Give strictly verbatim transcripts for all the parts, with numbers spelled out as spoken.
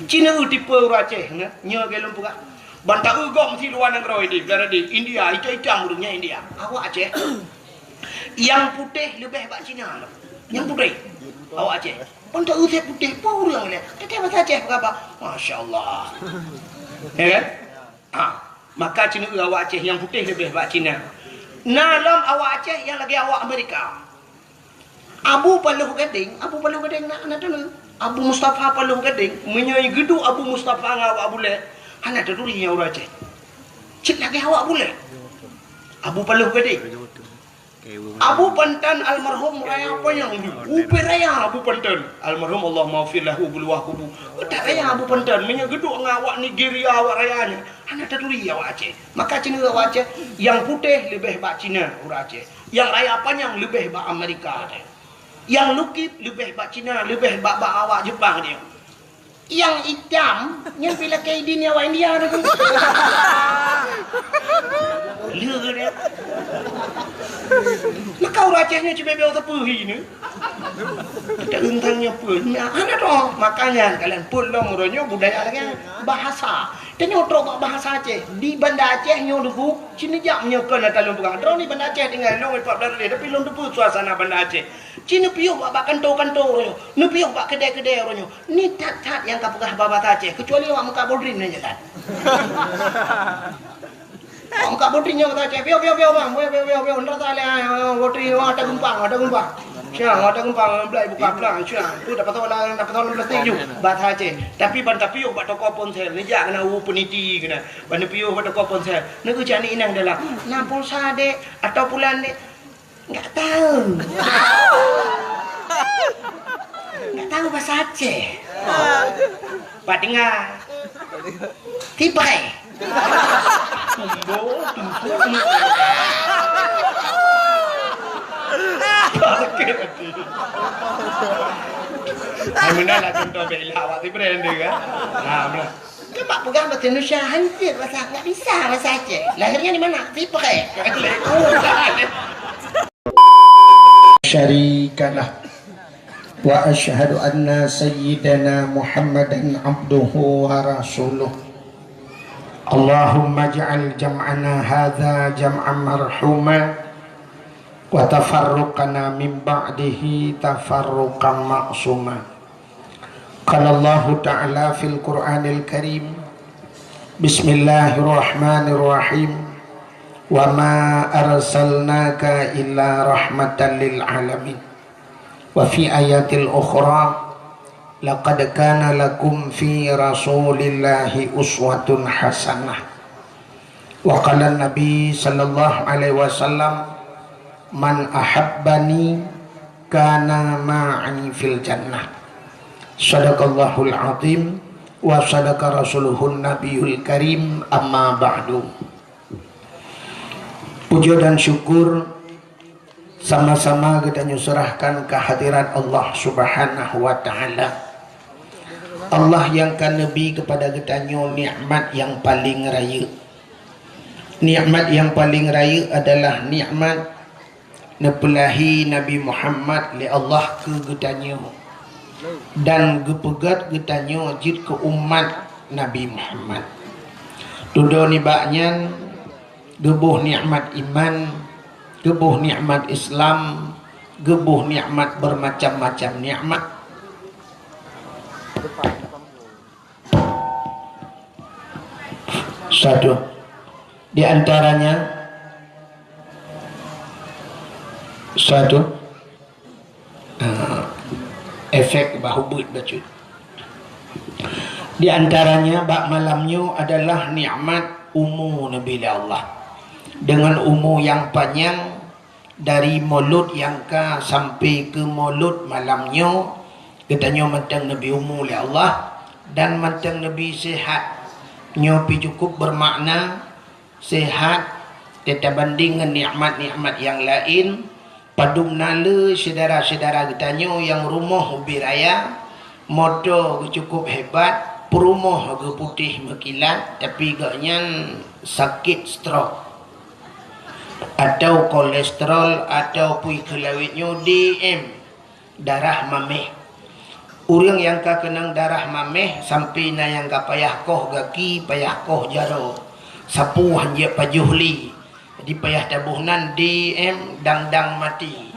Cina eu tipe ureuëng Aceh, nyoe lagée lôn peugah. Ban taeu gob meusi luwa nanggroe di, di India, itam-itam ureuëng nyan India. Awak Aceh. Nyang putéh leubeh bak Cina lom. Nyang putéh. Awak Aceh. Ban taeu putéh, peue ureuëng lé. Teuka bahasa Aceh peugah, masya Allah. Ya kan? Ha, maka cina eu awak Aceh nyang putéh leubeh bak Cina. Na lom awak Aceh nyang lagée awak Amerika. Abu Paloh Gadeng, Abu Paloh Gadeng na, na teuneuk. Abu Mustafa Paloh Gadeng, meunyoe geuduek Abu Mustafa ngon awak Bule, hana taturi nyan ureuëng Aceh. Cit lagée awak Bule. Abu Paloh Gadeng. Abu Pantan almarhum raya panyang dulu. Upe raya Abu Pantan. Almarhum Allahumma ghfir lahu buluwah kubu. Utak raya Abu Pantan. Meunyoe geuduek ngon awak Nigeria, awak raya nyan. Hana taturi awak Aceh. Maka Cina awak Aceh, nyang putéh leubeh bak Cina ureuëng Aceh. Nyang raya panyang leubeh bak Amerika teuh. Nyang lukib leubeh bak Cina, leubeh bak, bak awak Jepang teuh. Nyang itam, nyang pih lakée idin awak India teuh. Lé dia. Maka ureuëng Aceh nyoe cibebe teupeu hi ni. Kita rentang nyoe pun. Nah, hana toh. Makanya kalian pun lom uroe nyoe budaya lagée bahasa. Tanyoe trok bak bahasa Aceh. Di Banda Aceh nyoe dulu, cina jak meunyoe kon ata lôn peugah. Droe ni Banda Aceh tinggai lôn empat belas hari, tapi lôn teupeu suasana Banda Aceh. Cina piôh bak, bak kanto-kanto uroe nyoe. Neupiôh bak kedai-kedai uroe nyoe. Ni that-that nyang ka peugah bahasa Aceh. Kecuali awak muka bodrin nyan jalan. Awak muka bodrin nyoe bahasa Aceh. Piôh, piôh, piôh, bang. Piôh, piôh, piôh, piôh. Ndak salah, ah, bodrin, oh, ada geumpang, ada geumpang. Siang, ada geumpang, belai buka pelang, siang. Tu dapat tahu lah, dapat tahu plastik ju. Bahasa Aceh. Tapi ban tapiôh bak toko ponsel, ni jak kena u peniti kena. Ban tapiôh bak toko ponsel. Neu cak ni inang dalam. Na pulsa dek, atau pulan dek. Enggak tahu. Enggak tahu bahasa Aceh. Pak dengar. Tipai. Tumbo, tumbo, tumbo. Sakit hati. Hai, meunan lah contoh bela awak si brand dia kan. Ha, meunan. Kan bak peugah bahasa Indonesia, hancit bahasa, enggak bisa bahasa Aceh. Lahirnya di mana? Tipai. Syarikalah. Wa asyhadu anna sayyidana Muhammadan abduhu wa rasuluh. Allahumma ja'al jam'ana hadza jam'an marhuma wa tafarruqana min ba'dihi tafarruqan ma'suma. Qala Allahu ta'ala fil Qur'anil Karim, bismillahirrahmanirrahim, wa ma arsalnaka illa rahmatan lil alamin. Wa fi ayatil ukhra, laqad kana lakum fi Rasulillahi uswatun hasanah. Wa qala Nabi sallallahu alaihi wasallam, "Man ahabbani kana ma'i fil jannah." Sadaqallahul azim wa sadaqa rasuluhun nabiyul karim, amma ba'du. Puja dan syukur sama-sama geutanyoe serahkan kehadirat Allah Subhanahu wa Ta'ala. Allah nyang ka neubi keupada geutanyoe nikmat nyang paleng rayeuk. Nikmat nyang paleng rayeuk adalah nikmat neupeulahi Nabi Muhammad lé Allah keu geutanyoe dan geupeugét geutanyoe jeuet keu umat Nabi Muhammad. Dudoe nibak nyan, geuboh nikmat iman, geuboh nikmat Islam, geuboh nikmat bermacam-macam nikmat. Satu. Di antaranya, satu, ah, efek bah ubit bacut. Di antaranya, bak malam nyoe adalah nikmat umu neubi lé Allah. Dengan umu nyang panyang, dari mulod nyang ka sampai keu mulod malam nyoe, geutanyoe mantong neubi umu lé Allah dan mantong neubi sehat. Nyoe pih cukup bermakna, sehat teutabanding ngon nikmat-nikmat nyang laén. Padum na le syedara-syedara geutanyoe nyang rumoh ubé raya, moto geuh cukup hebat, peurumoh geuh putéh meukilat, tapi gobnyan sakét stroke. Atau kolesterol, atau peue kheun lawét nyoe, D M, darah maméh. Ureuëng nyang ka keunong darah maméh sampai na nyang ka payah koh gaki, payah koh jaroe, sapeue hanjeuet pajoh lé. Jadi payah taboh nan D M dang-dang mati.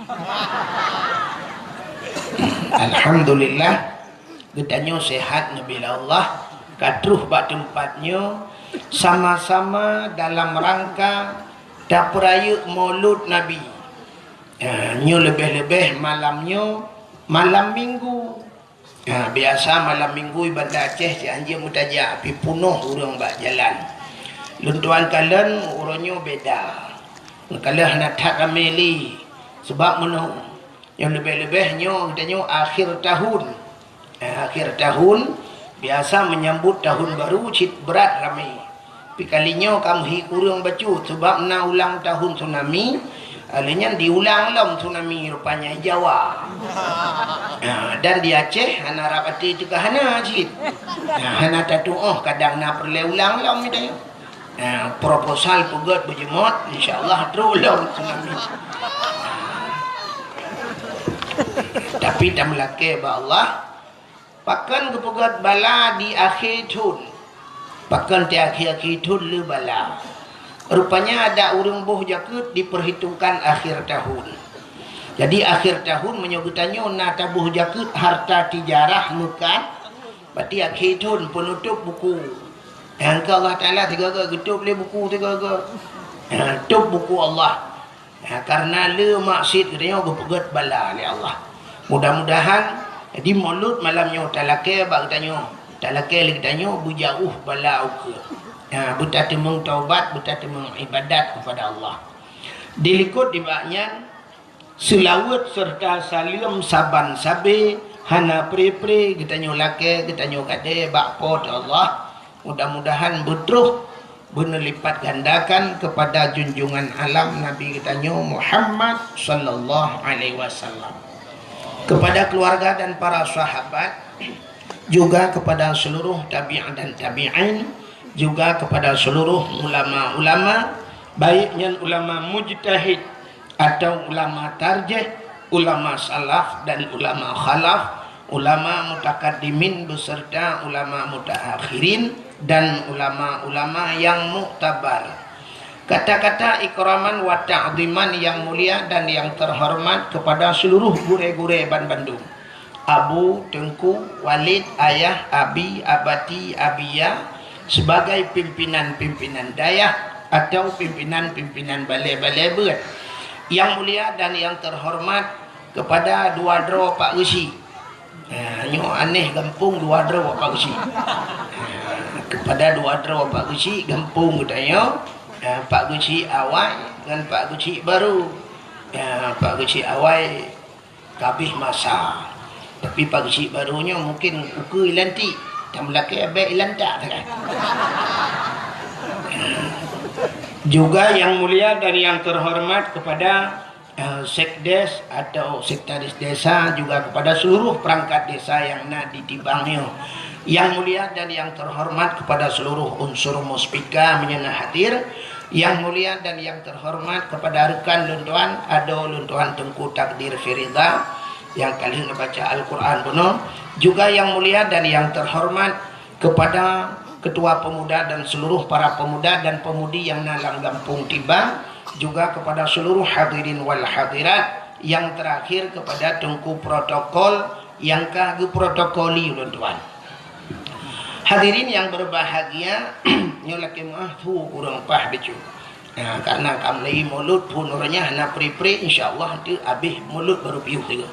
Alhamdulillah, geutanyoe sehat neubi lé Allah, ka troh bak teumpat nyoe, sama-sama dalam rangka tapeurayeuk Maulud Nabi. Ha, nyoe leubeh-leubeh malam nyoe, malam Minggu. Ha, biasa malam Minggu i Banda Aceh cit hanjeuet meutajak, pi punoh ureuëng bak jalan. Lôn tuan kalon uroe nyoe beda. Meukalon hana that ramé lé. Sebab meunoe, nyoe leubeh-leubeh nyoe geutanyoe akhir tahun. Ha, akhir tahun, biasa menyambut tahun baru cit brat ramé. Tapi kali nyoe ka meuhi kureueng bacut, sebab na ulang tahun tsunami, lheueh nyan diulang lom tsunami rupanya di Jawa. Ha, dan di Aceh hana rab até teuka hana cit. Ha, hana tatuoh kadang na peureulée ulang lom itu. Ha, proposal peugét beujeuet, insya Allah trok lom tsunami. Tapi tameulakée bak Allah, pakon geupeugét bala di akhé thon? Pakon di akhé-akhé thon le bala? Rupanya ada ureuëng boh jakeuet diperhitungkan akhir tahun. Jadi akhir tahun meunyoe geutanyoe na taboh jakeuet harta tijarah meukat, berarti akhé thon peunutôb buku. Nyang keu Allah Taala sigoe-goe geutôb lé buku sigoe-goe. Ha, tôb buku Allah. Ha, karena le maksiet geutanyoe geupeugét bala lé Allah. Mudah-mudahan di Maulud malam nyoe talakée bak geutanyoe, talakée lé geutanyoe beujauh bala ukeue. Ha, beutateumeung taubat, beutateumeung ibadat kepada Allah. Dilikot dibak nyan, seulaweuet serta saleuem saban sabe hana pre-pre geutanyoe lakée, geutanyoe gadée bak Po teu Allah. Mudah-mudahan beutroh beuneulipat gandakan kepada junjungan alam Nabi geutanyoe Muhammad sallallahu alaihi wasallam. Kepada keluarga dan para sahabat, juga kepada seluruh tabi'in dan tabi'in, juga kepada seluruh ulama-ulama, baik nyan ulama mujtahid atau ulama tarjih, ulama salaf dan ulama khalaf, ulama mutakaddimin beserta ulama mutaakhirin, dan ulama-ulama yang muktabar. Kata-kata ikraman wa ta'ziman yang mulia dan yang terhormat kepada seluruh gurée-gurée banbandum. Abu, Teungku, Walid, Ayah, Abi, Abati, Abiya, sebagai pimpinan-pimpinan dayah atau pimpinan-pimpinan balée-balée beuet. Yang mulia dan yang terhormat kepada dua droe Pak Geuchik. Ha, nyoe aneh gampông dua droe Pak Geuchik. Ha, kepada dua droe Pak Geuchik gampông geutanyoe, ha, Pak Geuchik awai ngon Pak Geuchik baru. Ha, Pak Geuchik awai ka abéh masa. Tapi Pak Geuchik baru nyoe mungkin ukeue ilantik, tameulakée abéh ilantak kan. Juga yang mulia dan yang terhormat kepada, eh, sekdes atau sekretaris desa, juga kepada seluruh perangkat desa yang na di Tibang nyoe. Yang mulia dan yang terhormat kepada seluruh unsur muspika meunyoe na hadir. Yang mulia dan yang terhormat kepada rekan lôn tuan, adoe lôn tuan Teungku Takdir Firida, nyang ka lheueh neubaca Al-Quran bunoe. Juga yang mulia dan yang terhormat kepada ketua pemuda dan seluruh para pemuda dan pemudi yang na lam gampông Tibang, juga kepada seluruh hadirin wal hadirat, yang terakhir kepada Teungku protokol yang ka geuprotokoli ulôn tuan. Hadirin yang berbahagia, nyoe lakée meuáh su ureuëng paih bacut. Nah, karena ka mulai Maulud phon uroe nyan hana pre-pre, insya Allah nanti abéh Maulud baru piôh tiga.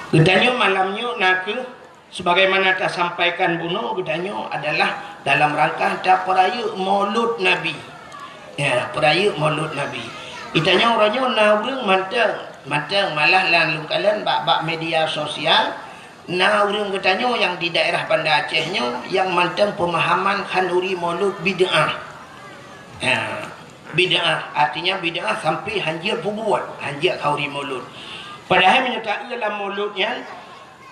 Geutanyoe malam nyoe na kheueh sebagaimana tasampaikan bunoe geutanyoe adalah dalam rangka tapeurayeuk Maulud Nabi. Ya, peurayeuk Maulud Nabi. Geutanyoe uroe nyoe na ureuëng mantong, mantong malah lam lungkalan bak-bak media sosial, na ureuëng geutanyoe nyang di daerah Banda Aceh nyoe nyang mantong pemahaman khanduri Maulud bid'ah. Ya, bid'ah artinya bid'ah sampai hanjeuet peubuet, hanjeuet khanduri Maulud. Padahai meunyoe taeu lam Maulud nyan,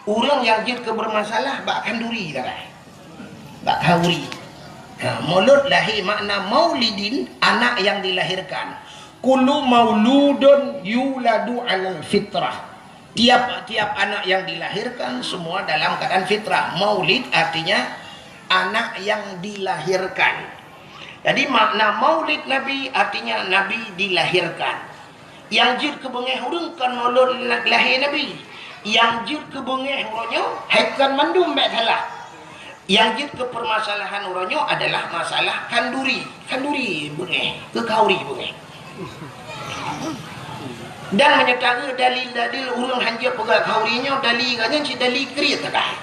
ureuëng nyang jeuet keu bermasalah bak khanduri sagai. Bak khanduri. Ha, Maulud lahé makna maulidin, anak yang dilahirkan. Kullu mauludun yuladu alal fitrah. Tiap-tiap anak yang dilahirkan semua dalam keadaan fitrah. Maulid artinya anak yang dilahirkan. Jadi makna maulid Nabi artinya Nabi dilahirkan. Nyang jeuet keu beungéh ureuëng kon mulod lahé Nabi. Nyang jeuet keu beungéh uroe nyoe hai kon mandum bék salah. Nyang jeuet keu peumasalahan uroe nyoe adalah masalah khanduri. Khanduri beungéh, keu khauri beungéh. Dan meunyoe taeu dalil-dalil ureuëng hanjeuet peugah khauri nyoe, dalil geuh nyan cit dalil kriet sagai.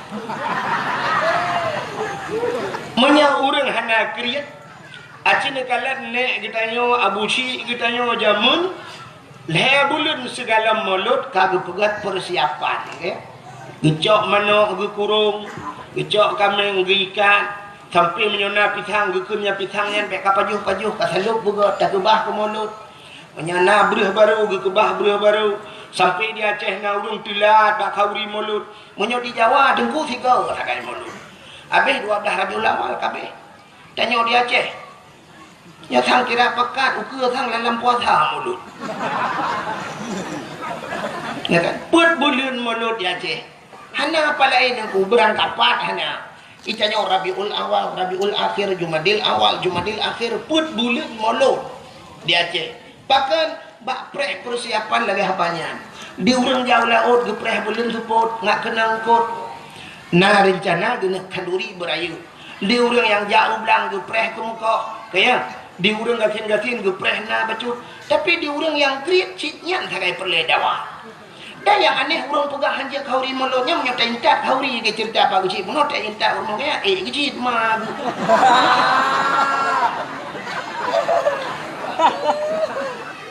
Meunyoe ureuëng hana kriet, aci neukalon nék geutanyoe, abu syik geutanyoe jameun, lhée buleuen sigohlom mulod ka geupeugét peusiapan, oke? Geucok manok geukurong, geucok kaméng geuikat, sampoe meunyoe na pisang geukheun nyang pisang nyan bék ka pajoh-pajoh, ka salôb beugét, takeubah keu mulod. Meunyoe na breueh barô, geukeubah breueh barô. Sampoe di Aceh na ureuëng teulat bak khauri mulod. Meunyoe di Jawa, teungku sigoe sagai mulod. Habéh dua blaih Rabiul Awal ka abéh. Tanyoe di Aceh, nyoe sang kira pakat, ukeue sang lam puasa mulod. Ya kan? Peuet buleuen mulod di Aceh. Hana apa laén teungku, beurangkapat hana. Itanyoe Rabiul Awal, Rabiul Akhir, Jumadil Awal, Jumadil Akhir, peuet buleuen mulod di Aceh. Pakon bak preh peusiapan lagée haba nyan. Di ureuëng jak u laôt geupreh buleuen seupôt, ngat keunong eungkôt. Na reuncana geuneuk khanduri beurayeuk. Di ureuëng nyang jak u blang geupreh keumeukoh, keu ya. Di ureuëng gasien-gasien geupreh na bacut. Tapi di ureuëng nyang kriet cit nyan sagai peureulée dawa. Dan nyang aneh, ureuëng peugah hanjeuet khauri mulod nyan, meunyoe taintat khauri, geuceurita bak geuchik bunoe, taintat ureuëng kaya, eh, geuchik ma.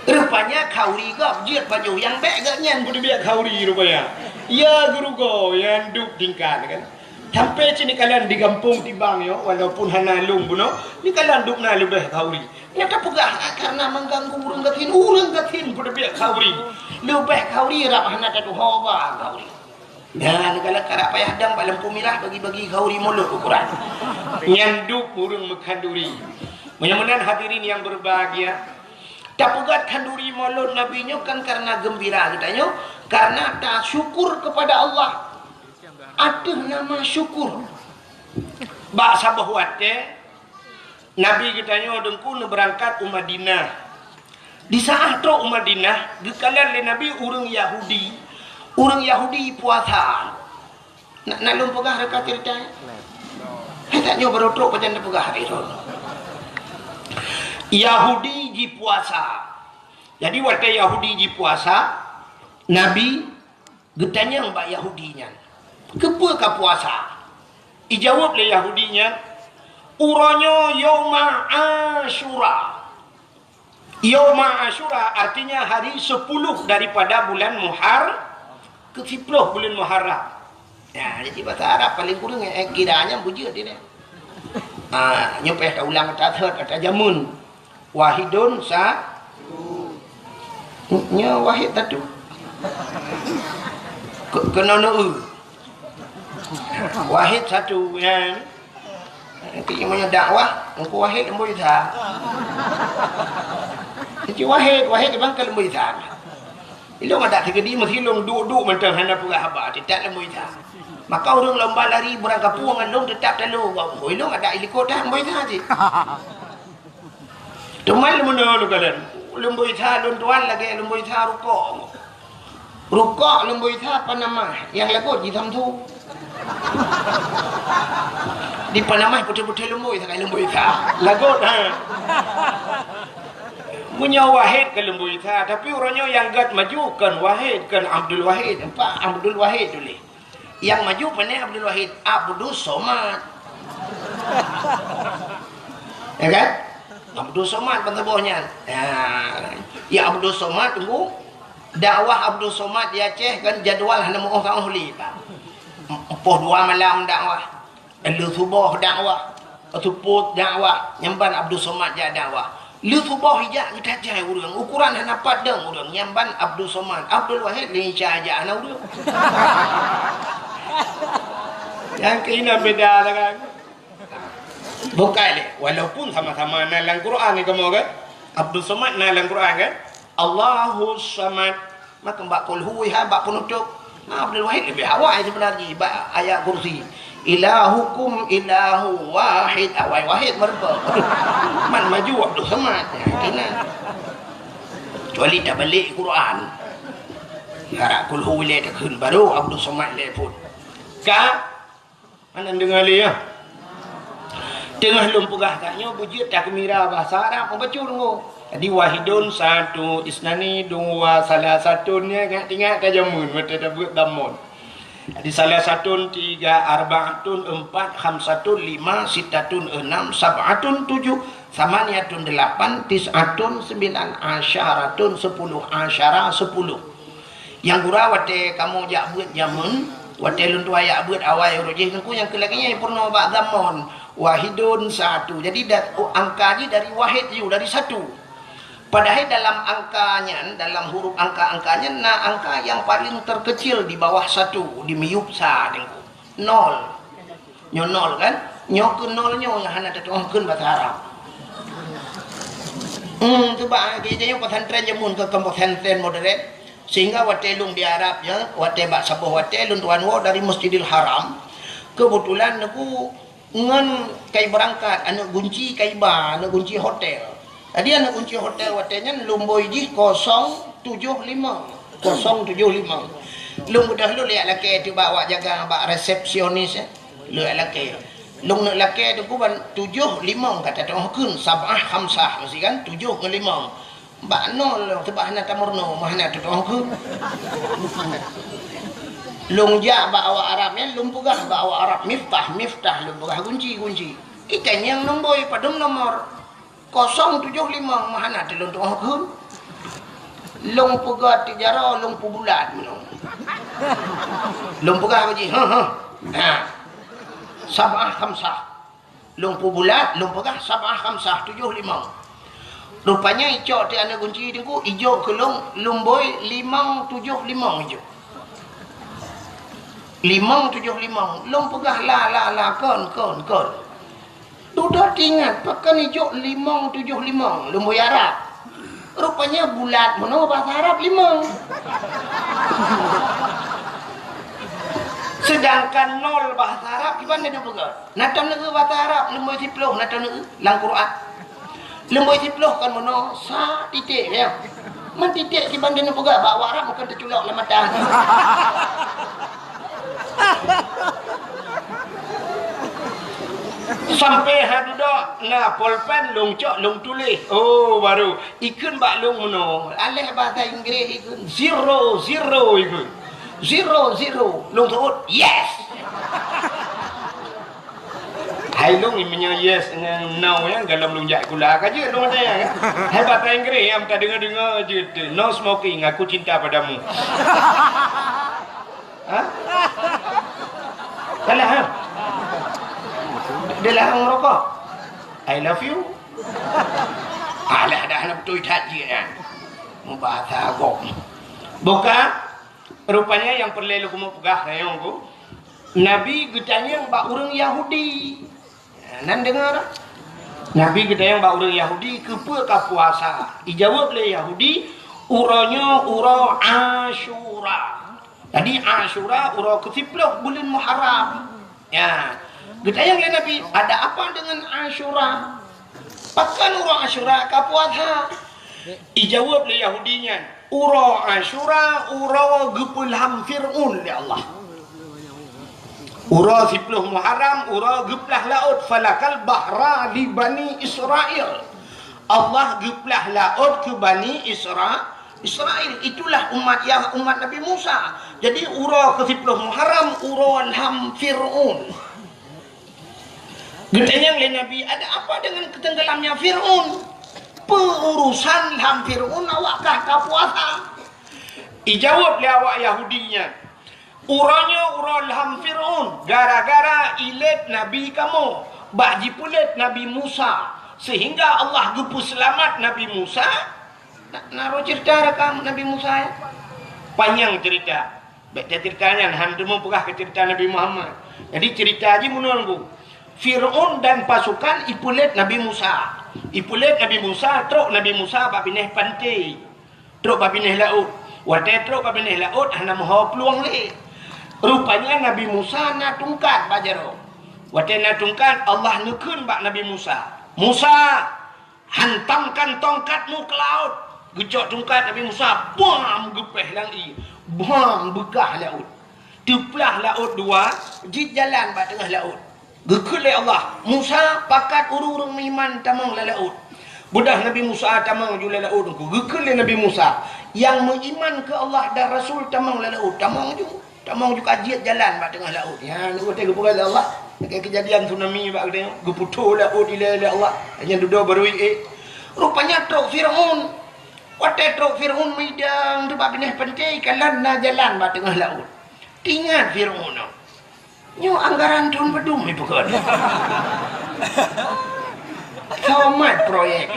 Rupanya khauri gob jeuet pajoh nyang bék geuh nyan peuteubiet khauri rupanya. Ya geurugoe nyang duek tingkat kan. Sampoe cit neukalon di gampông tibang nyoe, walaupun hana lôn bunoe, neukalon dubna leubeh khauri. Nyang tapeugah, ah, karena mengganggu ureuëng gasien, ureuëng gasien peuteubiet khauri. Leubeh khauri rab hana tatuho ba khauri. Nyan neukalon karab payah dang bak lampôh mirah bagi-bagi khauri mulod ukuran. Nyan duek ureuëng meukhanduri. Meunyoe meunan hadirin yang berbahagia, tapeugét khanduri mulod Nabi nyoe kan karena geumbira geutanyoe, karena tasyukur kepada Allah. Ateueh nama syukur. Bak saboh watée, Nabi geutanyoe teungku neubeurangkat u Madinah. Di saat trok u Madinah, geukalon lé Nabi ureuëng Yahudi. Ureuëng Yahudi puasa. Na, na lôn peugah reuka ceurita? Hai tanyoe barô trok pajan neupeugah lé lôn. Yahudi jipuasa. Jadi watée Yahudi jipuasa, Nabi geutanyong bak Yahudi nyan, "Keupeue kapuasa?" Ijaweueb lé Yahudi nyan, "Uroe nyoe Yauma Asyura." Yauma Asyura artinya hari sepuluh daripada bulan Muhar-, keu siploh bulan Muharram. Ya, jadi bahasa Arab paling kurang, eh, kira nyan beujeuet dia. Ah, nyoe payah taulang ata thot, ata jameun. Wahidun sa-, nyoe wahid satu. Ke-, keunoe neu-eu. Wahid satu, ya. Nanti meunyoe dakwah, Teungku Wahid Lembu Isa. Nanti Wahid, Wahid bang ke Lembu Isa. Ilong adak teukeudi meusi lôn duek-duek mantong hana peugah haba, teutab Lembu Isa. Maka ureuëng lomba lari beurangkapeue ngon lôn teutab talo gob. Ilong adak ilikot dah Lembu Isa cit. Teuma leumono lôn kalon, Lembu Isa lôn tuan lagée Lembu Isa rukok. Rukok Lembu Isa Panama, nyang lagot jisamsu. Di Panama putih-putih Lembu Isa, Lembu Isa. Lagot, ha. Meunyoe Wahid keu Lembu Isa, tapi uroe nyoe nyang gét maju kon Wahid, kon Abdul Wahid. Nampak Abdul Wahid tuléh. Nyang maju pane Abdul Wahid, Abdus Somad. Ya kan? Abdus Somad ban saboh nyan. Ya. Ya Abdus Somad tunggu. Dakwah Abdus Somad di Aceh kan jadual hana meuoh ka oh li, Pak. Poh dua malam dakwah. Lheueh suboh dakwah, seupôt dakwah, nyan ban Abdul Somad jak dakwah. Lheueh suboh ijak geutajai ureuëng, ukuran hana pat dong ureuëng, nyan ban Abdul Somad. Abdul Wahid lé Isa jak hana ureuëng. Nyang keunan beda lah kan. Bukai lé, walaupun sama-sama na lam Quran ni kamoe kan. Abdul Somad na lam Quran kan. Allahus Samad. Maka bak kulhu, hai bak penutup. Ha, Abdul Wahid lebih awai sebenarnya bak ayat kursi. Ilahukum ilahu wahid, awai wahid meureumpok. Man maju Abdul Somad. Ya, kena. Kecuali tabalek Quran. Harap kulhu ilée takheun baru Abdul Somad ilée pun. Ka Hana deungoe lé, ya. Teungoh lôn peugah gata nyoe beujeuet takeumira bahasa Arab, mubacut deungoe. Jadi, wahidun satu, isnani dua, salasatun, ya, ingat-ingat ka jameun, watée tabeuet damon. Jadi, salasatun tiga, arbaatun empat, khamsatun lima, sittatun enam, sab'atun tujuh, samaniyatun delapan, tis'atun sembilan, asyaratun sepuluh, asyara sepuluh. Nyang gura watée kamoe jak beuet jameun, watée lôn tuan jak beuet awai uroe jih, teungku nyang keu lagée nyan peurunoe bak dhammon, wahidun satu. Jadi, da-, angka jih dari wahid ju, dari satu. Padahai dalam angka nyan, dalam huruf angka-angka nyan na angka nyang paléng terkecil di bawah satu, di miyueb sa, teungku. Nol. Nyoe nol kan? Nyoe keu nol nyoe nyang hana tatu'oh kheun basa Arab. Hmm, tu bah, di, di pesantren jameun keu, keu pesantren modern. Sehingga watée lôn di Arab, ya, watée bak saboh watée lôn tuan woe dari Masjidil Haram. Keubeutulan neuku ngon kai beurangkat, aneuk gunci kai ba, aneuk gunci hotel. Jadi aneuk gunci hotel watée nyan lôn bôi jih kosong tujoh limong. Kosong tujoh limong. Lôn beudôh lôn lheueh lakée teuh bak awak jaga, bak resepsionis, eh. Lheueh lakée. Lôn neuk lakée teungku ban tujoh limong ka tatu'oh kheun, sab'ah khamsah meusti kan, tujoh ngon limong. Bak nol lôn, sabab hana tameurunoe, mah hana tatu'oh kheun. Lôn jak bak awak Arab nyan, lôn peugah bak awak Arab, miftah, miftah, lôn peugah gunci, gunci. Itanyong nombor, padum nomor? Kosong tujoh limong, mah hana teuh lôn tu'oh kheun. Lôn peugah teuh jaroe, lôn peubulat meunoe. Lôn peugah bak jih, "Heh, heh." Ha. Sab'ah khamsah. Lôn peubulat, lôn peugah sab'ah khamsah, tujoh limong. Rupanya icok teuh aneuk gunci teungku, ijok keu lôn, lôn bôi limong tujoh limong ijok. Limong tujoh limong, lôn peugah la, la, la, kon, kon, kon. Dudoe teuingat, pakon ijok limong tujoh limong, lôn bôi Arab. Rupanya bulat meunoe bahasa Arab limong. Sedangkan nol bahasa Arab kiban neupeugah. Na taneuk bahasa Arab, lôn bôi siploh, na taneuk lam Quran. Lôn bôi siploh kon meunoe, sa titek, ya. Man titek kiban neupeugah bak awak Arab, bukan teuculok lam mata. Sampai ha dudoe na polpen lôn cok lôn tuléh. Oh, baru ikheun bak lôn meunoe. Aléh bahasa Inggréh ikheun zero, zero ikheun. Zero, zero. Lôn seuôt, yes. Hai lôn meunyoe yes ngon no nyan, golom lôn jak sikula ka jeuet lôn ada nyan. Hai bahasa Inggréh nyang tadeungoe-deungoe jeuet, "No smoking, aku cinta padamu." Ha? Salah, ha? Dia larang merokok. "I love you." Alah, dah hana beutôi that jih nyan. Mubahasa agong. Buka, rupanya nyang peureulée lôn keumeung peugah nyoe ku, Nabi geutanyong bak ureuëng Yahudi. Nan deungoe dah? Nabi geutanyong bak ureuëng Yahudi, "Keupeue ka puasa?" Ijaweueb lé Yahudi, "Uroe nyoe uroe Asyura." Jadi Asyura uroe keusiploh buleuen Muharram. Ya. Geutanyong lé Nabi, "Ada apa dengan Asyura? Pakon uroe Asyura ka puasa?" Ijaweueb lé Yahudi nyan, "Uroe Asyura uroe geupeulham Fir'aun lé Allah." Uroe siploh Muharram, uroe geuplah laôt, "Falakal bahra li Bani Israel." Allah geuplah laôt keu Bani Isra-, Israel. Itulah umat Yah-, umat Nabi Musa. Jadi, uroe keusiploh Muharram, uroe lham Fir'aun. Geutanyong lé Nabi, "Ada apa dengan ketenggelamnya Fir'aun? Peu urusan lham Fir'aun awak kah ka puasa?" Ijaweueb lé awak Yahudi nyan, "Uroe nyoe uroe lham Fir'aun, gara-gara ilét nabi kamoe, bak jipeulét Nabi Musa, sehingga Allah geupeuseulamat Nabi Musa." Na, na roh cerita rakam Nabi Musa, ya? Panyang cerita. Bék tacerita nyan, han teuma peugah keu cerita Nabi Muhammad. Jadi cerita jih meunoe, Teungku. Fir'aun dan pasukan ipeulét Nabi Musa. Ipeulét Nabi Musa, trok Nabi Musa bak binéh panté. Trok bak binéh laôt. Watée trok bak binéh laôt hana meuho plueng lé. Rupanya Nabi Musa na tungkat bak jaroe. Watée na tungkat, Allah neukheun bak Nabi Musa, "Musa, hantamkan tongkatmu ke laut." Geucok tungkat Nabi Musa, bam, geupéh lam ié, bam, beukah laôt. Teuplah laôt dua, jeuet jalan bak teungoh laôt. Geukheun lé Allah, "Musa, pakat ureuëng-ureuëng meuiman tamong lam laôt." Beudôh Nabi Musa tamong ju lam laôt nyan, geukheun lé Nabi Musa, "Nyang meuiman keu Allah dan Rasul tamong lam laôt." Tamong ju, tamong ju ka jeuet jalan bak teungoh laôt. Nyan watée geupeugah lé Allah, lagée keujadian tsunami bak geutanyoe, geuputôh laôt ilée lé Allah, nyan dudoe barô ié. Rupanya trok Fir'aun. Watée trok Fir'aun meudang teubak binéh panté, kalon na jalan bak teungoh laôt. Teuingat Fir'aun nyoe, "Nyoe anggaran thon padum ipeukon? Somat proyek."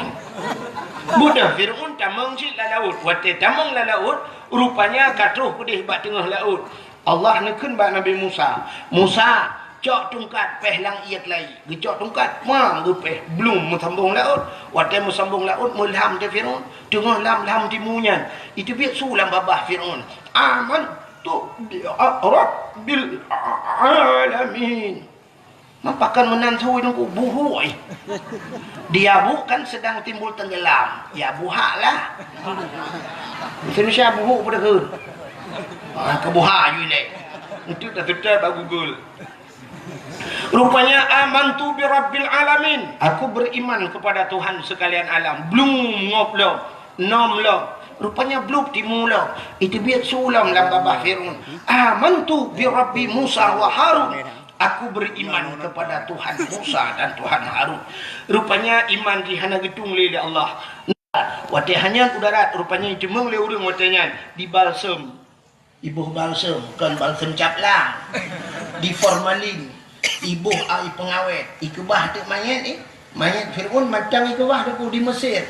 Beudôh Fir'aun tamong cit lam laôt. Watée tamong lam laôt, rupanya ka troh keudeh bak teungoh laôt. Allah neukheun bak Nabi Musa, "Musa, cok tungkat péh lam ié keulayi." Geucok tungkat, mang, geupéh, blum, meusambong laôt. Watée meusambong laôt, meulam teuh Fir'aun. Teungoh lam, lam timu nyan, iteubiet su lam babah Fir'aun, "Amantu bi rabbil alamin." Meupakan meunan su nungku buhuk, eh. Dia bu kan sedang timbul tenggelam. Ya buhak lah. Indonesia buhuk pada ke. Ha, ke buhak ju ilée. Itu dah tutup bak Google. Rupanya, "Amantu bi rabbil alamin." Aku beriman kepada Tuhan sekalian alam. Blum ngop lom, nom lom. Rupanya blub timu lom. Iteubiet su lom lam babah Fir'aun, "Amantu bi rabbi Musa wa Harun." Aku beriman kepada Tuhan Musa dan Tuhan Harun. Rupanya iman jih hana geutung lé, lé Allah. Watée hana u darat, rupanya jiteumeung lé ureuëng watée nyan dibalsem. Iboh balsem, kon balsem caplang. Di formalin, iboh ai peungawét, ikeubah teuk manyét, eh. Manyét Fir'aun mantong ikeubah teuk di Mesir.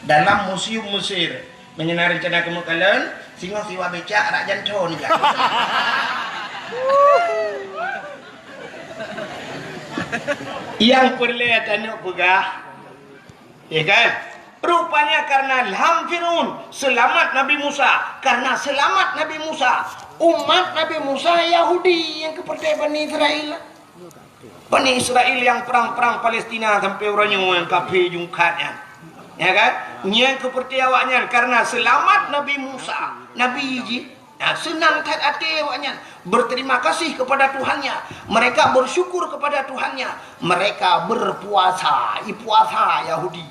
Dalam museum Mesir. Meunyoe na reuncana keumeung kalon, singoh siwa becak rak janto nibak. Nyang peureulée tanyoe peugah, ya kan? Rupanya karena lam Fir'aun seulamat Nabi Musa. Karena seulamat Nabi Musa, umat Nabi Musa Yahudi nyang keupeurtée Bani Israel. Bani Israel nyang prang-prang Palestina sampoe uroe nyoe nyang kafé jungkat nyan. Ya kan? Nyang keupeurtée awaknyan karena seulamat Nabi Musa, nabi jih. Nah, seunang that até awaknyan, berterima kasih kepada Tuhannya. Mereka bersyukur kepada Tuhannya. Mereka berpuasa, ipuasa Yahudi.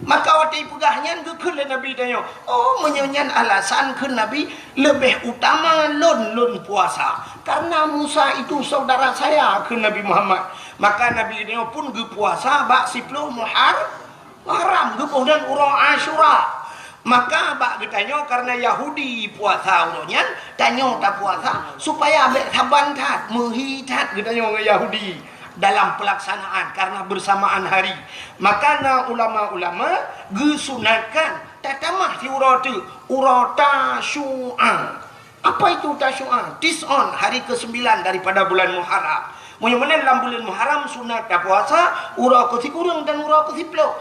Maka watée ipeugah nyan geukheun lé Nabi tanyoe, "Oh, meunyoe nyan alasan," kheun Nabi, "leubeh utama lôn, lôn puasa. Karena Musa itu saudara saya," kheun Nabi Muhammad. Maka Nabi tanyoe pun geupuasa bak siploh Muhar-, Muharram, geuboh dan uroe Asyura. Maka bak geutanyoe karena Yahudi puasa uroe nyan, tanyoe tapuasa supaya bék saban that, meuhi that geutanyoe ngon Yahudi dalam pelaksanaan karena bersamaan hari. Maka na ulama-ulama geusunatkan tatamah siuroe teuk, uroe Tasyu'a. Apa itu Tasyu'a? Tis'on, hari kesembilan daripada bulan Muharram. Meunyoe meunan lam buleuen Muharram sunat tapuasa uroe keusikureueng dan uroe keusiplôh.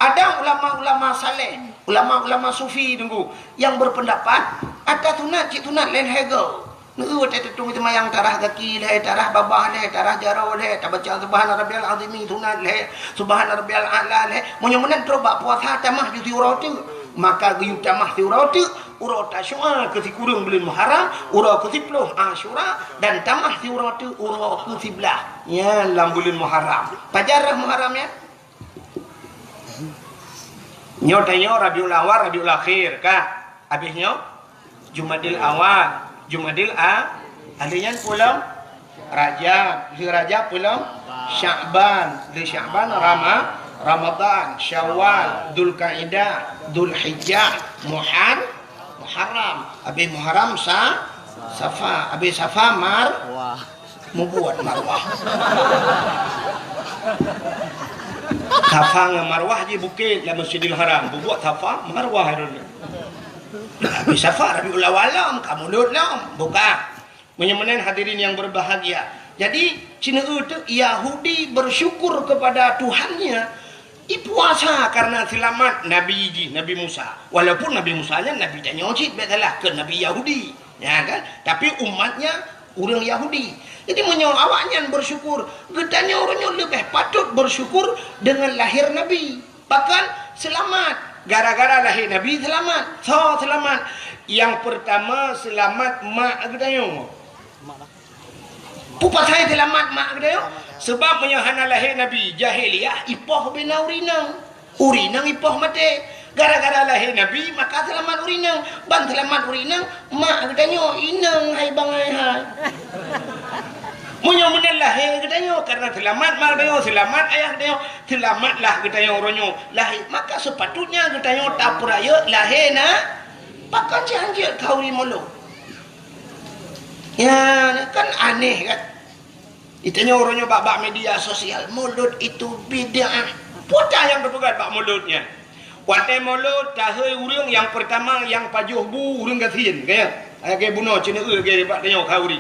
Ada ulama-ulama saleh, ulama-ulama sufi teungku, nyang berpendapat ata sunat cit sunat lhèe-lhèe goe. Neu watèe teutung seumayang tarah gaki lhèe, tarah babah lhèe, tarah jaroe lhèe, tabaca subhana rabbiyal azimi sunat lhèe, subhana rabbiyal a'la lhèe. Meunyoe meunan trôk bak puasa tamah ju siuroe teuk, maka geuyue tamah siuroe teuk, uroe Tasyu'a keu sikureueng buleuen Muharram, uroe keu siplôh Asyura, dan tamah siuroe teuk uroe keu siblaih nyan lam buleuen Muharram. Pajan rhah Muharram nyan? Nyoe tanyoe Rabiul Awal, Rabiul Akhir, ka? Abéh nyoe Jumadil Awal, Jumadil A, lheuh nyan peue lom? Rajab, lheuh Rajab peue lom? Sya'ban, lheuh Sya'ban Rama-, Ramadan, Syawal, Dzulkaidah, Dzulhijjah, Muhar-, Muharram, abéh Muharram Sa-, Safa, abéh Safa Mar-, Mubuet Marwah. Safa ngon Marwah jih bukét lam Masjidil Haram. Bubuet Safa, Marwah droeneuh. Tapi Safa Rabiul Awal lom, ka mulod lom. Buka. Meunyoe meunan hadirin yang berbahagia. Jadi, sineuk teuk Yahudi bersyukur kepada Tuhannya. Ipuasa karena seulamat Nabi jih, Nabi Musa. Walaupun Nabi Musa nyan Nabi tanyoe cit, bèk salah, keu Nabi Yahudi. Ya kan? Tapi umatnya ureuëng Yahudi. Jadi meunyoe awaknyan bersyukur, geutanyoe uroe nyoe leubeh patut bersyukur dengan lahir Nabi. Bahkan seulamat. Gara-gara lahé Nabi seulamat. Soe seulamat? Nyang peurtama seulamat mak geutanyoe. Peue pasai seulamat mak geutanyoe? Seubab meunyoe hana lahé Nabi, jahiliyah ipoh ubena ureuëng inong. Ureuëng inong ipoh maté. Gara-gara lahé Nabi, maka seulamat ureuëng inong. Ban seulamat ureuëng inong, mak geutanyoe inong hai bangai hai. Meunyoe meunan lahé geutanyoe, karena seulamat mak geutanyoe, seulamat ayah geutanyoe, seulamatlah geutanyoe uroe nyoe lahé, maka sepatutnya geutanyoe tapeurayeuk lahé na. Pakon cit hanjeuet khauri mulod? Ya, kan aneh kan? Geutanyoe uroe nyoe bak-bak media sosial, mulod itu bid'ah. Peue nyang teupeugah bak mulod nyan? Watèe mulod, tahôi ureuëng nyang peurtama nyang pajoh bu ureuëng gasien, ka ya? Lagèe bunoe ceuneuk lagèe bak tanyoe khauri.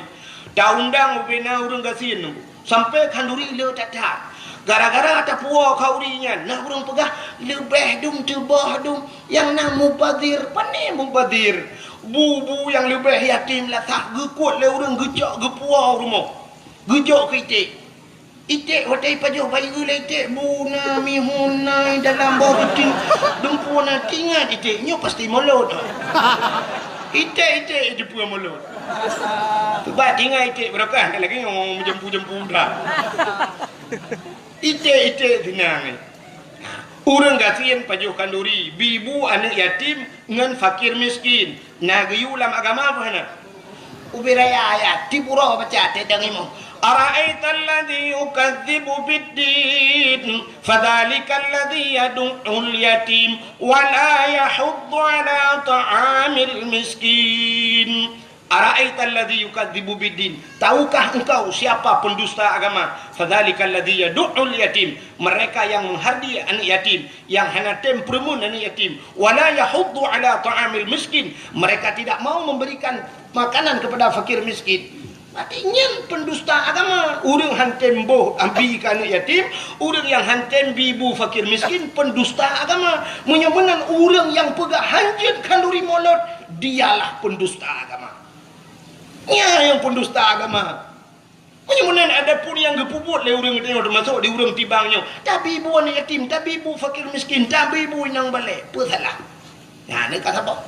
Taundang ubena ureuëng gasien, sampai khanduri le that-that. Gara-gara tapuwoe khauri nyan, na ureuëng peugah leubeh dum teuboh dum nyang na mubazir. Pane mubazir? Bu-bu nyang leubeh yatim lasah geukot lé ureuëng geucok geupuwoe u rumoh. Geujok keu iték. Iték watèe ipajoh bayeue lé iték, bu na, mihun na, dalam boh ruti, dumpeue na, teuingat iték nyoe pasti mulod. Iték-iték jipeu mulod. Bah teuingat iték barokah, lagèe nyoe meujampu-jampu dah. Iték-iték seunang. Ureuëng gasien pajoh khanduri, bi bu aneuëk yatim ngon fakir miskin. Na geuyue lam agama peue hana? Ubé raya ayat, tiep uroe baca teuh dang imum. Ara'aital ladzi yukadzibu biddin, fadzalikal ladzi yadu'ul yatim, wa la yahuddu ala ta'amil miskin. Ara'aital ladzi yukadzibu biddin. Tahukah engkau siapa pendusta agama? Fadzalikal ladzi yadu'ul yatim. Mereka yang menghardi anak yatim, yang hana tem peureumeun anak yatim. Wa la yahuddu ala ta'amil miskin. Mereka tidak mau memberikan makanan kepada fakir miskin. Berarti nyan pendusta agama. Ureuëng han tem boh abi keu anak yatim, ureuëng nyang han tem bi bu fakir miskin, pendusta agama. Meunyoe meunan ureuëng nyang peugah hanjeuet khanduri mulod, dialah pendusta agama. Nyan nyang pendusta agama. Meunyoe meunan adapun nyang geupeubuet lé ureuëng tanyoe, teumasok di ureuëng tibang nyoe, tabi bu aneuk yatim, tabi bu fakir miskin, tabi bu inong balek, peue salah? Nyan ka saboh.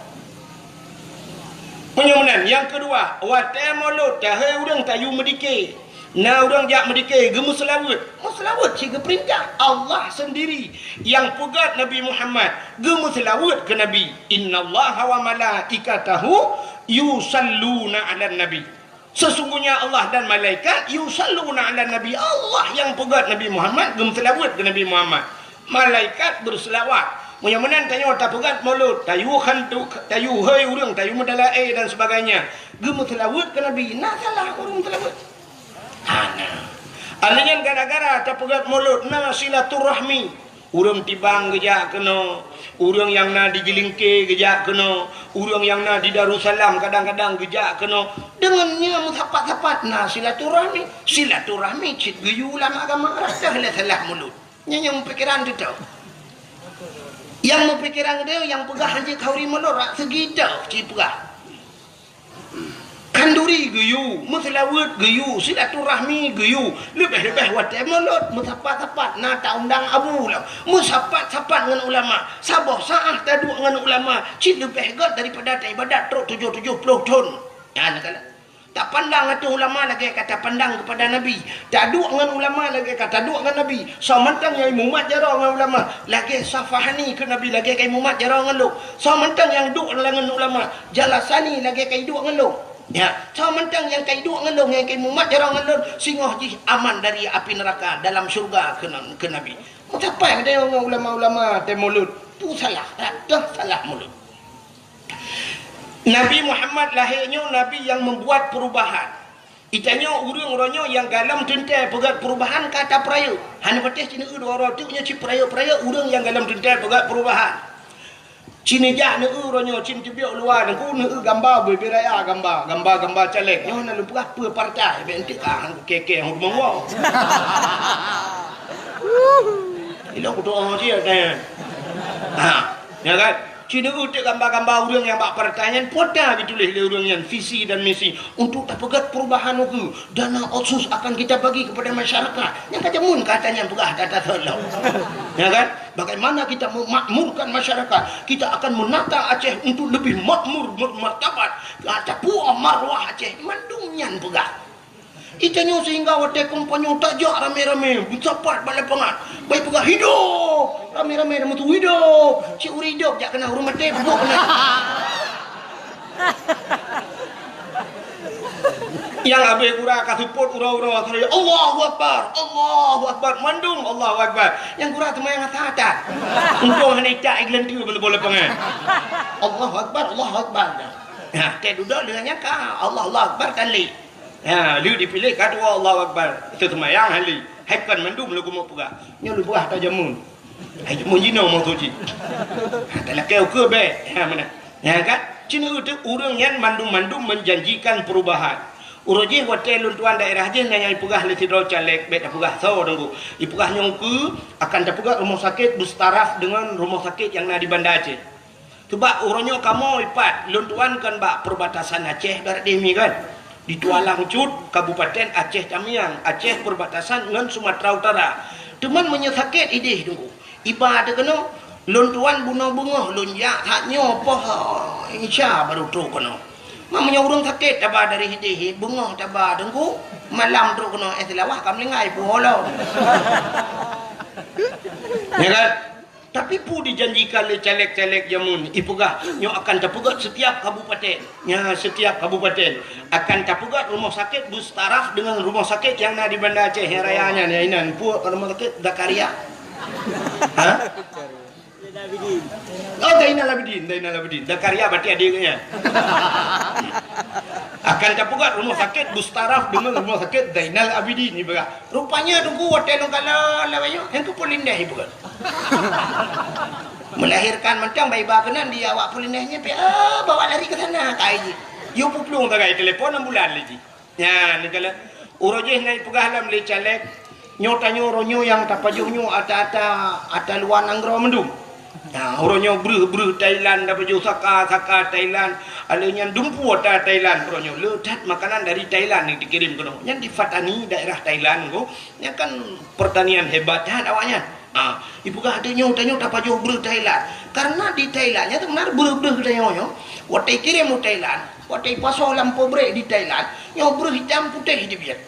Meunyoe meunan, nyang keudua, watèe mulod, tahôi ureuëng tayue meudike. Na ureuëng jak meudike, geumeuseulaweuet. Meuseulaweuet cit geupeurintah Allah seundiri. Nyang peugöt Nabi Muhammad, geumeuseulaweuet keu Nabi. "Innallaha wa malaikatahu yusalluna 'alan nabi." Sesungguhnya Allah dan malaikat yusalluna 'alan nabi. Allah nyang peugöt Nabi Muhammad, geumeuseulaweuet keu Nabi Muhammad. Malaikat beuseulaweuet. Meunyoe meunan tanyoe tapeugöt mulod, tayue khantu, tayue hôi ureuëng, tayue meudalaé dan sebagainya. Geumeuseulaweuet keu Nabi, na salah ureuëng seulaweuet? Hana. Alèh nyan gara-gara tapeugöt mulod na silaturahmi. Ureuëng tibang geujak keunoe, ureuëng nyang na di Jeulingke geujak keunoe, ureuëng nyang na di Darussalam kadang-kadang geujak keunoe. Deungon nyan meusapat-sapat na silaturahmi. Silaturahmi cit geuyue lam agama, rasa lé salah mulod. Nyan nyang meupikiran teuh. Nyang meupikiran teuh nyang peugah hanjeuet khanduri mulod rak seugi teuh cit peugah. Khanduri geuyue, meuseulaweuet geuyue, silaturahmi geuyue, leubeh-leubeh watèe mulod, meusapat-sapat na taundang abu lom, meusapat-sapat ngon ulama, saboh saát taduek ngon ulama, cit leubeh göt daripada taibadat trok tujoh tujoh ploh thon. Nyan keuh. Tapandang ateueh ulama lagèe ka tapandang keupada Nabi. Taduek ngon ulama lagèe ka taduek ngon Nabi. Soe mantong nyang imumat jaroe ngon ulama, lagèe Safahani keu Nabi, lagèe ka imumat jaroe ngon lôn. Soe mantong nyang duek ngon ulama, Jalasani lagèe ka iduek ngon lôn. Ya, soe mantong nyang ka iduek ngon lôn, nyang ka imumat jaroe ngon lôn, singoh jih aman dari api neuraka, dalam syeuruga keu, keu Nabi. Meusapat geutanyoe ngon ulama-ulama teuh mulod. Tu salah, rata salah mulod. Nabi Muhammad lahé nyoe nabi nyang membuat perubahan. Geutanyoe ureuëng uroe nyoe nyang galom teuntèe peugöt perubahan ka tapeurayeuk. Hana patéh cit neueu dua uroe teuk nyoe cit peurayeuk-peurayeuk ureuëng nyang galom teuntèe peugöt perubahan. Cit neujak neueu uroe nyoe cit teubiet luwa Teungku neueu gamba bubé raya gamba, gamba-gamba caleg. Nyoe na lôn peugah peue partai bèk enteuk ka han kukèe-kèe hon rumoh woe. Lôn kutoe cit, eh. Ha, ya kan? Ci neueu teuk gamba-gamba ureuëng nyang bak partai nyan, peue ata geutuléh lé ureuëng nyan visi dan misi untuk tapeugét perubahan ukeue. Dana otsus akan kita bagi kepada masyarakat. Nyang ka jameun kata nyan peugah data thon lom. Ya kan? Bagaimana kita memakmurkan masyarakat? Kita akan menata Aceh untuk lebih makmur, bermartabat. Tapuoh marwah Aceh. Mandum nyan peugah. Itanyoe sehingga watée kampanye tajak ramé-ramé, meusapat bak lapangan. Bai peugah, "Hidup!" Ramé-ramé na meusu, "Hidup!" Cit ureuëng hidup jak keunan, ureuëng maté peubuet keunan. Nyang habéh gura ka seupôt uroe-uroe, "Allahu Akbar! Allahu Akbar!" Mandum Allahu Akbar. Nyang gura teuma nyang asa that. Untông hana icak igeuleunteu bak lapangan. "Allahu Akbar! Allahu Akbar!" Nah, teuh dudoe deungon nyang ka, "Allah, Allahu Akbar!" kan lé. Ha, lheueh dipiléh ka tuwoe Allahu Akbar. Teuseumayang hali. Hai kon mandum lôn keumeung peugah. Nyoe lôn peugah ata jameun. Hai jameun jinoe maksud jih. Ha, talakée ukeue bék. Ha, meunan. Nyan kan? Ci neueu teuk ureuëng nyan mandum-mandum menjanjikan perubahan. Uroe jih watée lôn tuan daerah jih na nyang ipeugah lé sidroe caleg, bék tapeugah soe teungku. Ipeugah nyoe ukeue akan tapeugah rumoh sakét beustaraf deungon rumoh sakét nyang na di Banda Aceh. Teuma uroe nyoe kamoe ipat, lôn tuan kon bak perbatasan Aceh barat deh mi kan. Di Tualang Cut, Kabupaten Aceh Tamiang, Aceh perbatasan ngon Sumatera Utara. Teuma meunyoe sakét ideh teungku, iba teuh keunoe, lôn tuan bunoe beungoh lôn jak that nyoe poh Isya baru trok keunoe. Ma meunyoe ureuëng sakét taba dari ideh, beungoh taba teungku, malam trok keunoe, eh, Seulawah ka meulinggai puho lom. Ya kan? Tapi peue dijanjikan lé caleg-caleg jameun, ipeugah nyoe akan tapeugét setiap kabupaten. Nya, setiap kabupaten akan tapeugét rumoh sakét beustaraf deungon rumoh sakét nyang na di Banda Aceh nyang raya nyan, nyang inan. Peue rumoh sakét Zakaria? Ha? Oh, Zainal Abidin, Zainal Abidin. Zakaria berarti adék nyan. Akan tapeugét rumoh sakét beustaraf deungon rumoh sakét Zainal Abidin, ipeugah. Rupanya teungku watée lôn kalon lawét nyoe, nyang keu Polindeh ipeugah. Melahirkan mantong bai ba keunan di awak Polindeh nyan, pi, ah, bawa lari ke sana, kai jih. Yue peuplueng sagai telepon ambulan lé jih. Nyan, neukalon. Uroe jih na ipeugah lom lé caleg, nyoe tanyoe uroe nyoe nyang tapajoh nyoe ata-ata, ata luwa nanggroe mandum. Nah, uroe nyoe breuh-breuh Thailand, tapajoh saka-saka Thailand, alheuh nyan dumpeue ata Thailand uroe nyoe. Le that makanan dari Thailand nyang dikirém keunoe. Nyan di Pattani, daerah Thailand ko. Nyan kan pertanian hebat that awaknyan. Ah, ipeugah tanyoe, tanyoe tapajoh breuh Thailand. Karena di Thailand nyan sebenarnya breuh-breuh tanyoe nyoe. Watée ikirém u Thailand, watée ipasoe lam pabrik di Thailand, nyoe breuh itam putéh teubiet.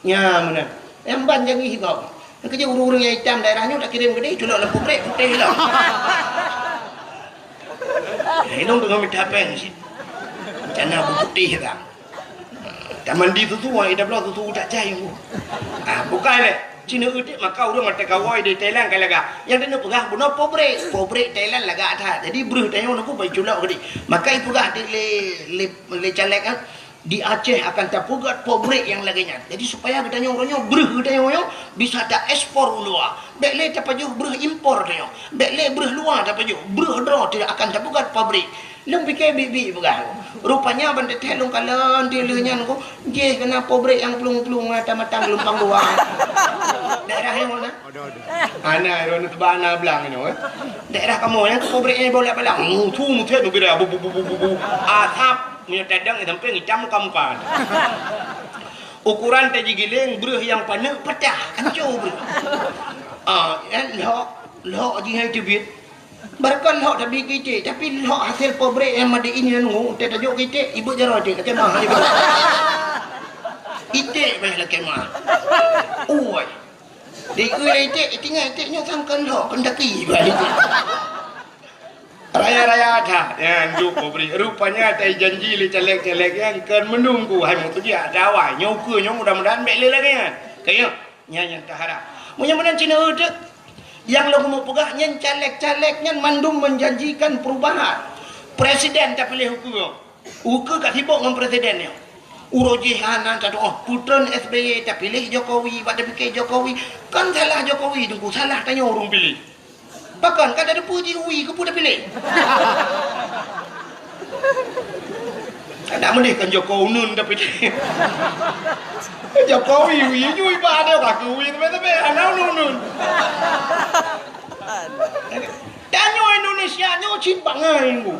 Nya meunan. Nyang ban jangi gob. Nyang keujeuet ureuëng-ureuëng nyang itam daerah nyoe takirém keudeh, culok lam pabrik putéh lom. Inong teungoh mita péng cit. Macam na beuputéh ka. Tamandi susu, wan ida bloe susu tak cai. Ah, bukai lé. Cina udik maka ureuëng mata kawai di Thailand ka lagak. Nyang tanyoe peugah bunoe pabrik. Pabrik Thailand lagak that. Jadi breuh tanyoe nunggu bai culok keudeh. Maka ipeugah di lé, lé, lé caleg, ah. Di Aceh akan tapeugét pabrik nyang lagée nyan. Jadi, supaya geutanyoe uroe nyoe, breuh geutanyoe nyoe bisa taekspor u luwa. Bék lé tapajoh breuh impor tanyoe. Bék lé breuh luwa tapajoh. Breuh droe teuh akan tapeugét pabrik. Lôn pike biet-biet peugah. Rupanya ban teuthée lôn kalon di lheueh nyan ko, jih keunan pabrik nyang plueng-plueng mata-mata geulumpang dua. Daerah nyang mana? Ada, ada. Ana, iro na teuba ana blang nyoe, eh. Daerah kamoe nyan, pabrik nyan bolak-balik. Mutu, mutu, mutu, bu, bu, bu, bu, bu. Asap. Meunyoe tadong, eh, sampai itam muka-muka. Ukuran taji giling, breuh nyang paneuk patah, hancô breuh. Ah, eh, lhok, lhok jih hai teubiet. Barokon lhok tabi keu iték, tapi lhok hasil pabrik nyang made in nyan ngu, teuh tajok keu iték, ibeut jaroe iték, lakée mah ibeut. Iték bah lakée mah. Ui. Di ui iték, itinggai iték nyoe sangkon lhok, pendaki bah iték. Raya-raya that, nyan duek pabrik. Rupanya tai janji lé caleg-caleg nyan kon meununggu hai meutujiak dawai. Nyoe ukeue nyoe mudah-mudahan bék lé lagée nyan. Kayém, nyan nyang taharap. Meunyoe meunan Cina uteuk, nyang lôn keumeung peugah nyan caleg-caleg nyan mandum menjanjikan perubahan. Presiden tapiléh ukeue. Ukeue ka sibok ngon presiden nyoe. Uroe jih hana tatuoh putreun S B Y tapiléh Jokowi, bak tapike Jokowi. Kon salah Jokowi teungku, salah tanyoe ureuëng piléh. Pakon ka tateupeue jih wie keupeue tapiléh. Kada meudeh kon Joko Unun tapiléh. Jokowi wie jui bak ada ka keu wie teumé-teumé hana unun-unun. Tanyoe Indonesia nyoe cit bangai, Bu.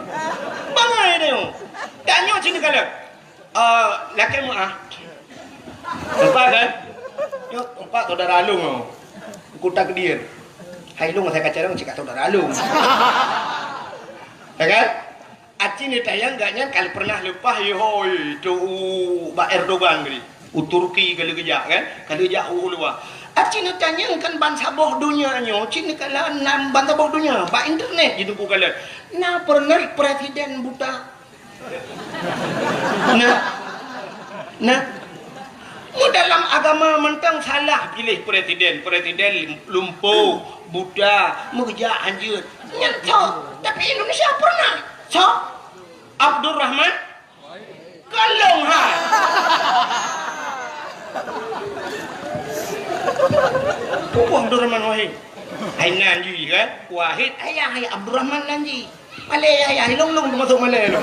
Bangai tanyoe. Tanyoe cit neukalon. Eh, lakée meu'ah. Empat, kan? Nyoe empat saudara lôn nyoe. Kuta Kedir. Hai lôn, saya kacang cit ka saudara lôn. Ya kan? Aci neutanyong gak nyan ka pernah leupah, yehoi, tu u bak Erdogan tadi. U Turki ka lheueh geujak, kan? Ka lheueh jak u luwa. Aci neutanyong kan bansaboh donya nyoe, cit neukalon nan bansaboh donya, bak internet jiteupeue kalon. Na pernah presiden buta? Nah. Nah. Mu dalam agama mantong salah piléh presiden. Presiden lumpo, buta, meukeujak hanjeuet. Nyan so. Tapi Indonesia pernah. So. Abdurrahman Kalong ha. Pupuh Abdurrahman Wahid. Hai nan jih, kan? Wahid ayah, hai Abdurrahman nan jih. Malée ayah, ilong-long teumasuk malée lom.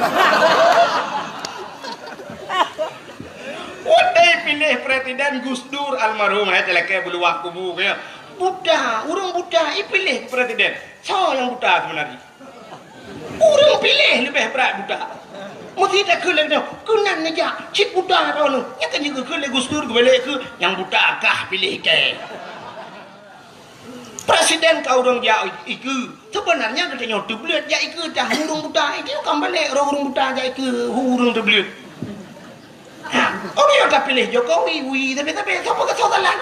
Watée piléh presiden Gus Dur almarhum, hai talakée beuluwah kubu, kan? Buta, ureuëng buta ipiléh presiden. Soe nyang buta sebenarnya? Ureuëng piléh leubeh brat buta. Meusti takheun lé geutanyoe, keunan neujak, cit buta droeneuh. Nyan kan jikheun lé Gus Dur, geubalek keu nyang buta kah piléh teuh. Presiden ka ureuëng jak ikeue. Sebenarnya geutanyoe teubleuet jak ikeue tah ureuëng buta. Itu kan balek roh ureuëng buta jak ikeue ureuëng teubleuet. Ha, ureuëng nyang tapiléh Jokowi, wi, tapi, tapi, sapa kata salah?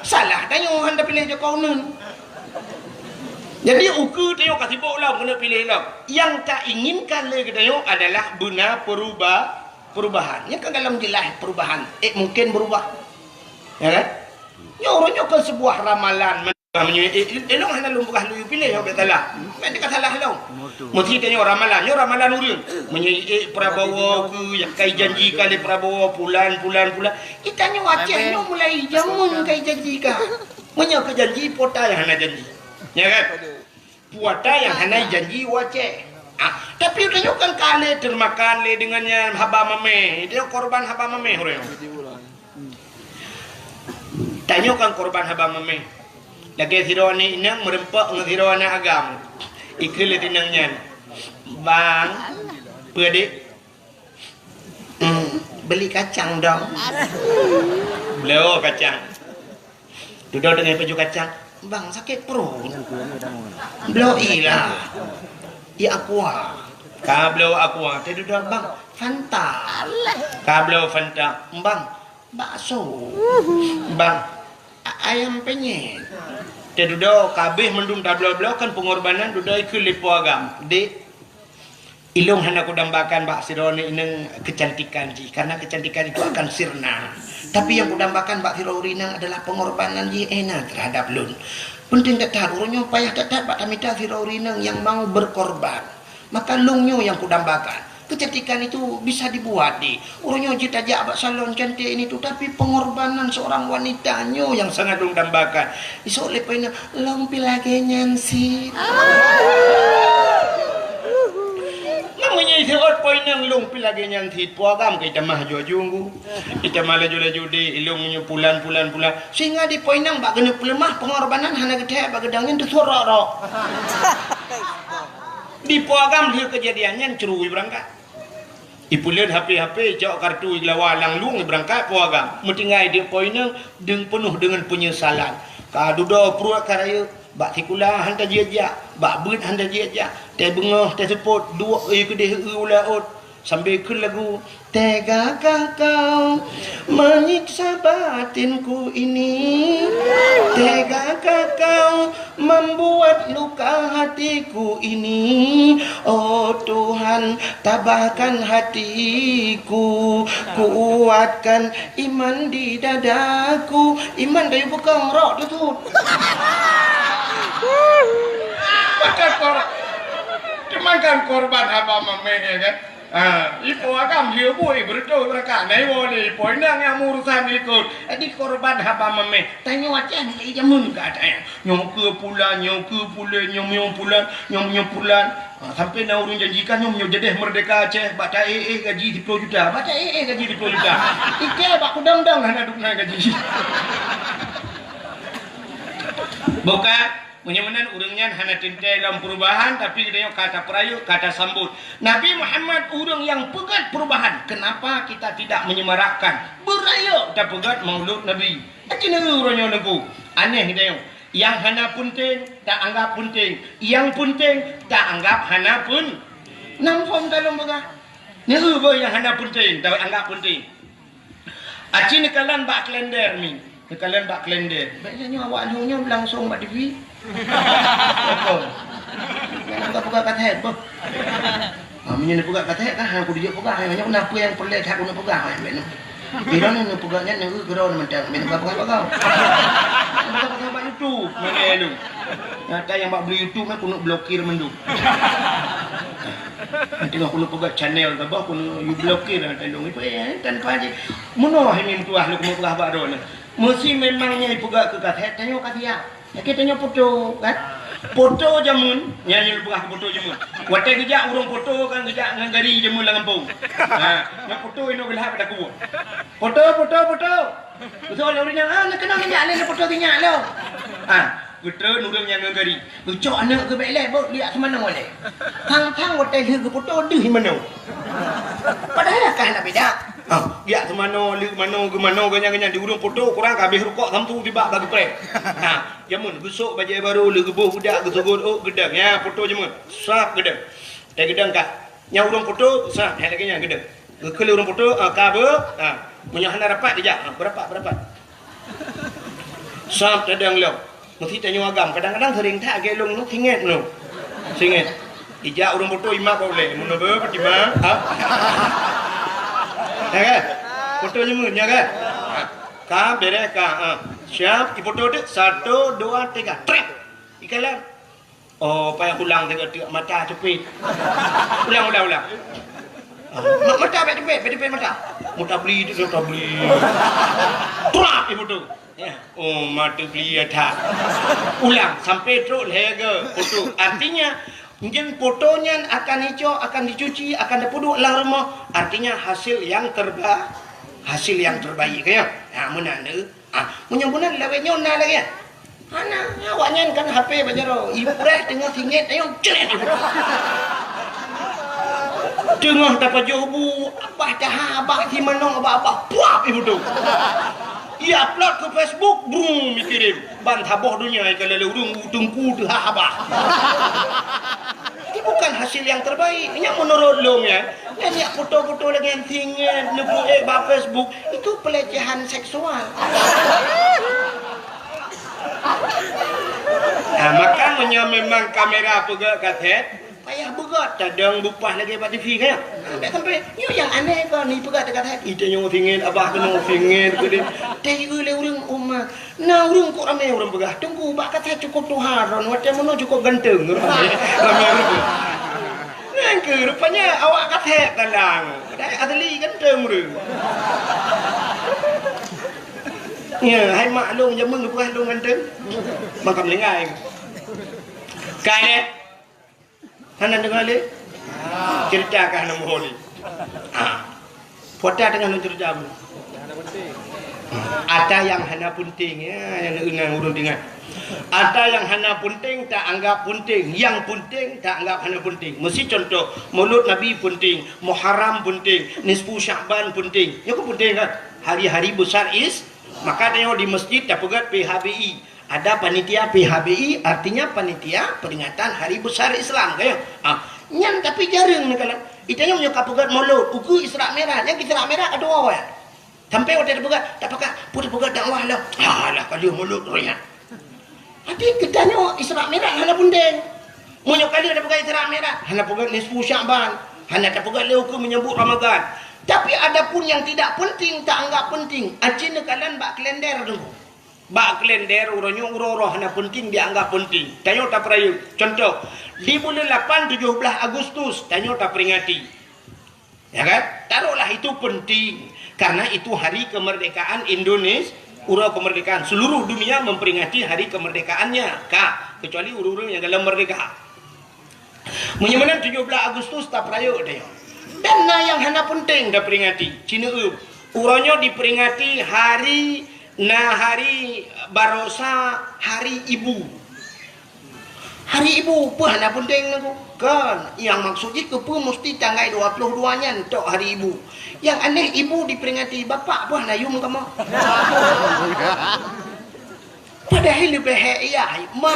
Salah tanyoe hana tapiléh Jokowi uneun. Jadi, ukeue tanyoe ka sibok lom keuneuk piléh lom. Nyang tainginkan lé geutanyoe adalah beuna peruba-, perubahan. Nyan kan dalam jeulaih perubahan. Eh, mungkin berubah. Ya kan? Nyoe uroe nyoe kan sebuah ramalan. Meunyoe, eh, eh, ilong hana lôn peugah lôn piléh, nyoe bèk salah. Meunan ka salah lôn. Meusti tanyoe ramalan, nyoe ramalan ureuëng. Meunyoe, eh, Prabowo keu nyang kai janji ka lé Prabowo, pulan, pulan, pulan. Geutanyoe Aceh nyoe mulai jameun kai janji ka. Meunyoe keu janji, peue ata nyang hana janji. Ya kan? Peue ata nyang hana janji u Aceh. Ah, tapi tanyoe kan ka lé teurmakan lé deungon nyan haba mamèh. Itu korban haba mamèh ureuëng. Tanyoe kan korban haba mamèh. Lagèe sidroe aneuk inong meureumpok ngon sidroe aneuk agam. Ikheun lé inong nyan, "Bang, peue dek?" "Hmm, beli kacang dong." Bloe kacang. Dudoe deungon pajoh kacang, "Bang, sakét pruet." "Bloe ilah. Ié aqua." Ka bloe aqua, teududoe, "Bang, Fanta." Ka bloe Fanta, "Bang, bakso." "Bang, a-, ayam penyet." Teududoe, ka abéh mandum tabloe-bloe kan peungorbanan, dudoe ikheun lé po agam, "Dek, ilong hana kudambakan bak sidroe inong keucantikan jih, karena keucantikan itu akan sirna. Tapi nyang kudambakan bak sidroe inong adalah peungorbanan jih Ena terhadap lôn. Peunteng that-that, uroe nyoe payah that-that bak tamita sidroe inong nyang mau berkorban. Maka lôn nyoe nyang kudambakan. Keucantikan itu bisa dibuat, dek. Uroe nyoe jeuet tajak bak salon cantik ini tu, tapi pengorbanan seorang wanita nyoe nyang sangat lôn dambakan." Isok lé po inong, "Lôn pih lagèe nyan cit." Meunyoe iseuôt po inong, "Lôn pih lagèe nyan cit," po agam ka itamah aju-aju ngu. Itamah laju-laju dek, ilong nyoe pulan, pulan, pulan. Sehingga di po inong bak geuneuk peuleumah, pengorbanan hana geuthèe bak geudong nyan teusurok-rok. Di po agam lheueh keujadian nyan ceurui beurangkat. Ipuleuen H P-H P, icok kartu, iglawa lam lueng, ibeurangkat po agam. Meutinggai di po inong, deung peunoh deungon peunyesalan. Ka dudoe pruet ka rayeuk, bak sikula han tajeuet jak, bak beuet han tajeuet jak, teubeungoh teuseupôt, duek ie keudeh eu u laôt, sambil kheun lagu, "Tegakah kau menyiksa batinku ini? Tegakah kau membuat luka hatiku ini? Oh Tuhan, tabahkan hatiku, kuatkan iman di dadaku." Iman kayu peukong rok tutut. Maka kor-, cuman kan korban haba mamèh, ya kan? Ah, ipo agam dia bui beureutoh rakan. Nah, iwoe lé ipo inong nyang meurusan ikot. Jadi korban haba mamèh. Tanyoe Aceh mulai jameun ka ada nyang. Nyoe keu pulan, nyoe keu pulan, nyoe, nyoe pulan, nyoe, nyoe pulan. Ah, sampai na ureueng janjikan nyoe, nyoe jadeh merdeka Aceh, bak taéh-éh gaji siploh juta. Bak taéh-éh gaji siploh juta. Ike bak kudang-dang hana dum na gaji. Bukan? Meunyoe meunan ureuëng nyan hana teuntée lom perubahan, tapi geutanyoe ka tapeurayeuk, ka tasambot. Nabi Muhammad ureuëng nyang peugét perubahan. Kenapa kita tidak menyemarakkan? Beurayeuk tapeugét Maulud Nabi. Aci neu uroe nyoe neuku. Aneh geutanyoe. Nyang hana peunteng, taanggap peunteng. Nyang peunteng, taanggap hana pun. Nam phom talom peugah. Neu beuh nyang hana peunteng, taanggap peunteng. Aci neukalon bak kalender mi. Neukalon bak kalender. Baiknya nyoe awak lheueh nyoe langsung bak T V. Betul. Jangan buka-buka kaset, boh. Ah, meunyoe neupeugah kaset kan, hana kudu jeuet peugah, hana nyoe na peue nyang peureulée that keuneuk peugah, hai, bèk nyoe. Di droeneuh neupeugah nyan, neu keudroe mantong, bèk neupeugah-peugah bak gob. Peugah-peugah bak YouTube, mana lu? Nyata nyang bak bri YouTube nyan keuneuk blokir mandum. Nanti keuneuk peugah channel ke bah, keuneuk you blokir, nanti dong itu, eh, tanpa je. Meunoe hai meutuah lôn keuneuk peugah bak droeneuh. Meusi memang nyan peugah keu kaset, tanyoe ka siap. Lagèe tanyoe poto, kan? Poto jameun, nyan nyang peugah poto jameun. Watèe geujak ureueng poto kan geujak ngon gari jameun lam gampông. Ha, nyan poto inoe geulhab pada kuwoe. Poto, poto, poto. Beutôi lé ureueng nyan, ah, neukeunong nyan lé poto sinyak lom. Ha, geutreun ureueng nyan ngon gari. Geucok aneuk geuh bèk lé, beuh liak seumanoe lé. Thang-thang watèe lheueh geupoto deuh manoe. Padahai ka hana beda. Ha, liak seumanoe, lheueh manoe, geumanoe, ganyan-ganyan di ureueng poto kurang ka habéh rukok sampoe tibak bagi preh. Ha, Jameun geusok bajèe barô, lheueh geuboh budak, geusugot ôk, geudong. Nyan poto jameun. Sab geudong. Teugeudong ka. Nyan ureueng poto, sab, hai lagèe nyan geudong. Geukheun lé ureueng poto, ah, ka beuh, ah. Meunyoe hana rapat dijak, ah, beurapat, beurapat. Sab tadong lom. Meusi tanyoe agam, kadang-kadang sering that lagèe lôn nyoe, singét nyoe. Singét. Ijak ureueng poto imat bak ulèe, meunoe beuh, Fatimah, ah. Ya kan? Poto jameun, ya kan? Ah. Ka, bèrèh ka, ah. Siap, ipoto deuh. Satu, dua, tiga. Trek. Ikalon. Oh, payah ulang teuka teuk mata teupit. Ulang, ulang, ulang. Ah, ma-, mata bèk teupit, bèk teupit mata. Mata beli tu, mata beli. Trap ipoto. Ya. Oh, mata beli ya that. Ulang sampai trok lhèe geuh poto. Artinya, nyan poto nyan akan icok, akan dicuci, akan dipeuduek lam rumoh. Artinya hasil yang terba-, hasil yang terbaik, ya. Ha, meunan tu. Ah, meunyoe meunan lawét nyoe na lagèe nyan. Hana, awak nyan kan H P bak jaroe. Ibu reh teungoh singét, ayo, cret ibu tu. Teungoh tapajoh bu, abah taha, abah si manoe, abah, abah, puap ibu tu. Ia upload ke Facebook, brum, dikirim. Ban saboh donya ikalon lé ureueng, teungku teuhah abah. Ini bukan hasil yang terbaik. Nyan menurut lôn nyan. Nyan yak foto-foto lagèe nyan singét, neupeuék bak Facebook, itu pelecehan seksual. Ah, maka meunyoe memang kamera peugöt kaset, payah beugöt, tadong bupah lagèe bak T V kan? Ah, tak sampai. Nyoe nyang aneh kon, ni peugöt kaset. Ita nyoe singét, abah keunoe singét, keudeh. Teuieu lé ureueng umat. Na ureueng kok ramé ureueng peugah, "Teungku, bak kaset cukôp tuha droen, watèe meunoe cukôp ganteng." Ramé, ramé ureueng. Nyan keuh rupanya awak kaset talang. Padahai asli ganteng ureueng. Ya, hai mak lôn jameun geupeugah lôn ganteng. Maka meuninggai. Kai lé. Hana deungoe lé? Cerita ka hana muhôi lé. Ha. Puata teungoh lôn cerita bu. Ata nyang hana peunteng, ya, nyang na ureueng deungoe. Ata nyang hana peunteng ta anggap peunteng, nyang peunteng ta anggap hana peunteng. Meusi contoh, Maulud Nabi peunteng, Muharram peunteng, Nisfu Sya'ban peunteng. Nyoe kan peunteng kan? Hari-hari besar is, maka tanyoe di masjid tapeugöt P H B I. Ada panitia P H B I, artinya panitia peringatan hari besar Islam, kan ya? Ah, nyan tapi jareueng neukalon. Ita nyoe meunyoe ka peugöt Maulud, ukeue Isra Mi'raj, nyan Isra Mi'raj ka tuwoe ya. Sampai watèe tapeugöt, tapeugöt, peue tapeugöt dakwah lah. Alah, ka lheueh Maulud roh nyan. Tapi geutanyoe Isra Mi'raj hana peunteng. Meunyoe ka lheueh tapeugöt Isra Mi'raj, hana peugöt nisfu Sya'ban, hana tapeugöt lé ukeue menyambut Ramadan. Tapi adapun yang tidak penting, ta anggap penting. Aci neukalon bak kalender tu. Bak kalender uroe nyoe uroe-uroe hana peunteng dianggap peunteng. Tanyoe tapeurayeuk. Contoh, di buleuen lapan tujoh blaih Agustus, tanyoe taperingati. Ya kan? Taruhlah itu penting. Karena itu hari kemerdekaan Indonesia, uroe kemerdekaan. Seluruh dunia memperingati hari kemerdekaannya. Ka, kecuali ureueng-ureueng nyang galom merdeka. Meunyoe meunan tujoh blaih Agustus tapeurayeuk deh. Dan na nyang hana peunteng taperingati. Cineuk, uroe nyoe diperingati hari, na hari baroesa, hari ibu. Hari ibu, peue hana peunteng nangku? Kon, nyang maksud jih keupeue musti tanggai dua ploh dua nyan tok hari ibu? Nyang aneh ibu diperingati, bapak peue hana yum kamoe? Padahai leubeh hék yah, ma,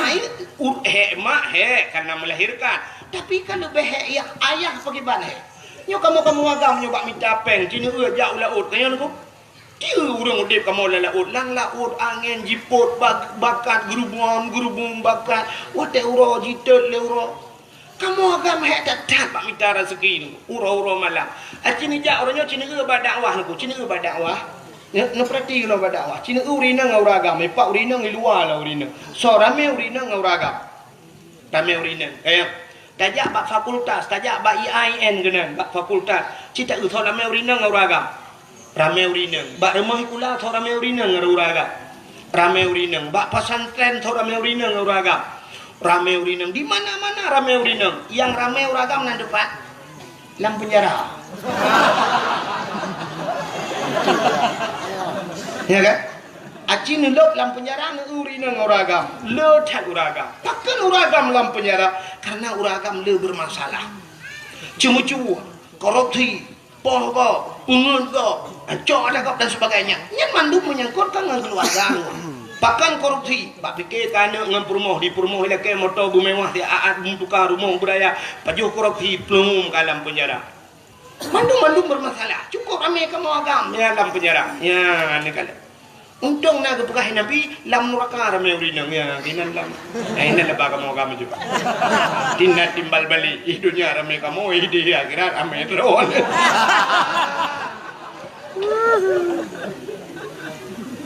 u-, hék mak hék karena melahirkan. Tapi kan leubeh hék yah, ayah pakriban hék. Nyoe kamoe-kamoe agam nyoe bak mita péng, jineuk jak u laôt, ka nyan nangku. Tiep ureuëng udeb kamoe lam laôt, lam laôt angén jipot bak-, bakat geurubum-geurubum bakat, watée uroe jitot lé uroe. Kamoe agam hék that-that bak mita raseuki nyoe, uroe-uroe malam. Aci neujak uroe nyoe, ci neueu bak dakwah nangku, ci neueu bak dakwah. Neu-, neupeurati keunoe bak dakwah. Ci neueu ureuëng inong ngon ureuëng agam, ipak ureuëng inong i luwa lah ureuëng inong. Soe ramé ureuëng inong ngon ureuëng agam. Ramé ureuëng inong. Kayang. Tajak bak fakultas, tajak bak I A I N keunan, bak fakultas. Ci taeu soe ramé ureuëng inong ngon ureuëng agam. Ramé ureuëng inong. Bak rumoh sikula soe ramé ureuëng inong ngon ureuëng agam. Ramé ureuëng inong. Bak pesantren soe ramé ureuëng inong ngon ureuëng agam. Ramé ureuëng inong. Di mana-mana ramé ureuëng inong. Nyang ramé ureuëng agam nan teumpat? Lam penjara. Ya kan? Aci neulôb lam penjara, neueu ureuëng inong ngon ureuëng agam. Le that ureuëng agam. Pakon ureuëng agam lam penjara? Karena ureuëng agam le bermasalah. Ceumeucue, korupsi, poh gob, peungeut gob, cok adat gob dan sebagainya. Nyan mandum menyangkut kan ngon keuluwarga. Pakon korupsi? Bak pike keu aneuk ngon peurumoh, di peurumoh ilakée moto beumewah, di aat meutuka rumoh beuraya, pajoh korupsi, plueng ka lam penjara. Mandum-mandum bermasalah. Cukup ramé kamoe agam, ya, lam penjara. Ya, ni kala. Untông na geupeugah Nabi, lam nuraka ramé ureuëng inong, ya, inan lam. Eh, inan laba kamoe agam juga. Tina timbal balik, ih dunia ramé kamoe, ih di akhirat ramé droe.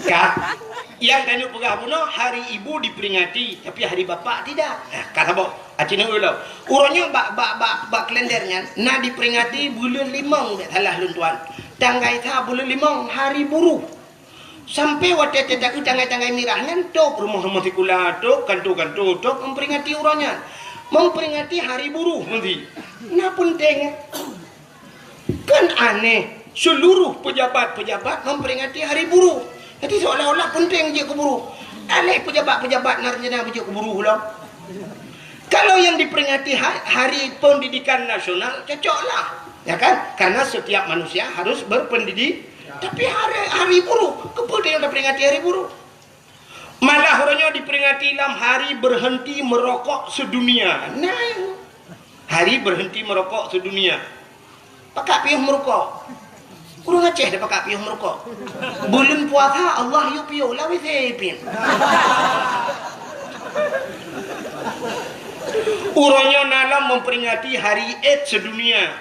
Ka, nyang tanyoe peugah bunoe, hari ibu diperingati, tapi hari bapak tidak. Nah, ka saboh. Aci neueu lom. Uroe nyoe bak, bak, bak, bak kalender nyan na diperingati buleuen limong, bék salah lôn tuan. Tanggai sa buleuen limong, hari buruh. Sampai watée teuka tanggai-tanggai mirah nyan, tok rumoh-rumoh sikula, tok kanto-kanto, tok memperingati uroe nyan. Memperingati hari buruh meusti. Na peunteng. Kan aneh, seluruh pejabat-pejabat memperingati hari buruh. Jadi seolah-olah penting jeuet keu buruh. Aléh pejabat-pejabat na rencana beujeuet keu buruh lom. Kalau yang diperingati ha-, Hari Pendidikan Nasional, cocoklah. Ya kan? Karena setiap manusia harus berpendidik. Tapi hari, hari buruh, keupeue tanyoe taperingati hari buruh? Malah uroe nyoe diperingati lam hari berhenti merokok sedunia. Nah, hari berhenti merokok sedunia. Pakak piôh meurukok. Ureuëng Aceh dah pakak piôh meurukok. Buleuen puasa Allah yue piôh, lawét se pian. Uroe nyoe na lom memperingati hari AIDS sedunia.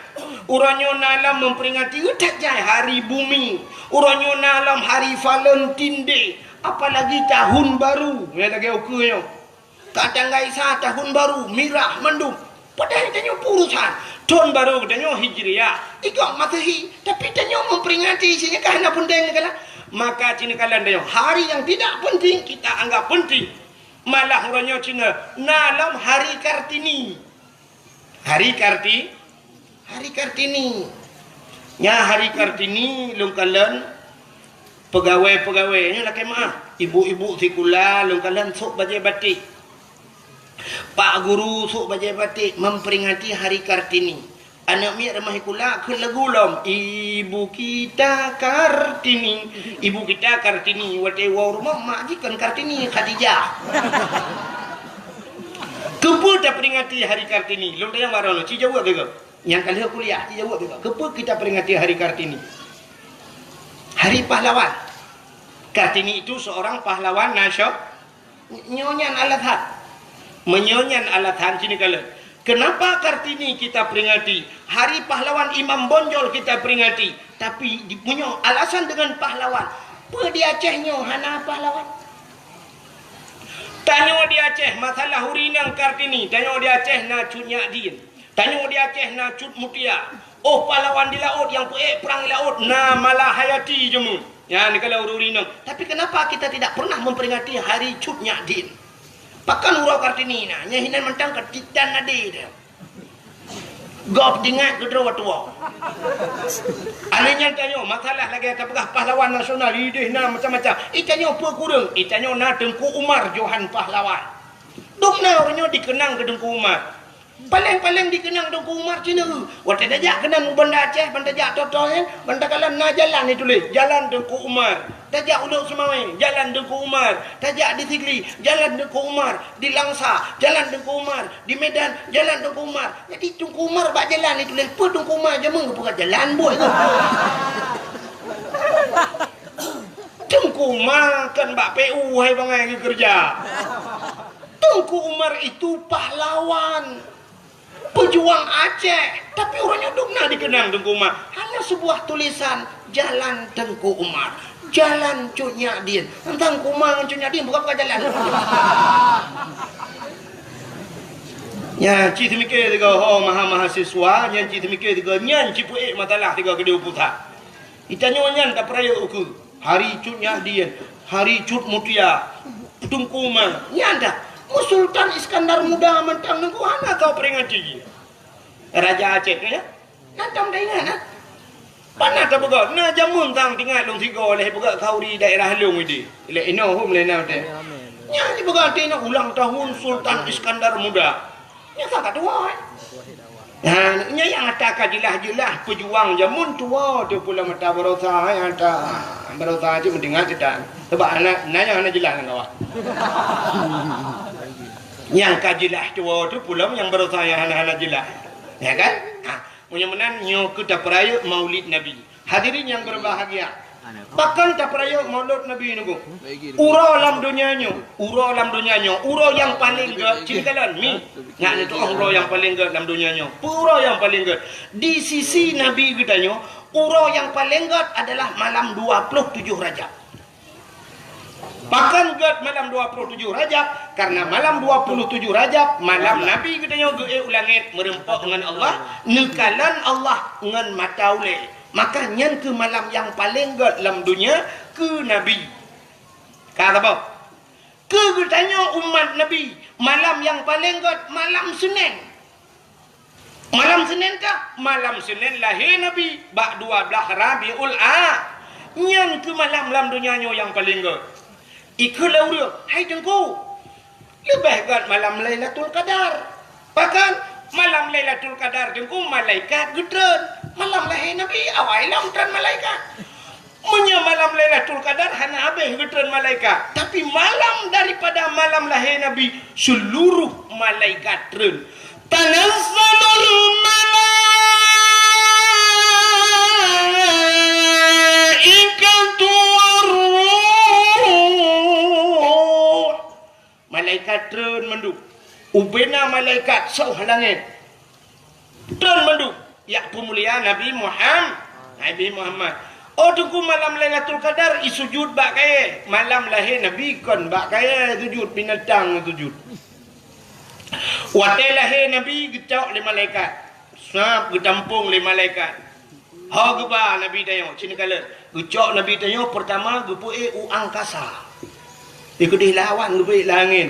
Uroe nyoe na lom memperingati, ih, that jai hari bumi. Uroe nyoe na lom hari Valentine Day. Apalagi tahun baru, ya, lagée ukeue nyoe. Ka tanggai sa tahun baru, mirah mandum. Padahai tanyoe peue urusan. Tahun baru geutanyoe Hijriah, igoe Masehi, tapi tanyoe memperingati, ci nyan ka hana peunteng neukalon. Maka ci neukalon tanyoe, hari yang tidak penting kita anggap penting. Malah uroe nyoe ci na, na lom Hari Kartini. Hari Karti-, Hari Kartini. Nya Hari Kartini lôn kalon pegawai-pegawai nyoe lakée meuah, ibu-ibu sikula lôn kalon sôk bajée batik. Pak guru sôk bajée batik memperingati Hari Kartini. Aneuk miet rumoh sikula kheun lagu lom, "Ibu kita Kartini, ibu kita Kartini." Watée woe rumoh mak jih kon Kartini, Khadijah. Keupeue taperingati Hari Kartini? Lôn tanyong baroe nyoe, ci jaweueb lé gob. Nyang ka lheueh kuliah, ci jaweueb lé gob. Keupeue kita peringati Hari Kartini? Hari Pahlawan. Kartini itu seorang pahlawan nasio-, nyoe nyan alasan. Meunyoe nyan alasan, ci neukalon. Kenapa Kartini kita peringati? Hari Pahlawan Imam Bonjol kita peringati. Tapi di, meunyoe alasan dengan pahlawan, peue di Aceh nyoe hana pahlawan? Tanyoe di Aceh, masalah ureuëng inong Kartini, tanyoe di Aceh na Cut Nyak Dien. Tanyoe di Aceh na Cut Mutia. Oh pahlawan di laôt nyang peuék prang di laôt na Malahayati jameun. Nyan dikala ureuëng inong. Tapi kenapa kita tidak pernah memperingati hari Cut Nyak Dien? Pakon uroe Kartini na, nyan hinan mantong ka titan ade teuh. Gob jingat keudroe tuwoe. Aneuëk nyan tanyoe, masalah lagée tapeugah pahlawan nasional, ideh na macam-macam. Itanyoe peue kureueng, itanyoe na Teungku Umar Johan Pahlawan. Dum na uroe nyoe dikeunang keu Teungku Umar. Paleng-paleng dikeunang Teungku Umar cina. Watée tajak keunan u Banda Aceh, ban tajak Toto nyan, ban takalon na jalan ituléh, Jalan Teungku Umar. Tajak u Lhokseumawe, Jalan Teungku Umar. Tajak di Sigli, Jalan Teungku Umar. Di Langsa, Jalan Teungku Umar. Di Medan, Jalan Teungku Umar. Jadi Teungku Umar bak jalan ituléh, peue Teungku Umar jameun geupeugah jalan buet tu. Teungku Umar kan bak P U hai bangai geukeureuja. Teungku Umar itu pahlawan, pejuang Aceh, tapi uroe nyoe dum na dikeunang Teungku Umar. Hanya sebuah tulisan, Jalan Teungku Umar, Jalan Cut Nyak Dien. Teuntang Teungku Umar ngon Cut Nyak Dien bukan, bukan jalan. Nyan cit teumike sigoe ho maha mahasiswa, nyan cit teumike sigoe nyan cit peuék masalah sigoe keudeh u pusat. Geutanyoe nyan tapeurayeuk ukeue, Hari Cut Nyak Dien, Hari Cut Mutia, Teungku Umar, nyan dah. Sultan Iskandar Muda mantong Teungku hana tao peringati jih. Raja Aceh tu ya. Nyan tom taingat nah. Pana tapeugah, na jameun tang tingat lôn sigoe leh peugah khauri daerah lôn idi. Lé inoe hom lé na teh. Nyan jipeugah teuingat ulang tahun Sultan Iskandar Muda. Nyan ka tuwoe. Nah, nyan nyang ata ka jeulaih-jeulaih peujuang jameun tuwoe tu pula mata barosa nyang ata barosa cit meudeungoe cit tan. Sebab aneuk na nyang hana jeulaih lam kawah. Nyang ka jeulaih tuwoe tu pula nyang barosa nyang hana-hana jeulaih. Ya kan? Ha, meunyoe meunan nyoe keu tapeurayeuk Maulid Nabi. Hadirin yang berbahagia, pakon tapeurayeuk Maulud Nabi nyoe? Uroe lam donya nyoe, uroe lam donya nyoe, uroe nyang paleng gét, cit kalon mi. Nyak neutu'oh uroe nyang paleng gét lam donya nyoe. Peue uroe nyang paleng gét? Di sisi Nabi geutanyoe, uroe nyang paleng gét adalah malam dua puluh tujoh Rajab. Pakon gét malam dua puluh tujoh Rajab? Karena malam dua puluh tujoh Rajab, malam Nabi geutanyoe geuék u langét meureumpok ngon Allah, neukalon Allah ngon mata ulée. Maka nyan keuh malam nyang paleng gét lam donya keu Nabi. Ka saboh. Keu geutanyoe umat Nabi, malam nyang paleng gét malam Senin. Malam Senin kah? Malam Senin lahé Nabi bak dua blaih Rabiul A. Nyan keuh malam lam donya nyoe nyang paleng gét. Ikheun lé ureuëng, "Hai Teungku, leubeh gét malam Lailatul Qadar." Pakon? Malam Lailatul Qadar Teungku malaikat geutreun. Malam lahé Nabi awai lom treun malaikat. Meunyoe malam Lailatul Qadar hana habéh geutreun malaikat, tapi malam daripada malam lahé Nabi seluruh malaikat treun. Tanazzalul malaikatu warruh. Malaikat treun mandum. Ubena malaikat soh langét. Treun mandum. Jak peumulia Nabi Muham-, Nabi Muhammad. Oh Teungku, malam Lailatul Qadar isujud bak kayée. Malam lahé Nabi kon bak kayée sujud, binatang sujud. Watée lahé Nabi geucok lé malaikat. Sab geutampong lé malaikat. Ho geuba Nabi tanyoe, cit neukalon. Geucok Nabi tanyoe peurtama geupeuék u angkasa. Di keudeh lawan geupeuék langét.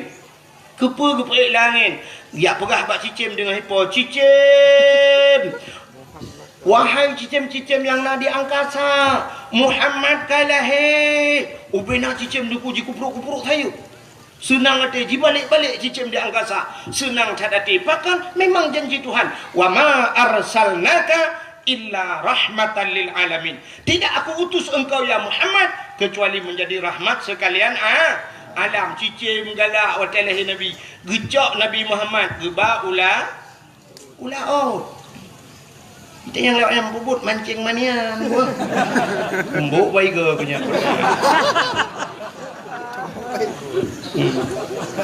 Keupeue geupeuék langét? Jak peugah bak cicém deungon ipo, "Cicém! Wahai cicém-cicém nyang na di angkasa, Muhammad ka lahé!" Ubena cicém Teungku jikuprok-kuprok sayeuep. Seunang até jibalek-balek cicém di angkasa. Seunang that até. Pakon? Memang janji Tuhan. "Wa ma arsalnaka illa rahmatan lil alamin." Tidak Aku utus engkau, ya Muhammad, kecuali menjadi rahmat sekalian a-, alam. Cicém galak watée lahé Nabi. Geucok Nabi Muhammad, geuba u la-, u laôt. Kita nyang lewat nyang peubuet mancing manian. Umbok baiga punya.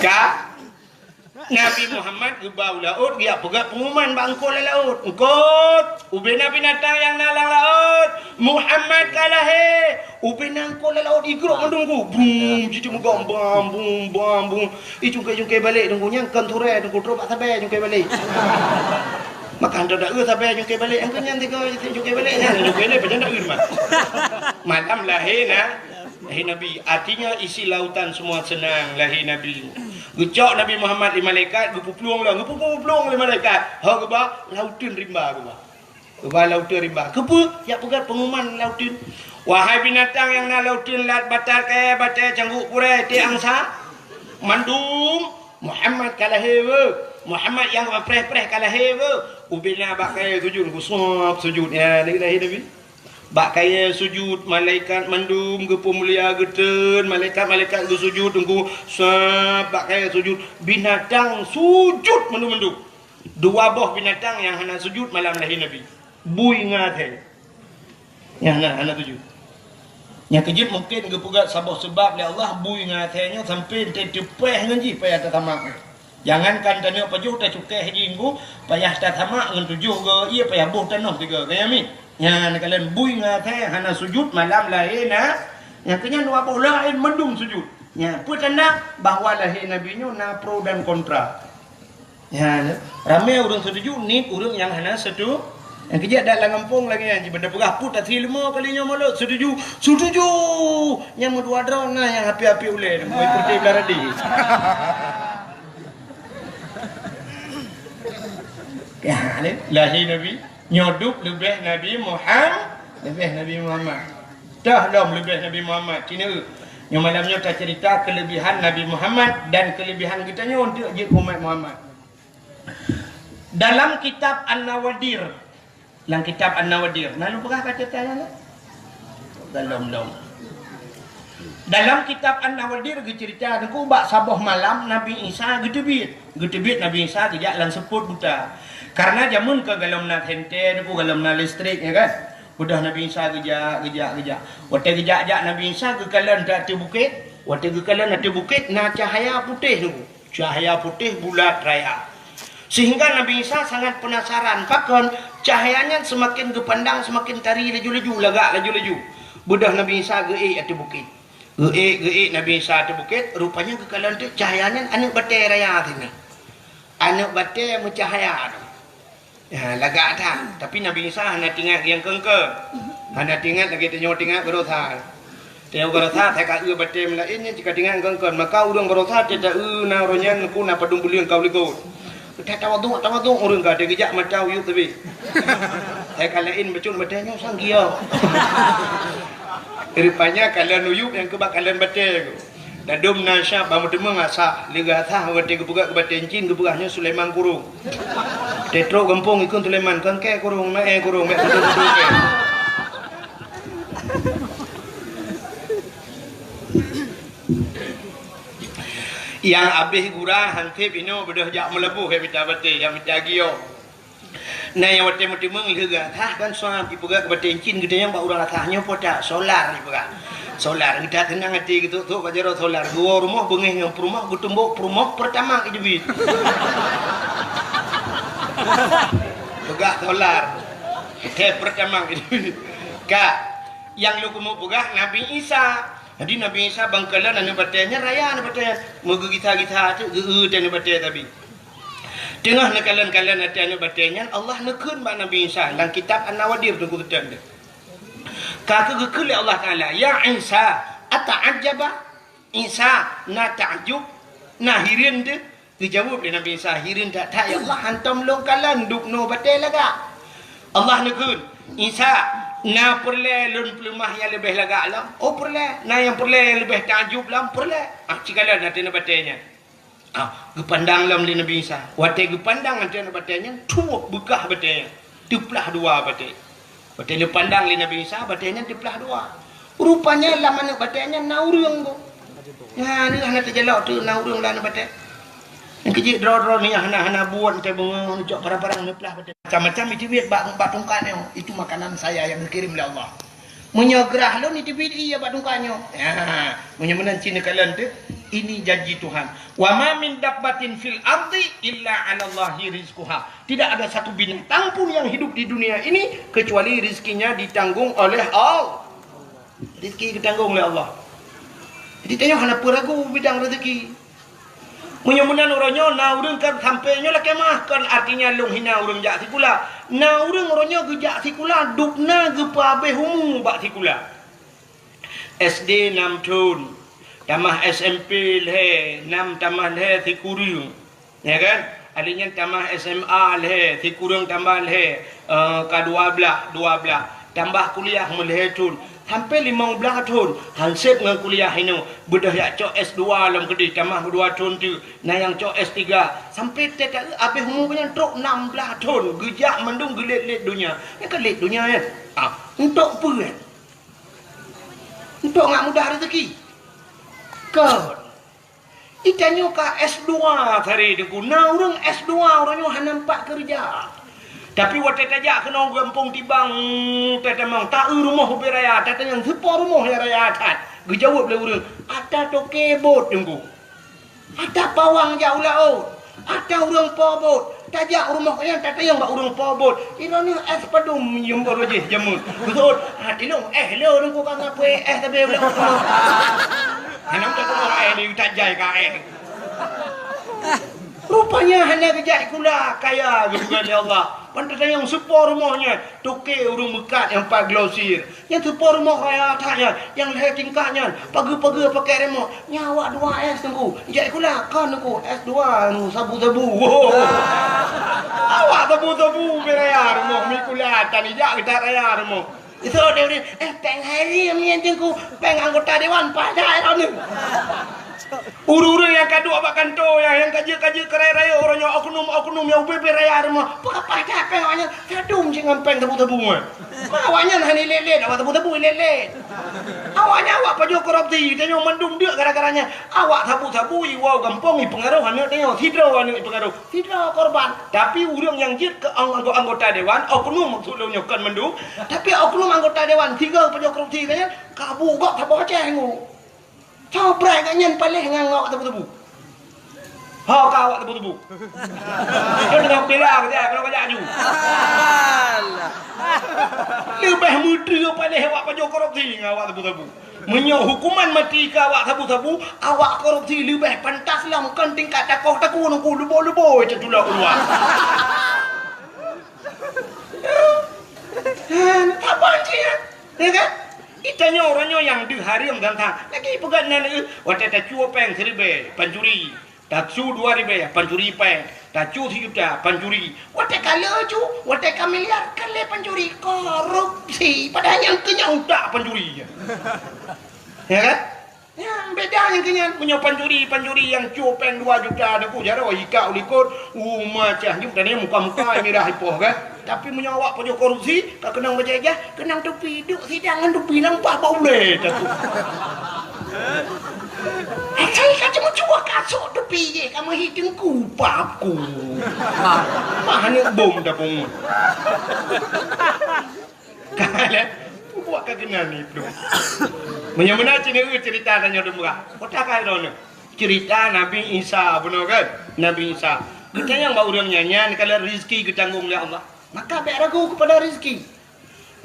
Ka Nabi Muhammad geuba u laôt, geujak peugah peungumuman bak eungkôt lam laôt. "Eungkôt, ubena binatang nyang na lam laôt, Muhammad ka lahé." Ubena eungkôt lam laôt igrok mandum ku. Brum, jiteumeugob bam, bum, bam, bum. Icungkai-cungkai balek Teungku, nyan kon turée Teungku, trok bak sabe cungkai balek. Maka hantom da eu sabe cungkai balek, angkeu nyan tiga cungkai balek nyan, cungkai lé pajan da eu mah. Malam lahé na, lahé Nabi. Artinya isi lautan semua senang lahé Nabi. Geucok Nabi Muhammad lé malaikat, geupuplueng lom, geupuplueng lé malaikat. Ho geuba, lauteun rimba geuba. Geuba lauteun rimba. Keupeue? Jak peugah peungumuman lauteun. Wahai binatang nyang na lauteun, lat, batat, kayée, batée, cangguek, purée, tiek, angsa, mandum, Muhammad Muhammad ka lahé beuh. Muhammad nyang preh-preh ka lahé beuh. Ubena bak kayèe sujud, geusuab sujud. Ya, ni lahé Nabi. Bak kayèe sujud, malaikat mandum geupeumulia geuteun, malaikat-malaikat geusujud, teungku, sab bak kayèe sujud, binatang sujud mandum-mandum. Dua boh binatang nyang hana sujud malam lahé Nabi. Bui ngon asèe. Nyang hana, hana sujud. Nyang keujeuet mungken geupeugah saboh seubab lé Allah, bui ngon asèe nyoe sampoe teupeue ngon jih payah tasamak. Jangankan tanyoe pajoh tacukéh jih ngon payah tasamak ngon tujoh go ié payah boh tanoh tiga. Ka nyan mi? Nyan kalon bui ngon asèe hana sujud malam lahé na. Nyang keunyan dua boh laén mandum sujud. Nyan peue tanda bahwa lahé Nabi nyoe na pro dan kontra. Nyan ramé ureueng setuju, nit ureueng nyang hana setu. Nyang keujeuet dak lam gampông lagèe nyan, jipeugah peue tasri leumo kali nyoe mulod setuju. Setuju! Nyang meudua droe na nyang api-api ulèe, moi peureute blah radi. Ya, ni lahé Nabi, nyoe dub leubeh Nabi Muham-, leubeh Nabi Muhammad. Toh lom leubeh Nabi Muhammad, ci neu. Nyoe malam nyoe taceurita keuleubehan Nabi Muhammad dan keuleubehan geutanyoe untuk jeuet umat Muhammad. Dalam kitab An-Nawadir, lam kitab An-Nawadir, na lôn peugah ka ceurita nyan? Belum, belum. Dalam kitab An-Nawadir geuceurita, teungku, bak saboh malam Nabi Isa geuteubiet. Geuteubiet Nabi Isa geujak lam seupôt buta. Karena jameun ka golom na senter, teungku, golom na listrik, ya kan? Beudôh Nabi Isa geujak, geujak, geujak. Watèe geujak-jak Nabi Isa geukalon ateueh bukét, watèe geukalon ateueh bukét na cahya putéh, teungku. Cahya putéh bulat raya. Sehingga Nabi Isa sangat penasaran, pakon cahya nyan seumaken geupandang seumaken tari laju-laju, lagak laju-laju. Beudôh Nabi Isa geuék ateueh bukét. Geuék, geuék Nabi Isa ateueh bukét, rupanya geukalon teuk cahya nyan aneuk batèe raya sinan. Aneuk batèe meucahya tu. Ya, lagak that. Tapi Nabi Isa hana teuingat nyang keun-keun. Hana teuingat lagèe tanyoe teuingat baroesa. Tanyoe baroesa, sai ka eu batèe meulaén nyan cit ka teuingat keun-keun. Maka ureueng baroesa, teuta eu na uroe nyan, ku na padum buleuen ka u likot. Teuta tawadhu, tawadhu ureueng ka, teugeujak mata uyueb teubiet. Sai ka laén bacut batèe nyoe sang giok. Rupanya kalon uyueb nyang keu bak kalon batèe. Ladôm na syab ban meuteumèe asah, lé geuasah watèe geupeugah keu batèe cit, geupeugah nyoe Sulaiman Kurông. Teutrok gampông ikheun Sulaiman, kangkè kurông, maé kurông, bèk beutôi-beutôi kè. Nyang abéh gura hansép inoe beudôh jak meulaboh, jak mita batèe, jak mita giok. Na nyang watèe meuteumèe lheueh geuasah kan suam, ipeugah keu batèe cit geutanyoe bak ureueng asah nyoe po that, solar ipeugah. Solar, geutak teunang até geutok-tok bak jaroe solar, geuwoe rumoh beungéh ngon peurumoh, geutumbok peurumoh Pertamax jiteubiet. Peugah solar. Teh Pertamax jiteubiet. Ka, nyang lôn keumeung peugah Nabi Isa. Jadi Nabi Isa ban kalon aneuk batèe nyan raya aneuk batèe nyan. Meugeugisa-gisa teuk geu-eu teuh aneuk batèe tabi. Teungoh neukalon-kalon ateueh aneuk batèe nyan, Allah neukheun bak Nabi Isa lam kitab An-Nawadir teungku teuh. Ka keuh geukheun lé Allah Taala, "Ya Isa, ata'ajjaba?" Isa, na takjub, na hireuen teuh? Geujaweueb lé Nabi Isa, "Hireuen that-that, ya Allah, hantom lôn kalon dub noe batèe lagak." Allah neukheun, "Isa, na peureulèe lôn peuleumah nyang leubeh lagak lom?" "Oh, peureulèe." "Na nyang peureulèe nyang leubeh takjub lom?" "Peureulèe." Ah, ci kalon ateueh aneuk batèe nyan. Ah, geupandang lom lé Nabi Isa. Watèe geupandang ateueh aneuk batèe nyan, tuwoe beukah batèe nyan. Teuplah dua batèe. Watèe geupandang lé Nabi Isa, batèe nyan teuplah dua. Rupanya lam aneuk batèe nyan na ureueng, Bu. Nyan hana teujalok teuk na ureueng lam aneuk batèe. Nyang keu jeuet droe-droe nyan hana-hana buet, teuh beungoh neucok parang-parang neuplah batèe. Macam-macam iteubiet bak, bak tungkat nyoe. Itu makanan saya yang dikirim oleh Allah. Meunyoe grah lôn, iteubiet ie bak tungkat nyoe. Ha, meunyoe meunan cit neukalon teuh, ini janji Tuhan. "Wa ma min dabbatin fil ardi illa 'alallahi rizquha." Tidak ada satu binatang pun yang hidup di dunia ini kecuali rezekinya ditanggung oleh Allah. Rezeki ditanggong oleh Allah. Jadi tanyoe hana peue ragu bidang rezeki. Meunyoe meunan uroe nyoe na ureueng kan sampoe nyoe lakèe meu'ah, kon artinya lôn hina ureueng jak sikula. Na ureueng uroe nyoe geujak sikula, dub na geupeuhabéh umu bak sikula. S D nam thon, tamah S M P lhèe, nam tamah lhèe sikureueng. Ya kan? Ahli nyan tamah S M A lhèe, sikureueng tambah lhèe, eh, ka dua blah, dua blah. Tambah kuliah meulhèe thon. Sampai limong blaih thon, han sép ngon kuliah inoe, beudôh jak cok S dua lom keudeh, tamah dua thon teuk, na nyang cok S tiga. Sampai teuka abéh umu nyan trok nam blaih thon, geujak mandum geulét-lét donya. Nyan ka lét donya nyan. Ah, untuk peue nyan? Untuk ngat mudah rezeki. Kon. Itanyoe ka S dua tadi Teungku. Na ureuëng S dua, ureuëng nyoe hana nampak keureuja. Tapi watée tajak keunoe gampông Tibang, tatamong, ta-eu rumoh ubé raya, tatanyong, "Soe po rumoh nyang raya that?" Geujaweueb lé ureuëng, "Ata toke bot, Teungku. Ata pawang jak u laôt. Ata ureuëng po bot." Tajak u rumoh nyan, tatanyong bak ureuëng po bot, "Droeneuh éh padum nyang baroe jih jameun?" Geuseuôt, "Ah, tilông éh lé, Teungku, ka ngapui éh sabe u laôt." Hana meutuah éh di tajai ka éh. Rupanya hana geujak sikula, kaya geupeugah lé Allah. Ban tatanyong, "Soe po rumoh nyan?" "Toke ureuëng meukat nyang pat glosir." "Nyan soe po rumoh raya that nyan, nyang lhée tingkat nyan, pageue-pageue pakai remote?" "Nyan awak dua S, Teungku." "Jak sikula?" "Kon, Teungku, S dua, Teungku, sabu-sabu." Awak sabu-sabu ubé raya rumoh, mi sikula tan ijak geutat raya rumoh. Itu dia, dia, "Eh, péng harim nyan, Teungku, péng anggota dewan paih that droeneuh." Ureuëng-ureuëng nyang ka duek bak kantô nyan, nyang ka jeuet-ka jeuet keu raya-raya, uroe nyoe oknum-oknum nyang ubé-bé raya rumoh, peue ka paih that péng awaknyan? Sadum cit ngon péng sabu-sabu nyan. Ma awaknyan hana ilét-lét, awak sabu-sabu ilét-lét. Awaknyan awak pajoh korupsi, tanyoe mandum deuk gara-gara nyan. Awak sabu-sabu iwoe gampông ipeungaroh aneuëk tanyoe, sidroe aneuëk ipeungaroh, sidroe korban. Tapi ureuëng nyang jeuet keu ang-, anggo-, anggota dewan, oknum maksud lôn nyoe kon mandum, tapi oknum anggota dewan sigoe pajoh korupsi nyan, ka bu gob saboh Aceh ngu. Soe brai gobnyan paléh ngon awak tebu-tebu? Ho ka awak tebu-tebu? Dia tengah bela ke dia, kalau kajak aju. Alah. Leubeh meudreue paléh awak pajoh korupsi ngon awak tebu-tebu. Meunyoe hukuman mati keu awak sabu-sabu, awak korupsi leubeh pantas lom kon tingkat takoh taku nungku lubo-lubo teutulo keuluwa. Hana saban cit, ya kan? Itanyoe uroe nyoe nyang deuh hareuem dan that. Lagi peugah nan, eh, watée tacue péng siribée, pancuri. Tacue dua ribée, pancuri péng. Tacue sijuta, pancuri. Watée ka lheueh cu, watée ka miliar, ka lheueh pancuri. Korupsi. Padahai nyang keu nyan utak pancuri. Ya kan? Nyan beda nyang keu nyan. Meunyoe pancuri, pancuri nyang cue péng dua juta, Teungku, jaroe ika u likot, u macah jeuem, dan nyang muka-muka mirah ipoh, kan? Tapi meunyoe awak pajoh korupsi, ka keunong bajée ijah, keunong tupi, duek sidang ngon tupi lam paih bak ulée, Teungku. Asai ka ceumeucue kasok tupi jih, ka meuhi teungku, paku. Mah aneuk bom tapong. Ka lé, buet ka keunan iplôh. Meunyoe meunan cit nyoe ceurita tanyoe dum beurak. Kota ka droeneuh. Ceurita Nabi Isa, bunoe kan? Nabi Isa. Geutanyong bak ureuëng nyan, nyan ka lheueh rezeki geutanggong lé Allah. Maka bék ragu keupada rezeki.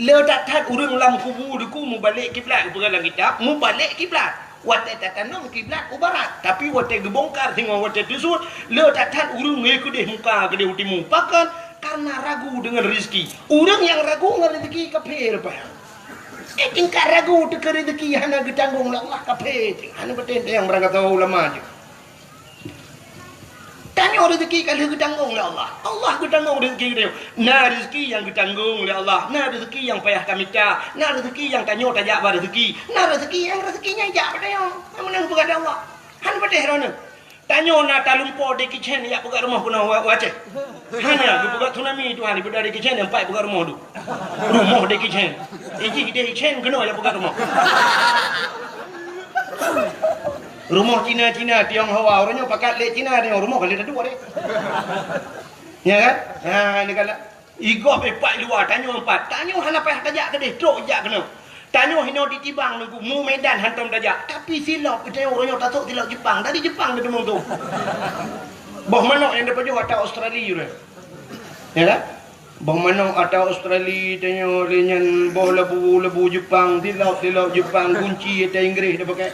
Le that-that ureuëng lam kubu Teungku mubalek kiblat, geupeugah lam kitab, mubalek kiblat. Watée tatanom kiblat u barat, tapi watée geubongkar singoh watée teusut, le that-that ureuëng ngieng keudeh muka keudeh u timu. Pakon? Karena ragu deungon rezeki. Ureuëng nyang ragu ngon rezeki kafé rupa. Eh, tingkat ragu teuka rezeki hana geutanggong lé Allah, kafé. Hana beutôi nyang barangkasoe ulama jih. Tanyoe rezeki ka lheueh geutanggong lé Allah. Allah geutanggong rezeki geutanyoe. Na rezeki nyang geutanggong lé Allah, na rezeki nyang payah tamita, na rezeki nyang tanyoe tajak bak rezeki, na rezeki nyang rezeki nyan jak bak tanyoe. Nyang meunang peugah lé Allah. Hana patéh droeneuh. Tanyoe na talumpo Jackie Chan jak peugah rumoh keunoe wa-, u Aceh. Hana geupeugah tsunami Tuhan, ibeudôh Jackie Chan nyang pat peugah rumoh tu. Rumoh Jackie Chan. Iji Jackie Chan keunoe jak peugah rumoh. Rumoh Cina-Cina, Tionghoa, ureuëng nyoe pakat lé Cina, Tiong-, rumoh ka lheueh taduek deh. Ya kan? Ha, ni kan. Igob ipat luwa, tanyoe empat. Tanyoe hana payah tajak keudeh, trok jak keunoe. Tanyoe hinoe di Tibang Teungku, mu Medan hantom tajak. Tapi silop, tanyoe ureuëng nyoe tasok silop Jepang. Dari Jepang tateumong tu. Boh manok nyang tapajoh ata Australia ureuëng. Ya kan? Boh manok ata Australia, tanyoe lé nyan boh labu-labu Jepang, silop-silop Jepang, gunci ata Inggris tapakai.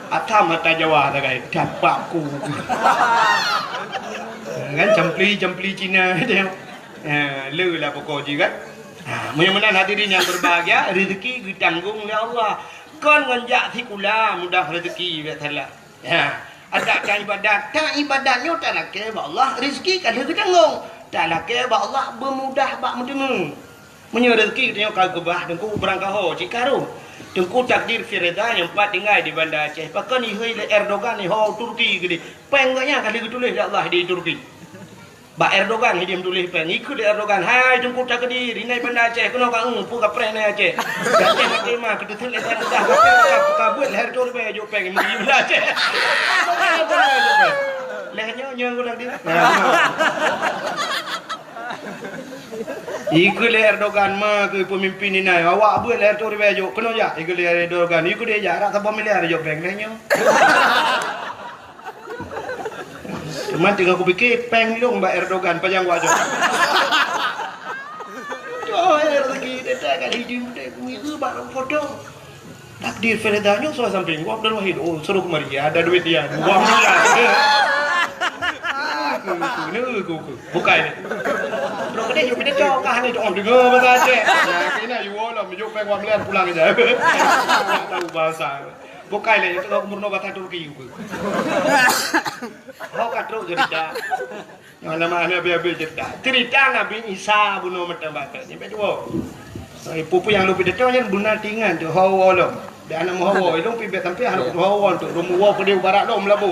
Atam ata Jawa takai, dapat ku. Kan campli-campli Cina tanyoe. Ha, le lah pokok jih kan. Ha, meunyoe meunan hadirin yang berbahagia, rezeki geutanggong lé Allah. Kon ngon jak sikula mudah rezeki, biak salah. Ha, adak ka ibadat, ka ibadat nyoe talakée bak Allah, rezeki ka lheueh geutanggong. Talakée bak Allah beumudah bak meuteumé. Meunyoe rezeki geutanyoe ka geubah, Teungku, beurangkaho cit ka rhot. Teungku, takdir fi ridha nyang pat tinggai di Banda Aceh. Pakon ihôi lé Erdogan iho Turki keudeh. Péng geuh nyan ka lheueh geutuléh lé Allah di Turki. Bak Erdogan hidéh meutuléh péng. Ikheun lé Erdogan, "Hai Teungku takdir, inan Banda Aceh, keunoe ka eu, peue kapreh inan Aceh." Aceh maté ma, keuteuseut lé Aceh, ka, ka, ka beuet lhèe reutôh ribèe jok péng, meuri Banda Aceh. Lhèe nyoe, nyoe takdir. Ikheun lé Erdogan ma keu peumimpin inan, awak beuet lhèe reutôh ribèe jok, keunoe jak, ikheun lé Erdogan, ikheun lé jak, rab saboh miliar jok péng, lhèe nyoe. Cuman teungoh kupike, péng lôn bak Erdogan, pajan wajok. Toh, eh, rezeki, teuka lagi jeuet, ku ngieng bak foto. Takdir fi ridha nyoe soe sampéng, Abdul Wahid. Oh, suruh kemari, ada duit dia. Dua miliar. Aku, aku, ni aku, aku. Bukai ni. Bro, kedai jeuet pidato, kah ni, oh, deungoe bahasa Aceh. Nah, kena, you all, you pay one million pulang aja. Tak tahu bahasa. Bukai lé, itu aku murno bahasa Turki, aku. Hok ka trok cerita. Nyang nama aneuk habéh-habéh cerita. Cerita Nabi Isa bunoe meuteumbakat. Nyan bèk tuwoe. Eh, peue-peue nyang lôn pidato nyan beuna tingan tu, hawa lom. Dan aneuk meuhawa, ilong pih bèk sampai aneuk meuhawa tu. Lôn meuwoe keudéh barat lom labu.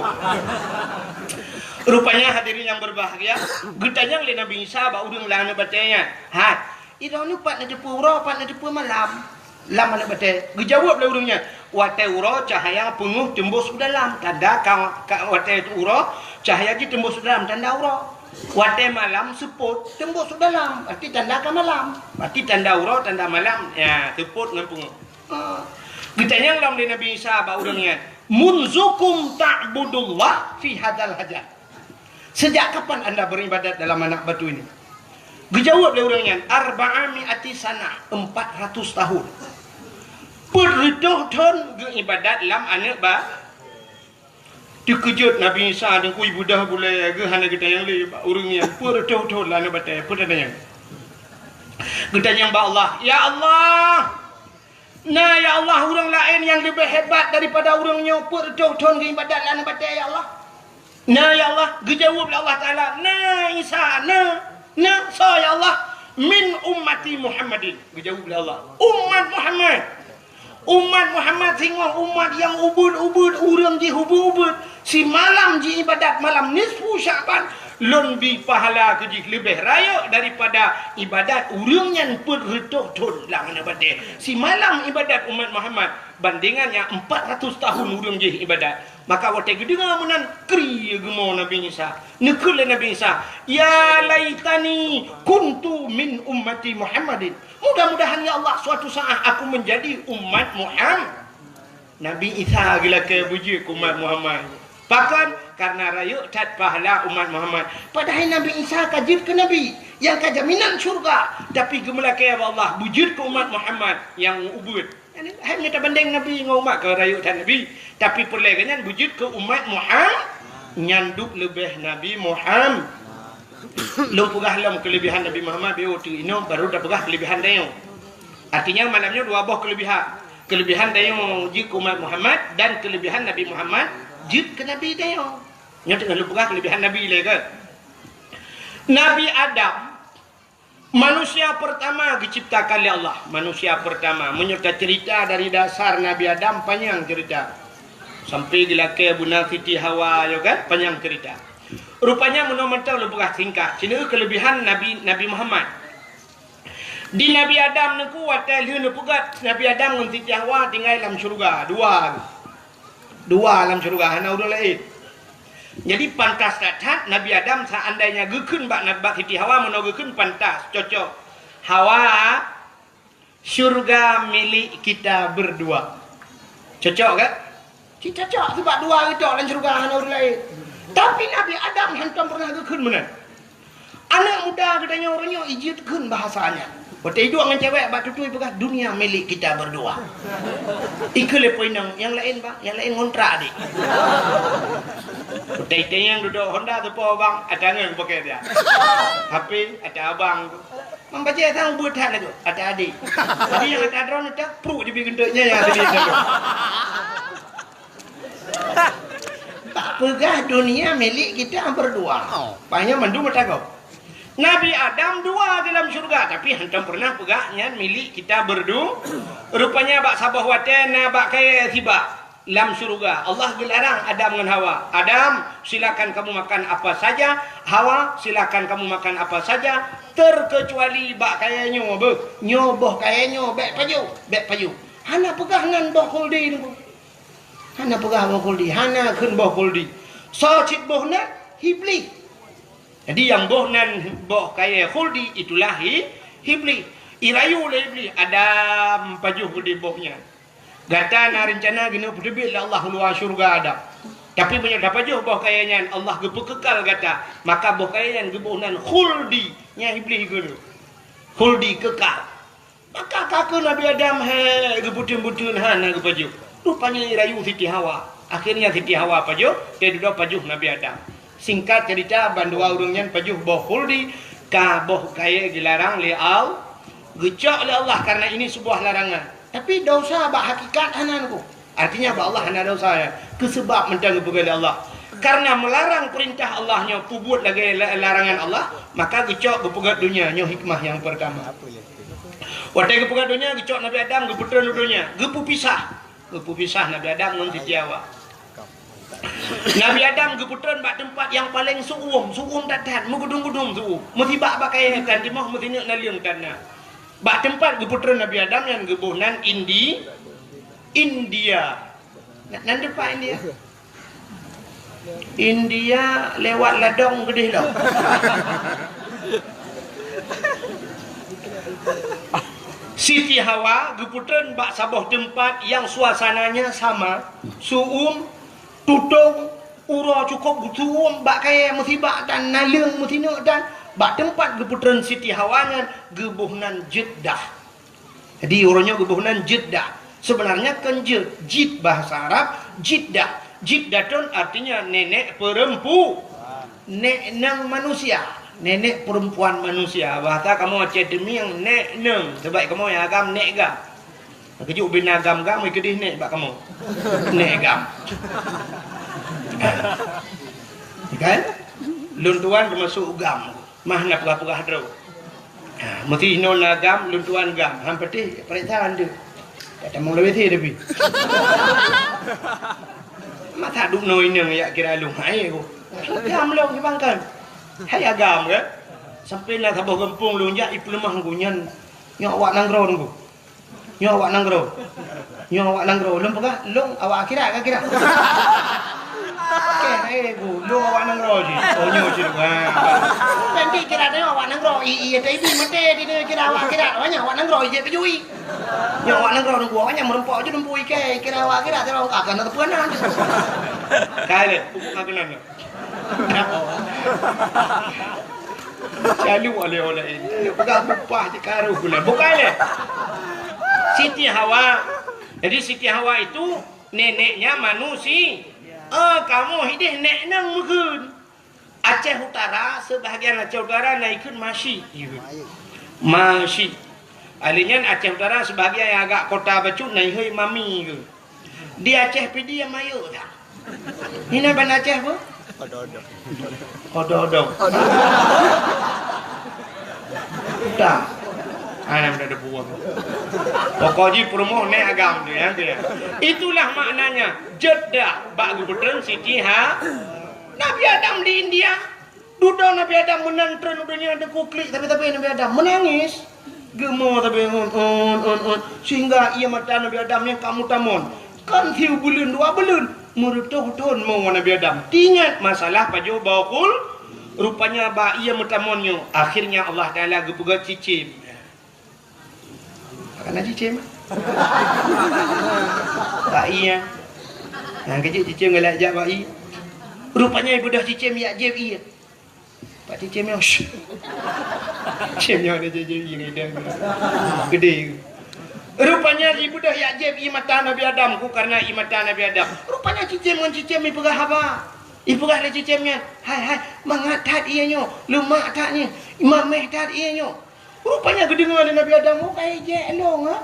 Rupanya hadirin yang berbahagia, geutanyong lé Nabi Isa bak ureueng lam aneuk batèe nyan. Hai, idong nyoe pat neuteupeue uroe, pat neuteupeue malam? Lam aneuk batèe. Geujaweueb lé ureueng nyan, "Watèe uroe cahya peungeuh teumbôh u dalam, tanda ka, ka watèe uroe cahya jih teumbôh u dalam, tanda uroe. Watèe malam seupôt teumbôh u dalam, berarti tanda ka malam. Berarti tanda uroe, tanda malam, ya, seupôt ngon peungeuh." Ah. Geutanyong lom lé Nabi Isa bak ureueng nyan, "Munzukum ta'budullah fi hadzal hajar?" Sejak kapan anda beribadat dalam anak batu ini? Geujaweueb lé ureueng nyan, "Arba'a mi'ati sanah, empat ratus tahun." Peuet reutôh thon geuibadat lam aneuk ba-, teukeujot Nabi Isa deungkui beudoh bulèe geuh hana geutanyong lé bak ureueng nyan, peuet reutôh thon lam aneuk batèe, peuet reutôh thon. Geutanyong bak Allah, "Ya Allah, na ya Allah ureueng laén nyang leubeh hebat daripada ureueng nyoe peuet reutôh thon geuibadat lam aneuk batèe ya Allah?" "Na ya Allah," geujaweueb lé Allah Taala, "Na Isa, na, na." "Soe ya Allah?" "Min ummati Muhammadin," geujaweueb lé Allah. "Umat Muhammad. Umat Muhammad singoh umat nyang ubeuet-ubeuet, ureueng jih ubeuet-ubeuet. Simalam jiibadat malam nisfu Sya'ban, lôn bi pahala keu jih leubeh rayeuk daripada ibadat ureueng nyan peuet reutôh thon lam aneuk batèe. Simalam ibadat umat Muhammad bandingan nyang empat ratus tahun ureueng jih ibadat." Maka watèe geudeungoe meunan, kri geumo Nabi Isa. Neukheun lé Nabi Isa, "Ya laitani kuntu min ummati Muhammadin." Mudah-mudahan ya Allah suatu saat aku menjadi umat Muhammad. Nabi Isa geulakèe beujeuet keu umat Muhammad. Pakon? Karena rayeuk that pahala umat Muhammad. Padahai Nabi Isa ka jeuet keu nabi nyang ka jaminan syurga, tapi geumeulakèe bak Allah beujeuet keu umat Muhammad nyang ubeuet. Hai, meunyoe tabandeng Nabi ngon umat, ka rayeuk that Nabi, tapi peureulèe geuh nyan beujeuet keu umat Muhammad, nyan duek leubeh Nabi Muhammad. Lôn peugah lom keulebihan Nabi Muhammad, beu teuk inoe baru tapeugah keulebihan tanyoe. Artinya malam nyoe dua boh keulebihan. Keulebihan tanyoe jeuet keu umat Muhammad dan keulebihan Nabi Muhammad jeuet keu Nabi tanyoe. Nyoe teungoh lôn peugah keulebihan Nabi lé kan. Nabi Adam Manusia pertama geuciptakan lé Allah, manusia pertama. Meunyoe taceurita dari dasar Nabi Adam, panyang ceurita. Sampai geulakèe beuna Siti Hawa, yo kan? Panyang ceurita. Rupanya meunoe mantong lôn peugah singkat. Sineuk keulebihan Nabi, Nabi Muhammad. Di Nabi Adam neuku watèe lheueh neupeugöt Nabi Adam ngon Siti Hawa tinggai lam syeuruga, dua. Dua lam syeuruga, hana ureueng laén. Jadi pantas that-that Nabi Adam seandainya geukheun bak, bak Siti Hawa, meunoe geukheun pantas, cocok. Hawa, syurga milik kita berdua. Cocok kan? Cit cocok, sabab dua geutok lam syeuruga hana ureueng laén. Tapi Nabi Adam hantom pernah geukheun meunan. Aneuk muda geutanyoe uroe nyoe ijeuet kheun bahasa nyan. Watèe iduek ngon cewek bak tutui peugah, "Dunia milik kita berdua." Ikheun lé po inong, "Nyang laén, Bang, nyang laén ngontrak, Adik." Watèe itanyong dudoe Honda teupo, Bang, ata ngon pakèk dia. H P ata abang tu. Mang bajèe sang buet that lagoe, ata adik. Jadi nyang ata droeneuh tak pruek jibi geunteuk nyan nyang tadi. Bak peugah dunia milik kita berdua. Oh. Pahnyoe mandum meutanggong. Nabi Adam dua di lam syurga, tapi hantom pernah peugah nyan milik kita berdu-, rupanya bak saboh watée na bak kayée sibak lam syurga. Allah geularang Adam ngon Hawa, "Adam, silakan kamu makan apa saja. Hawa, silakan kamu makan apa saja, terkecuali bak kayée nyoe." Beuh, nyoe boh kayée nyoe bék pajoh, bék pajoh. Hana peugah nan boh khuldi nunggu. Hana peugah boh khuldi, hana kheun boh khuldi. Soe cit boh nan? Iblih. Jadi nyang boh nan boh kayée khuldi itulah i-, Iblih. Irayu lé Iblih, "Adam, pajoh geude boh nyan. Gata na reuncana geuneuk peuteubiet lé Allah u luwa syurga Adam. Tapi meunyoe tapajoh boh kayée nyan, Allah geupeukekal gata, maka boh kayée nyan geuboh nan khuldi." Nyan Iblih geukheun, khuldi kekal. Maka ka keuh Nabi Adam hék geubeuteun-beuteun hana geupajoh. Rupanya irayu Siti Hawa. Akhirnya Siti Hawa pajoh, teududoe pajoh Nabi Adam. Singkat cerita, bandua ureuëng nyan pajoh boh khuldi, ka boh kayée geularang lé Al-, geucok lé Allah karena ini sebuah larangan. Tapi dosa bak hakikat hana nunggu. Artinya bak Allah hana dosa ya. Keusabab mantong geupeugah lé Allah. Karena melarang perintah Allah nyoe peubuet lagée la-, larangan Allah, maka geucok geupeugét donya nyoe hikmah nyang pertama. Watée geupeugét donya, geucok Nabi Adam geupeutrön u donya, geupeupisah. Geupeupisah Nabi Adam ngon Siti Hawa. Nabi Adam geupeutrön bak teumpat nyang paleng su'uem, su'uem that-that, meugudum-gudum su'uem. Meusibak bak kayée kan timoh, meusineuk naleueng tan na. Bak teumpat geupeutrön Nabi Adam nyan geuboh nan Indi-, India. Na-, nan teumpat India. India lewat ladong geudeh lom. Siti Hawa geupeutrön bak saboh teumpat nyang suasananya sama, su'uem, tutong, uroe cukôp geusu'uem bak kayée meusibak dan naleueng meusineuk dan bak teumpat geupeutrön Siti Hawa nyan geuboh nan Jeddah. Jadi, uroe nyoe geuboh nan Jeddah. Sebenarnya kon Jed, Jid bahasa Arab, Jiddah. Jiddatun artinya nenek perempu-, nek neng manusia, nenek perempuan manusia. Bahasa kamoe Aceh Teumieng, nek neng. Sebab kamoe nyang agam nek gam. Keujeuet ubé na gam-gam, keudeh nek bak kamoe. Nek gam. Kan? Lôn tuan teumasuk gam. Mah na peugah-peugah droe. Ha, meusti inoe na gam, lôn tuan gam. Han patéh, pareksa han deuh. Dak tamong lawét he tapi. Masa duek noe inong jak kira lôn hai ku. Gam lôn di bangkan. Hai agam kan? Sampai na saboh gampông lôn jak ipeuleumah ku nyan. Nyoe awak nanggroe nunggu. Nyoe awak nanggroe. Nyoe awak nanggroe. Lôn peugah, lôn awak akhirat ka kira. Oke, eh, bu, lôn awak nanggroe jih. Oh, nyoe jih. Ha. Nanti kira tengok awak nanggroe. I, i, i, i, mate di dia kira awak akhirat. Awak nyan awak nanggroe, ijek peujui. Nyoe awak nanggroe nunggu. Awak nyan meureumpok je nunggu ikai. Kira awak akhirat, kira awak akan ada peunan. Kai le, pupuk ngaku nanya. Lalu oleh-oleh ini. Pegang bupah di karuh bulan. Bukan le. Siti Hawa. Jadi Siti Hawa itu neneknya manusia. Eh, kamoe hideh nek nang meukeun. Aceh Utara, sebahagian Aceh Utara na ikheun Mashi. Mashi. Ahli nyan Aceh Utara sebahagian nyang agak kota bacut na ihôi Mami ke. Di Aceh Pidie Mayeu dah. Hina ban Aceh apa? Odo-odo. Odo-odo. Dah. Ana dah ada buah. Pokok ji peurumoh nek agam tu ya, tu ya. Itulah maknanya Jeddah bak geupeutrön Siti ha. Nabi Adam di India. Dudoe Nabi Adam meunan treun u donya teuku klik tapi-tapi Nabi Adam meunangis. Geumo tapi un, un, un, un. Sehingga ie mata Nabi Adam nyang ka meutamon. Kan siu buleuen dua buleuen, meureutoh thon mo Nabi Adam. Teuingat masalah pajoh boh khul, rupanya bak ie meutamon nyoe, akhirnya Allah Taala geupeugah cicém. Karena cicém. Bak ie. Nah, kejut cicém galak jak bak ie. Rupanya ibeudôh cicém yak jép ie. Pak cicém nyoe. Cicém nyoe ada jép ie ngon idang. Gede. Rupanya ibeudôh yak jép ie mata Nabi Adam ku karena ie mata Nabi Adam. Rupanya cicém ngon cicém ipeugah haba. Ipeugah lé cicém nyan, "Hai, hai, mangat that ie nyoe, leumak that nyoe, mameh that ie nyoe." Rupanya geudeungoe lé Nabi Adam, "Oh, ka ijek lôn, ha?"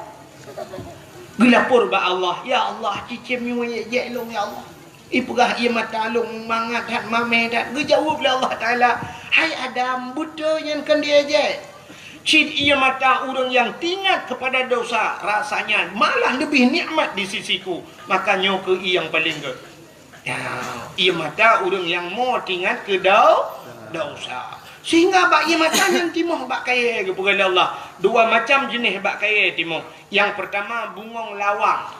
Geulapor bak Allah, "Ya Allah, cicém nyoe ijek lôn, ya Allah." Ipeugah ié mata lôn mangat that, mamèh that. Geujaweueb lé Allah Taala, "Hai Adam, beutôi nyan kon diejek. Cit ié mata ureuëng nyang teuingat keupada dosa, rasanya malah leubeh nikmat di sisi-Ku. Maka nyoe kheueh ié nyang paleng gét." Ya, ié mata ureuëng nyang mo teuingat keu dau-, dosa. Sehingga bak ié mata nyan timoh bak kayèe geupeugah lé Allah. Dua macam jeunèh bak kayèe timoh. Nyang peurtama bungöng lawang.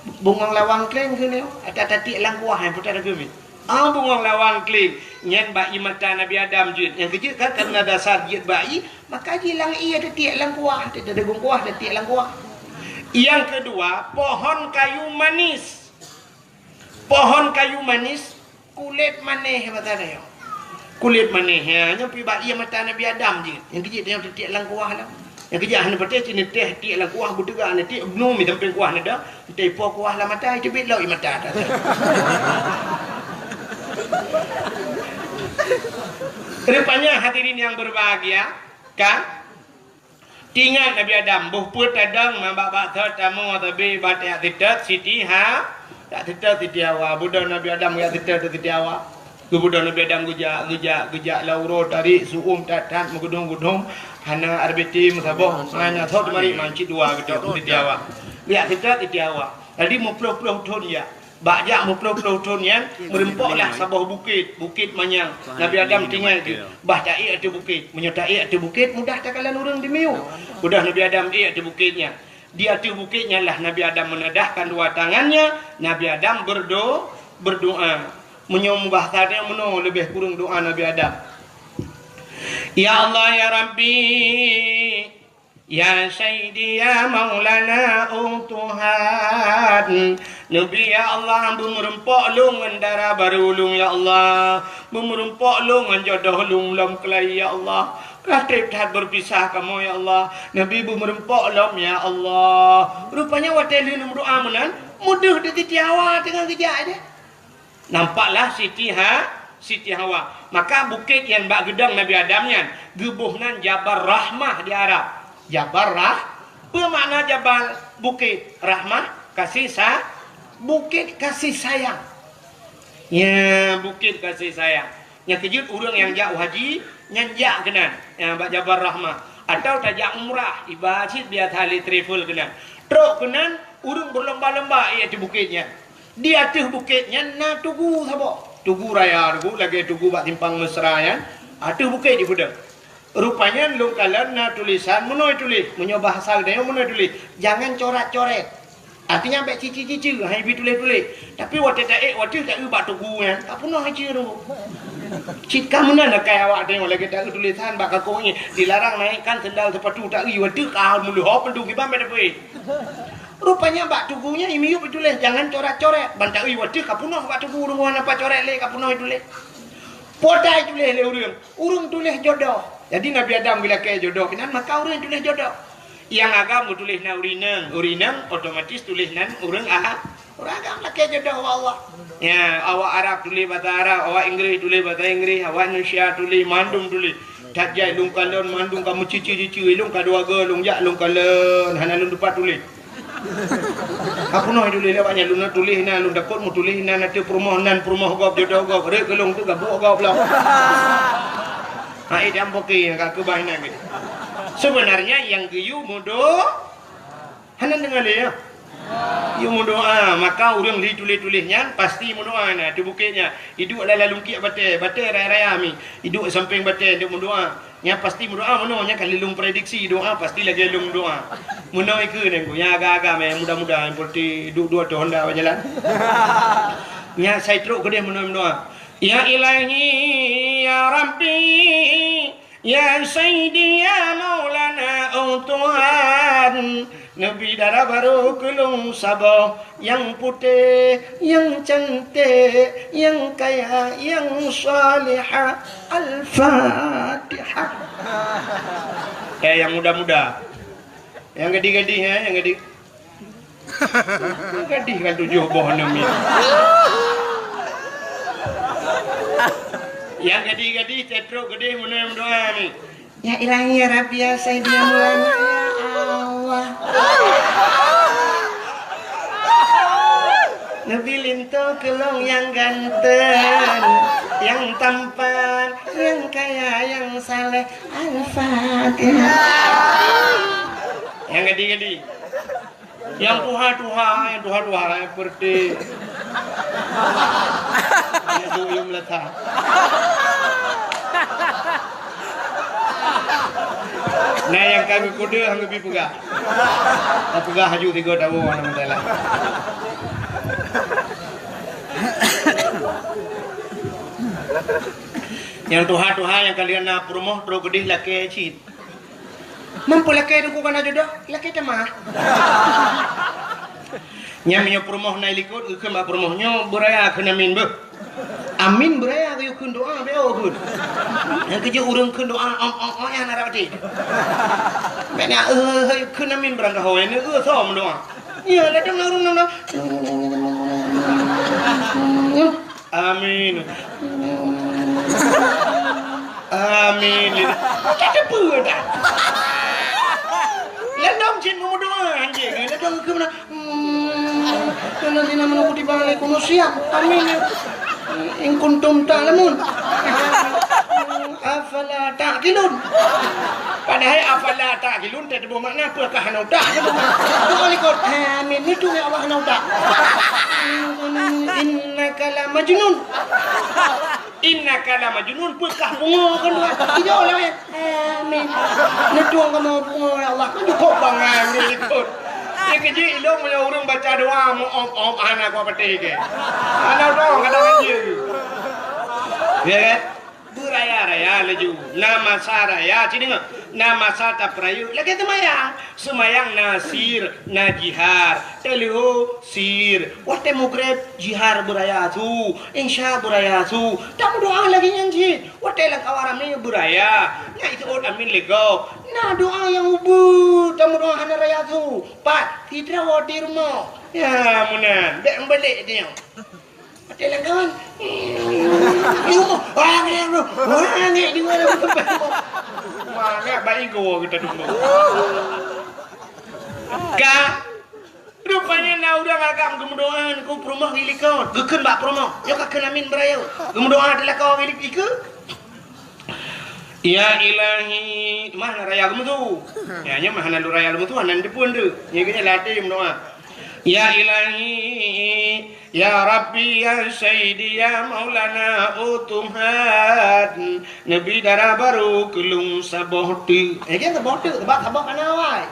Bungöng lawang kléng keunoe, ata tatiek lam kuah, eh, putar geumi. Ah, bungöng lawang kléng. Nyan bak ié mata Nabi Adam jeuet. Nyang keujeuet kan, karena dasar jeuet bak ié, maka jilang ié tatiek lam kuah, tadagong kuah, tatiek lam kuah. Nyang keudua, pohon kayu manis. Pohon kayu manis, kulét manéh mata nyoe. Kulét manéh, ya, nyoe pi bak ié mata Nabi Adam jih. Nyang keujeuet nyoe tatiek lam kuah lah. Nyang keujeuet hana patéh cit neuteh tiek lam kuah, beuteuga neutiek, bunoe mi sampéng kuah na da, neuteh po kuah lam mata, iteubiet lom ié mata. Rupanya hadirin yang berbahagia, kan? Teuingat Nabi Adam, boh peue tadong, man bak-bak thot tamu, tapi bak tajak seutôt Siti Ha-, jak seutôt Siti Hawa. Beudôh Nabi Adam jak seutôt Siti Hawa. Geubeudôh Nabi Adam geujak, geujak, geujak lam uroe tarék, su'um that-that, meugeudong-geudong, hana R B T meusaboh, hana thot mari mancit dua geutôt Siti Hawa. Jak seutôt Siti Hawa. Jadi meuploh-ploh thon jak. Bak jak meuploh-ploh thon nyan, meureumpok lah saboh bukét, Bukét Manyang. Nabi Adam tinggai di, bah taék ateueh bukét. Meunyoe taék ateueh bukét, mudah takalon ureuëng di miyueb. Mudah Nabi Adam ék ateueh bukét nyan. Di ateueh bukét nyan lah Nabi Adam meunadahkan dua tangannya, Nabi Adam berdo-, berdoa. Meunyoe mubahasa nyan meunoe leubeh kureueng doa Nabi Adam. Ya Allah, ya Rabbi, Ya Sayyidi, ya Maulana, oh Tuhan. Neubi, ya Allah, beumeureumpok lôn ngon dara barô lôn, ya Allah. Beumeureumpok lôn ngon jodoh lôn lom keulayi, ya Allah. Ka treb that beupisah kamoe, ya Allah. Neubi beumeureumpok lom, ya Allah. Rupanya watée lheueh meudoa meunan, meudeuh di Siti Hawa teungoh geujak deh. Nampaklah Siti Ha-, Siti Hawa. Maka bukét nyang bak geudong Nabi Adam nyan geuboh nan Jabal Rahmah di Arab. Jabal Rah-, peue makna Jabal? Bukét. Rahmah, kasih sa-, bukét kasih sayang. Ya, bukét kasih sayang. Nyang keujeuet ureuëng nyang jak haji, nyan jak keunan, ya, bak Jabal Rahmah. Atau tajak umrah, iba cit biasa lé travel keunan. Trok keunan, ureuëng beulomba-lomba ék ateueh bukét nyan. Di ateueh bukét nyan na tugu saboh. Tugu raya tugu, lagée tugu bak simpang Mesra nyan. Ateueh bukét jipeudong. Rupanya lôn kalon na tulésan meunoe tuléh. Meunyoe bahasa geutanyoe meunoe tuléh. Jangan corat-coret. Artinya bék cici-cici, hai bi tuléh-tuléh. Tapi watée taék, watée taeu bak tugu nyan, ka peunoh ici tu. Cit ka meunan akai awak tanyoe lagée taeu tulésan bak kakong nyan. Dilarang naikkan sendal sepatu taeu, watée ka meuleuhop tu kiban bék dapeuék. Rupanya bak tugu nyan imiyueb ituléh, jangan coret-coret. Ban taeu watée ka peunoh bak tugu, ureuëng hana pacoret lé ka peunoh ituléh. Potai tuléh lé ureuëng, ureuëng tuléh jodoh. Jadi Nabi Adam geulakée jodoh keunan, maka ureuëng tuléh jodoh. Nyang agam geutuléh nan ureuëng inong, ureuëng inong otomatis tuléh nan ureuëng a-, ureuëng agam lakée jodoh bak Allah. Ya, awak Arab tuléh basa Arab, awak Inggris tuléh basa Inggris, awak Indonesia tuléh, mandum tuléh. That jai lôn kalon mandum ka meucici-cici, lôn ka dua go lôn jak lôn kalon, hana lôn tupat tuléh. Ka peunoh tuléh lé awak nyan, lôn na tuléh na, lôn takot meutuléh na, na teuh peurumoh nan, peurumoh gob, jodoh gob, rek keu lôn teuh gabuek gob lom. Hai dan poke ka keubah inan geuh. Sebenarnya nyang geuyue meudo-, hana deungoe lé, ya? Yue meudoa, maka ureuëng li tuléh-tuléh nyan pasti meudoa na, teuh bukét nyan. Iduek lam lalungkiek batée, batée raya-raya mi. Iduek sampéng batée, iduek meudoa. Nyan pasti meudoa meunoe, nyan ka lheueh lôn prediksi doa pasti lagée lôn doa. Meunoe ikeue nyan ku, nyang agam-agam, eh, muda-muda, nyang peureute duek dua ateueh honda bak jalan. Nyan sai trok keudeh meunoe meudoa. Ya Ilahi, ya Rabbi, ya Sayyidi, ya Maulana, oh Tuhan, neubi dara barô keu lôn saboh, nyang putéh, nyang canték, nyang kaya, nyang salihah. Al-Fatihah. Eh, nyang muda-muda. Nyang gadih-gadih, eh, nyang gadih. Gadih kan tujoh boh aneuk miet. Nyang gadih-gadih, tetrok gadih, meunoe meudoa ni. Ya Ilahi, ya Rabbi, ya Sayyidi, ya Maulana, ya Allah. Neubi linto keu lôn nyang ganteng, nyang tampan, nyang kaya, nyang saleh. Al-Fatihah. Nyang gadi-gadi. Nyang tuha-tuha, nyang tuha-tuha, nyang peureute. Nyang duyuem lata. Nah, nyang ka geukode han geubi peugah. Tapeugah haju tiga tahun, alhamdulillah. Nyang tuha-tuha nyang ka lheueh na peurumoh trok keudeh lakée cit. Meunyoe lakée teungku kana jodoh, lakée teuma. Nyan meunyoe peurumoh na i likot, geukheun bak peurumoh nyoe beuraya kheun amin beuh. Amin beuraya geuyue kheun doa beu kheun. Nyang keujeuet ureuëng kheun doa ong ong ong nyan na rot até. Bèk na eu kheun amin beurangkaho nyan eu soe meudoa. Ya, ladang na ureuëng na. Amin. Amin. Macam teupeu dah. Ladang cit meumeudoa anjing. Ladang ke mana? Hmm. Allazina amanu kutiba alaikumus siyam. Amin. In kuntum ta'lamun. Afala ta'qilun. Padahai afala ta'qilun teutuboh makna peue ka hana utak. Doa likot. Amin. Itu ya Allah hana utak. Innaka la majnun. Innaka la majnun, peukah pungo kan dua. Tiga orang ya. Amin. Neutong kamu pungo ya Allah. Cukup bangai udah ikut. Ya keji ilong punya orang baca doa mu om om anak apa teh ke. Anak doang kadang aja. Ya kan? Beuraya-raya laju. Na masa raya, ci deungoe. Na masa tapeurayeuk lagée seumayang. Seumayang na sir, na jihar. Teuleuho sir. Watée mugreb jihar beuraya su, insya beuraya su. Tameudoa lagée nyan cit. Watée lam kawan ramé beuraya. Na iseuôt amin lé gob. Na doa nyang ubeut tameudoa hana raya su. Pat, sidroe di rumoh. Ya meunan, bék meubalek nyoe. Watée lam kawan. Wah ngek bro. Wah ngek di mana? Mana baik gua kita dulu. Ka. Rupanya na ureuëng agam geumeudoa keu peurumoh di likot. Geukheun bak peurumoh. Nyoe ka kheun amin beuraya. Geumeudoa di lakoe di likot. Ya Ilahi, mah na raya geumeusu. Ya, nyoe mah hana lôn raya geumeusu, hana neuteupeue deuh. Nyoe geuhnyan latée meudoa. Ya Ilahi, ya Rabbi, ya Sayyidi, ya Maulana, oh Tuhan, neubi dara barô keu lôn saboh teuk. Eh, kan saboh teuk, sebab saboh kana awai.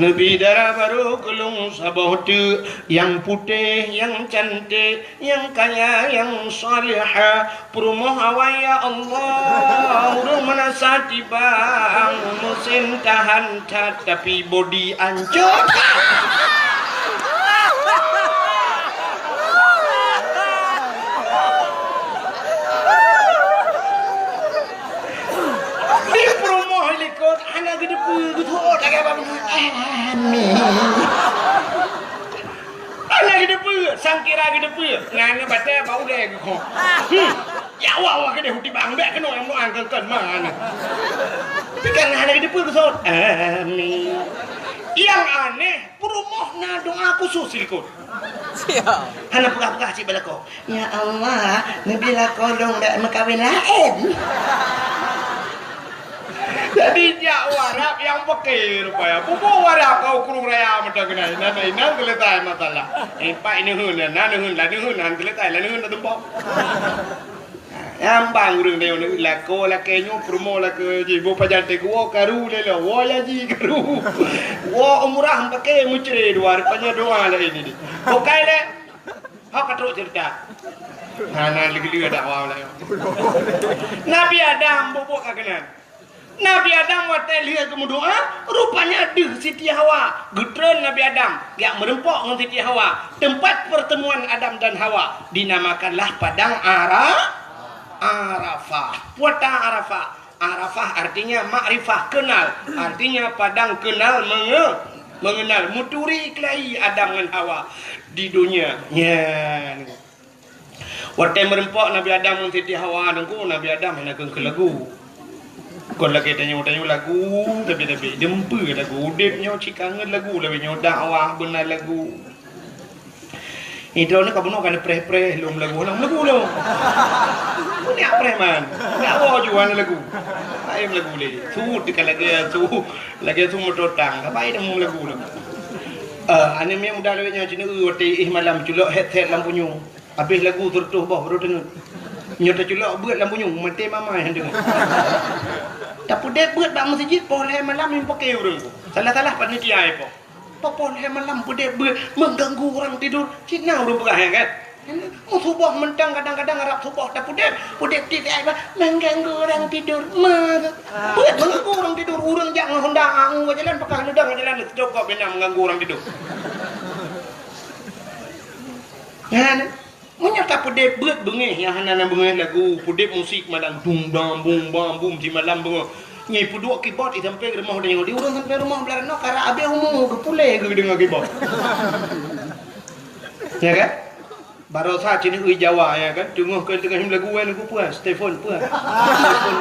Neubi dara barô keu lôn saboh teuk, nyang putéh, nyang canték, nyang kaya, nyang salihah, peurumoh awai, ya Allah, ureuëng meunasah tibang, musém tahan that, tapi bodi ancô. Di peurumoh likot, hana geuteupeue, geuteuôt lagée apa beuna. Amin. Hana geuteupeue, sangkira geuteupeue. Ngan batée bak ulée geukoh. Hmm. Ya Allah, Allah keudeh uti bang bék keunoe nyang meuang keukon mana. Tapi kan hana geuteupeue geusot. Amin. Nyang aneh, peurumoh na doa khusus silikot. Hana peugah-peugah cit bak lakoe. Ya Allah, neubi lakoe lôn bék meukawen laén. Jadi jak u Arab nyang peuke rupaya. Pupu u Arab ka u Krueng Raya meuteuk keunan. Inan, inan seuleusai masalah. Ipak ineuheun, na neuheun, la neuheun, han seuleusai, la neuheun na tumpok. Nyang bang ureuëng nyoe lakoe lakée nyoe peurumoh lakée jih. Boh pajan teuh woe karu lé lo, woe ya ji karu. Woe umrah meupaké meucre dua rupanya doa laén ini. Bukai lé. Hok ka trok cerita. Hana leugeuleu dakwah laén. Nabi Adam bubuk ka keunan. Nabi Adam watée lheueh geumeudoa, rupanya deuh Siti Hawa. Geutreun Nabi Adam, geujak meureumpok ngon Siti Hawa. Teumpat pertemuan Adam dan Hawa dinamakanlah Padang Ara-, Arafah. Puata Arafah. Arafah artinya makrifah, kenal. Artinya padang kenal menge-, mengenal. Meuturi keulayi Adam ngon Hawa di donya. Nyan. Watée meureumpok Nabi Adam ngon Siti Hawa teungku, Nabi Adam hana keu-, keu lagu. Kon lagée tanyoe-tanyoe lagu, tapi-tapi deumpeu lagu. Udeb nyoe cit kangen lagu, lagée nyoe dakwah beuna lagu. Idroe ni ka bunoe ka neupreh-preh lom lagu, lom lagu lom. Bunoe preh man. Ndak woe ju hana lagu. Laén lagu lé. Su teuka lagèe su, lagèe su moto tang. Ka bai dong lagu lom. Eh, aneuk miet muda lawét nyoe cit, watèe éh malam culok headset lam punyueng. Habéh lagu sireutoh boh baru teungeut. Nyoe teuculok beuet lam punyueng, maté mama nyang deungoe. Tapeudép beuet bak meuseujid poh lhèe malam nyang paké ureueng. Salah-salah panitia ipoh. Poh lhèe malam peudép beuet mengganggu orang tidur. Cit na ureueng peugah nyan kan? Meusuboh mantong kadang-kadang rab suboh tapeudép, peudép tiep ai bah mengganggu orang tidur. Ma, beuet mengganggu orang tidur. Ureueng jak ngon Honda angu ka jalan, pakah neudong ka jalan, seucok kok bina mengganggu orang tidur. Nyan, meunyoe tapeudép beuet beungéh nyang hana na beungéh lagu, peudép musik malam dum dam bum bam bum simalam beungoh. Nyan peuduek keyboard i sampéng rumoh tanyoe. Di ureueng sampéng rumoh blah ranoe karap abéh umu geupuléh geudeungoe keyboard. Ya kan? Barosa cit neu Jawa, ya kan? Teungoh keu teungoh lagu wan ku puas, Stefan puas. Stefan,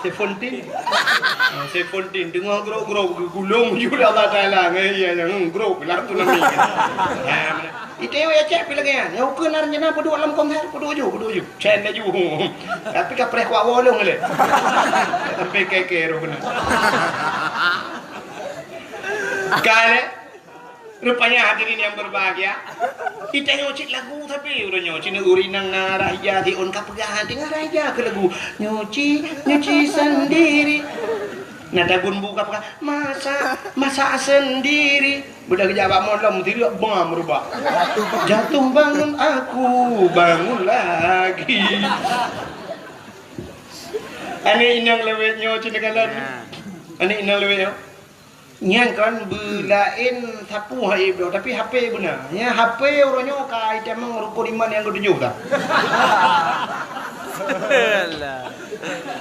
Seventeen. Ah, Seventeen. Teungoh grok-grok geugulong ju lé Allah Taala ngon iya nyang grok lah tu nami. Ha, mana? Itu ya cek pih lagèe nyan. Nyang ukeue na rencana peuduek lam konser, peuduek ju, peuduek ju. Cen laju. Tapi ka preh kuak wolong lé. Sampai keke roh kena. Ka lé. Rupanya hadirin yang berbahagia, kita nyoe cit lagu tapi uroe nyoe cit ureueng inong na raya di on ka peugah hati ngon raya keu lagu. Nyuci, nyuci sendiri. Na tabun bu ka peugah, masak, masak sendiri. Beudah geujak bak molom, tireuk bam rubah. Jatuh bangun aku, bangun lagi. Aneuk inong lawét nyoe cit neukalon. Aneuk inong lawét nyoe. Nyan kan beulaén sapu hai bloe, tapi H P beuna. Nyan H P uroe nyoe ka itamong rukon iman nyang keutujôh dah. Alah.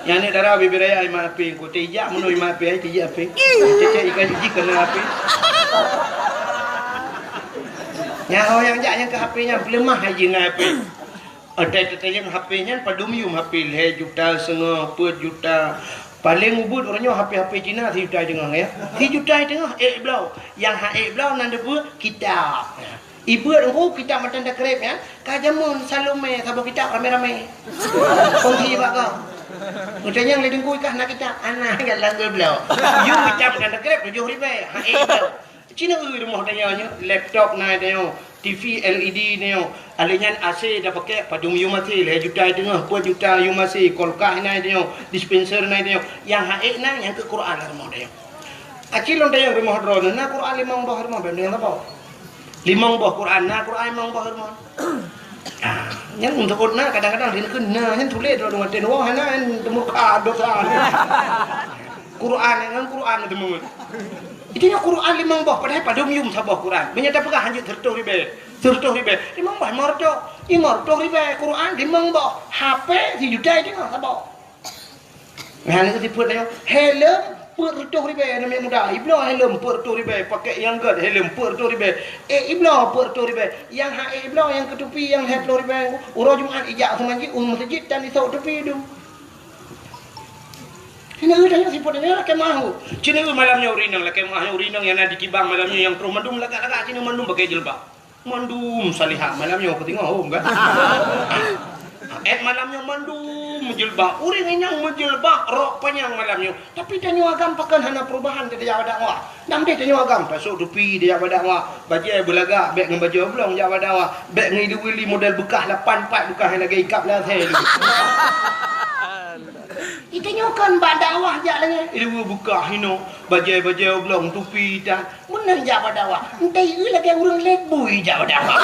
Nyan ni dara bibir raya iman H P, engko tijak meunoe iman H P, ai tijak H P. Cek-cek ikan jiji kena H P. Nyan ho nyang jak nyang ke H P nyan peuleumah hai jih ngon H P. Ada tetayang H P nyan padum yum H P lhèe juta, seungoh, peuet juta. Paléng ubit uroe nyoe H P-H P Cina sijuta teungoh ya. Sijuta teungoh ék bloe. Nyang han ék bloe nan deubeuet kitab. Ibeuet engko kitab matan takrib nyan, ka jameun Salome saboh kitab ramé-ramé. Kongsi bak kau. Mutanyong lé deungku kah na kitab, ana gat langgur bloe. Yum kitab matan takrib tujoh ribèe, han ék bloe. Cina ui rumoh tanyoe nyoe, laptop na tanyoe, T V L E D tanyoe. Alèh nyan A C dah pakai, padum yum A C, lhèe juta teungoh, peuet juta yum A C, kulkas na tanyoe, dispenser na tanyoe. Nyang han ék na, nyang keu Quran lam rumoh tanyoe. Aci lôn tanyoe rumoh droeneuh, na Quran limong boh rumoh, bèk neuh saboh. Limong boh Quran, na Quran limong boh rumoh. Ah, nyan untuk na kadang-kadang di neukheun na, nyan tuléh droeneuh watèe nyoe hana, nyan teumeuka dosa. Quran ngon Quran teumeuet. Itu nyoe Quran limong boh, padahai padum yum saboh Quran. Meunyoe tapeugah hanjeuet seureutôh ribèe, seureutôh ribèe, limong boh lima reutôh, lima reutôh ribèe Quran limong boh, H P sijuta teungoh saboh. Nyan keu sifeuet nyoe, helm peuet reutôh ribèe aneuk muda, ibloe helm peuet reutôh ribèe, pakai nyang gèt helm peuet reutôh ribèe, ék ibloe peuet reutôh ribèe, nyang han ék ibloe nyang keu tupi nyang lhèe ploh ribèe, uroe Jumat ijak seumanjit u meuseujid dan isôk tupi dum. Hana eu tanyoe sifeuet nyoe lakèe meu'ah. Cit neu malam nyoe ureueng inong lakèe meu'ah, ureueng inong nyang na di Kibang malam nyoe nyang troh mandum lagak-lagak cit neu mandum pakai jilbab. Mandum salihah malam nyoe keu singoh hom kan. Eh malam nyoe mandum jilbab. Ureueng inong meujilbab rok panyang malam nyoe. Tapi tanyoe agam pakon hana perubahan keu tajak bak dakwah. Nam deh tanyoe agam tasôk tupi tajak bak dakwah. Bajèe beulagak bèk ngon bajèe oblong jak bak dakwah. Bèk ngon ileue-ileue model beukah lapan pat beukah nyang lagèe ikab lasèe. Itanyoe kon bak dakwah jak lagèe. Ileue beukah inoe, bajèe-bajèe oblong tupi tan. Meunan jak bak dakwah. Entah ieu lagèe ureueng lét bui jak bak dakwah.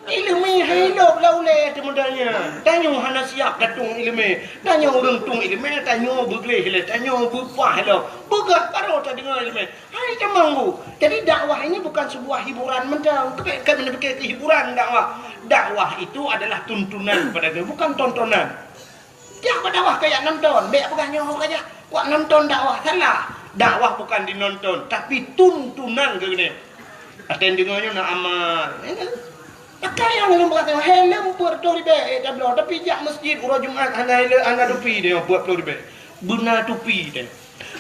Ileumèe hai lôb lam ulèe teuh meudan nyan. Tanyoe hana siap tatong ileumèe. Tanyoe ureueng tong ileumèe, tanyoe beugleh lé, tanyoe beupah lom. Beugah barô tadeungoe ileumèe. Hai tamong bu. Jadi dakwah ini bukan sebuah hiburan mantong. Keu, keu, keu, keu hiburan dakwah. Dakwah itu adalah tuntunan pada keu, bukan tontonan. Jak bak dakwah kajak nonton, bèk peugah nyoe kajak. Wak nonton dakwah salah. Dakwah bukan dinonton, tapi tuntunan keu geutanyoe. Até deungoe nyoe na amal. Ya kan? Pakai nyang lôn peugah, helm peuet reutôh ribèe, eh, tabloe, tapi jak meuseujid uroe Jumat hana helm, hana tupi deh, peuet ploh ribèe. Beuna tupi deh.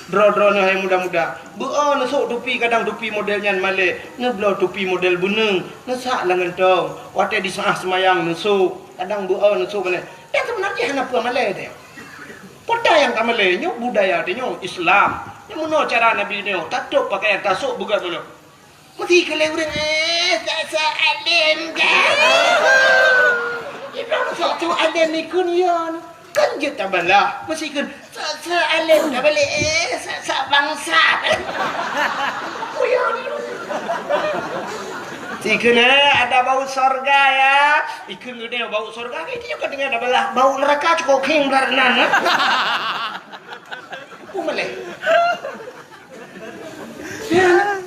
Droe-droe nyoe hai muda-muda, beu-o neusok tupi, kadang tupi model nyan malée, neubloe tupi model beuneung, neusak lam gantong. Watée disaah seumayang neusok, kadang beu-o neusok malée. Dan seubeunajih hana peue malée teuh. Peue nyang tamalée nyoe budaya tanyoe Islam. Nyang meunoe cara Nabi nyoe, tatôb pakaian, tasok beugét meunoe. Meusikheun lé ureuëng, "Eh, sa-sa além dah." Ibrahim sok-sok além ikun ya. Kan jeuet tabalah. Meusikheun, "Sa-sa além dah balik, eh, sa-sa bangsat." Sikheun, eh, ada bau sorga ya. Ikheun geude bau sorga, itu juga dengan tabalah bau neraka cukup king belah nan. Apa malée? Ya.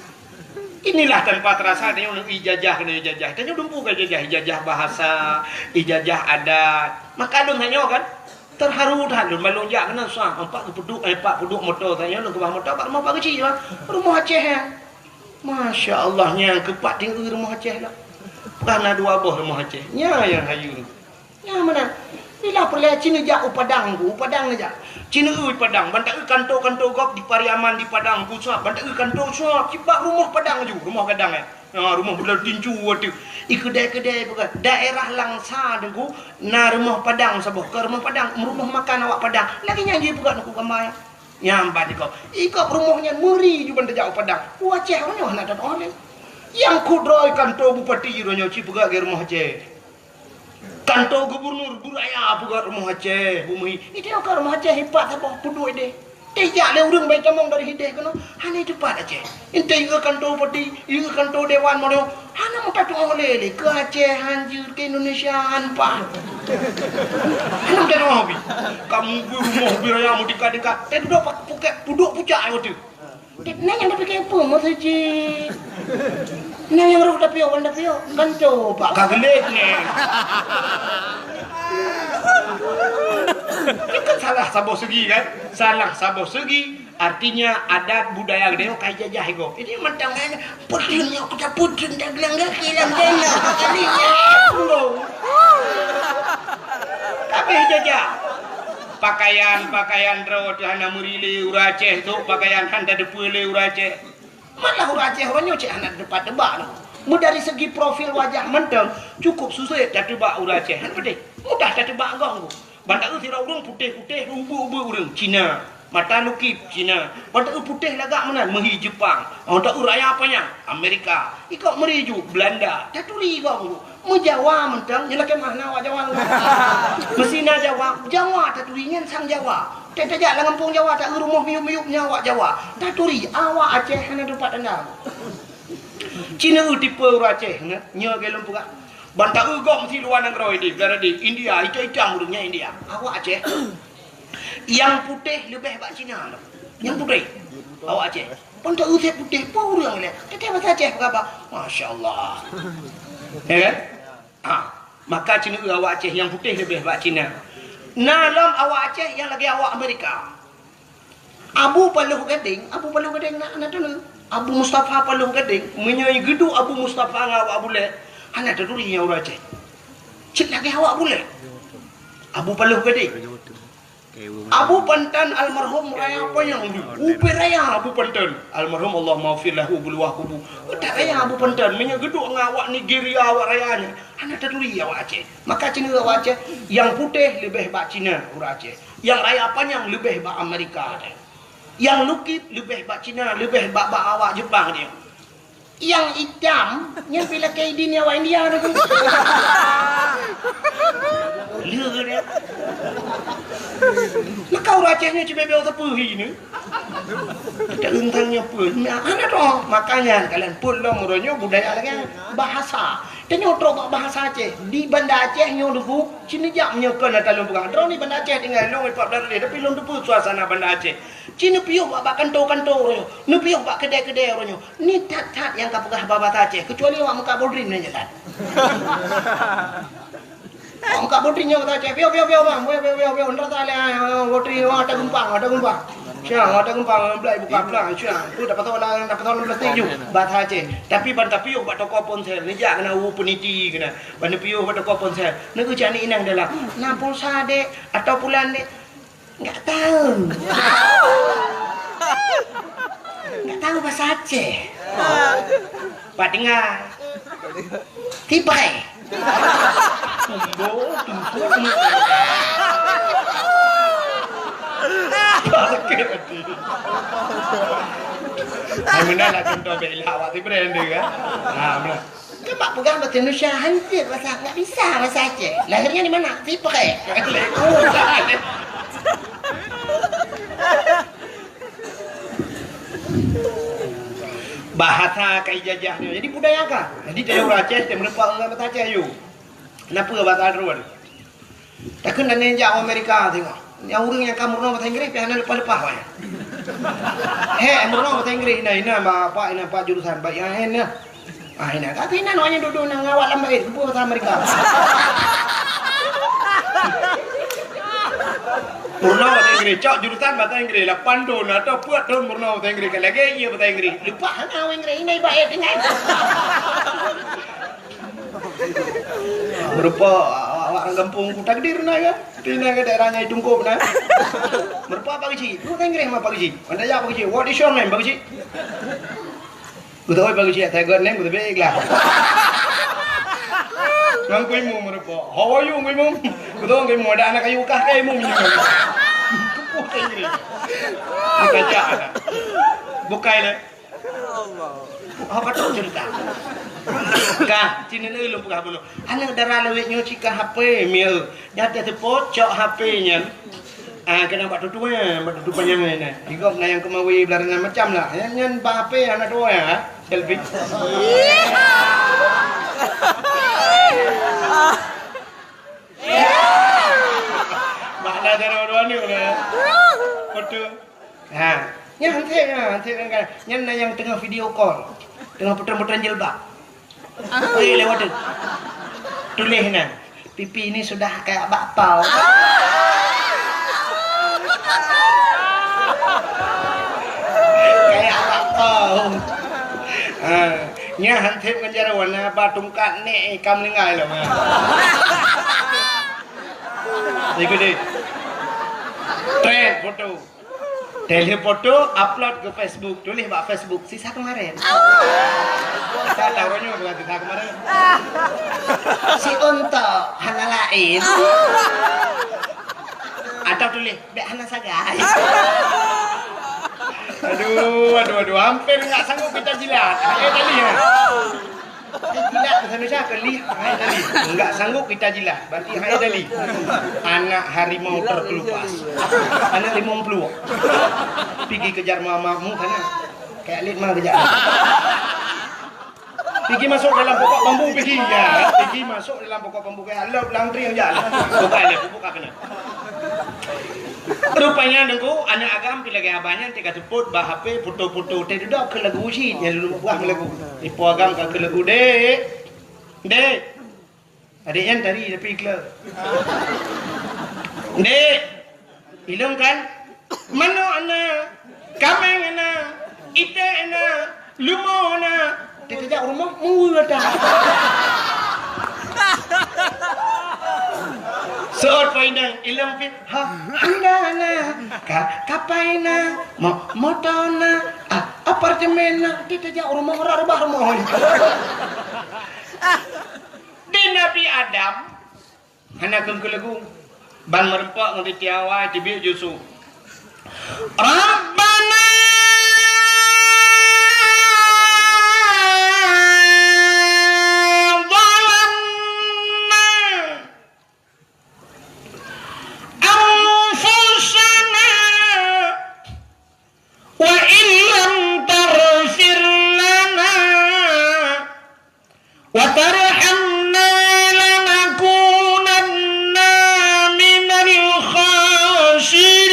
Inilah tanpa terasa tanyoe ijazah keunoe ijazah. Tanyoe dumpeue ka ijazah, ijazah bahasa, ijazah adat. Maka lôn tanyoe kan terharu that lôn ban lôn jak keunoe sa empat peuduek, eh, empat peuduek moto tanyoe lôn keubah moto bak rumoh Pak Geuchik bah. Rumoh Aceh ya. Masya Allah nyang keupat tinggi rumoh Aceh lah. Pernah dua boh rumoh Aceh. Nya yang hayu. Nyang meunan. Bila peureulée ci neujak u Padang ku, u Padang neujak. Ci neueu Padang, ban taeu kanto-kanto gob di Pariaman di Padang ku suab, ban taeu kanto suab, cit bak rumoh Padang laju, rumoh gadang, eh. Ha, rumoh beuleueh tinju ateueh. I keudai-keudai peugah, daerah Langsa teungku, na rumoh Padang saboh, keu rumoh Padang, rumoh makan awak Padang. Lagée nyan jih peugah teungku gamba nyan. Nyan ban ikob. Ikob rumoh nyan meuri ju ban tajak u Padang. U Aceh uroe nyoe hana tatu'oh lé. Nyang kudroe kanto bupati uroe nyoe ci peugah lagée rumoh Aceh. Kanto gubernur beuraya peugah rumoh Aceh, bumi. Itu ka rumoh Aceh ipat saboh peuduek deh. Tejak lé ureuëng bai tamong dari hideh keunoe, hana teupat Aceh. Intai yue kanto bupati, yue kanto dewan mono, hana meuta tuoh lé lé ke Aceh hanjeuet ke Indonesia han pah. Hana meuta tuoh bi. Kamu bi rumoh beuraya meutika-tika. Teh dudoe pak puket pudok pucak ai wateu. Nyan nyang tapike peue meuseujid? Nyan nyang roh tapiôh, wan tapiôh, gantoe bak ka geulet nyan. Itu kan salah saboh segi kan? Salah saboh segi, artinya adat budaya geutanyoe ka ijajah igob. Jadi mantong kan, peudeueng nyoe kita peudeueng dagelang gaki lam dana. Kali nyan. Tapi ijajah. Pakaian-pakaian droe teuh hana meuri lé ureuëng Aceh, sok pakaian han tateupeue lé ureuëng Aceh. Malah ureuëng Aceh uroe nyoe cit hana teupat teubak lom. Meudari segi profil wajah mantong cukup susah tateupeue ureuëng Aceh. Hana peudeh. Mudah tateupeue gob. Ban taeu sidroe ureuëng putéh-putéh, ubeuek-ubeuek ureuëng Cina. Mata lukip Cina. Ban taeu putéh lagak meunan meuhi Jepang. Ban taeu raya panyang Amerika. Ikob meuri ju Belanda. Taturi gob. Meujawa mantong, nyoe lakée meuh na awak Jawa. Meusina Jawa, Jawa taturi nyan sang Jawa. Teuh tajak lam gampông Jawa, taeu rumoh miyueb-miyueb nyan awak Jawa. Taturi, awak Aceh hana teupat tanda. Ci neueu tipe ureuëng Aceh, nyoe, nyoe lagée lôn peugah. Ban taeu gob meusi luwa nanggroe di, di India, itam-itam ureuëng nyan India. Awak Aceh. Nyang putéh leubeh bak Cina lom. Nyang putéh. Awak Aceh. Ban taeu sép putéh, peue ureuëng lé. Teuntèe basa Aceh peugah bah. Masya Allah. Ya kan? Ha. Maka ci neueu awak Aceh nyang putéh leubeh bak Cina. Na lom awak Aceh nyang lagée awak Amerika. Abu Paloh Gadeng, Abu Paloh Gadeng na, na teuneuk. Abu Mustafa Paloh Gadeng, meunyoe geuduek Abu Mustafa ngon awak Bulek, hana taturi nyan ureuëng Aceh. Cit lagée awak Bulek. Abu Paloh Gadeng. Abu Pantan almarhum raya panyang dulu. Ubé raya Abu Pantan. Almarhum Allahummaghfir lahu buluwah kubu. Utak raya Abu Pantan. Meunyoe geuduek ngon awak Nigeria, awak raya nyan. Hana taturi awak Aceh. Maka ci neueu awak Aceh, nyang putéh leubeh bak Cina, ureuëng Aceh. Nyang raya panyang leubeh bak Amerika. Nyang lukip leubeh bak Cina, leubeh bak, bak awak Jepang dia. Nyang itam, nyan pih lakée idin awak India tu. Leuh dia. Maka ureuëng Aceh nyoe cibebe sapeue hi ni. Kita rentang nyoe peue. Nah, hana tu. Makanya kalian pun lom uroe nyoe budaya lagée bahasa. Tanyoe trok bak bahasa Aceh. Di Banda Aceh nyoe dulu, ci neujak meunyoe kon ata lôn peugah. Droe ni Banda Aceh tinggai lôn empat belas lé, tapi lôn teupeu suasana Banda Aceh. Ci neupiôh bak, bak kanto-kanto uroe nyoe. Neupiôh bak keudè-keudè uroe nyoe. Ni that-that nyang ka peugah bahasa Aceh, kecuali awak meukat bodrin nyan that. Awak meukat bodrin nyoe bahasa Aceh. Piôh, piôh, piôh, bang. Piôh, piôh, piôh, piôh. Ntar tak lé, ah, bodrin, oh, ada geumpang, ada geumpang. Cia, ada geumpang, blai buka plang, cia. Tu dapat tahu lah, dapat tahu plastik ju. Bahasa Aceh. Tapi ban tapiôh bak toko ponsel, neujak keunan u peniti keunan. Ban neupiôh bak toko ponsel. Neugeucak ni inong dalam. Na pulsa dek atau pulan dek? Enggak tahu. Enggak tahu bahasa Aceh. Pak dengar. Tipai. Tumbo, tumbo, tumbo. Sakit hati. Hai, meunan lah contoh bela awak ti brand dia kan. Ha, meunan. Kan mak peugah bahasa Indonesia, hancit bahasa, enggak bisa bahasa Aceh. Lahirnya di mana? Tipai. Bahasa ka ijajah nyoe. Jadi budaya ka. Jadi tayue ureueng Aceh, teumeureumpok ngon bahasa Aceh yue. Kenapa bahasa Aceh? Takheun dan jak Amerika tengok. Nyang ureueng nyang ka meurunoe bahasa Inggris, pih hana leupah-leupah awaknyan. Hek meurunoe bahasa Inggris, ina, ina, bapak, ina, pak jurusan, baik, ina, ina. Ah, ina. Tapi ina awaknyan duduk nang awak lam bait, keupeue bahasa Amerika. Meurunoe bahasa Inggris, cok jurusan bahasa Inggris, lapan thon atau peuet thon meurunoe bahasa Inggris, ka lagèe iya bahasa Inggris. Leupah hana bahasa Inggris, ina ibarat dengan. Meurupa awak-awak ureueng gampông ku takdir na kan? Di na ke daerah nyai Tungkop na. Meurupa Pak Geuchik. Lu tenggereh ma Pak Geuchik. Anda ya Pak Geuchik. What is your name, Pak Geuchik? Beutôi Pak Geuchik, saya got name, beutôi ikhlas. Ngan Kui Mum meurupa. How are you, Kui Mum? Beutôi Kui Mum, ada anak kayu kah kayu Mum ni. Kepuh tenggereh. Kita jak anak. Bukai lah. Allah. Oh, betul cerita. Kah, sini ni lôn peugah bunoe. Aneuk dara lawét nyoe cit ka H P, mieu. Nyang teuseupôt cok H P nyan. Ah, keunan bak tutoe, bak tutoe panyang nyan. Di gob na nyang keumawe blah macam lah. Nyan, nyan bak H P aneuk tuwoe, ha? Selfie. Makna cara dua ni, mana? Betul. Ha, nyan hanté, ha, hanté kan. Nyan na nyang teungoh video call. Teungoh putran-putran jilbab. Weh, lewat tu. Tuléh na. Pipi ini sudah kayak bakpao. Kayak bakpao. Ha, nyan hanté ngon jaroe na ba tungkat nek ikam linggai lom. Ikut deh. Trend foto. Teuh lheueh foto, upload ke Facebook, tuléh bak Facebook, "Sisa kemarin." Saya tahu nyoe bukan sisa kemarin. Si Untok, hana laén. Atau tuléh, "Bèk hana sagai." Aduh, aduh, aduh, hampir enggak sanggup kita jilat. Eh, tadi ya. Hai jilat, bahasa Indonesia ke lih, hai tadi. Enggak sanggup kita jilat, berarti hai tadi. Anak harimau terkelupas. Anak limong pluek. Pigi kejar mamamu sana. Kayak lit mah kejar. Pigi masuk dalam pokok bambu, pigi. Ya, pigi masuk dalam pokok bambu, kayak lop langtring aja. Buka leh, buka kena. Rupanya Teungku, aneuk agam pi lagèe abah nyan teuka seupôt bak H P foto-foto teuh dudoe keu lagu cit nyan lôn peugah lagu. Ipo agam ka keu lagu, "Dek. Dek." Adék nyan tari tapi kleu. "Dek. Ilong kan? Manok na, kameng na, iték na, leumo na." Teuka jak u rumoh, meuweuh ata. Seuôt Pak Indang, ilong pih, ha, Honda na, ka, kapai na, mo-, moto na, a-, apartemen na, teuka jak u rumoh, rot reubah rumoh. Di Nabi Adam, hana keuneuk keu lagu. Ban meureumpok ngon Siti Hawa, teubiet Yusuf. Rabbana zalamna anfusana wa illam taghfir lana wa tarhamna lanakunanna minal khasirin.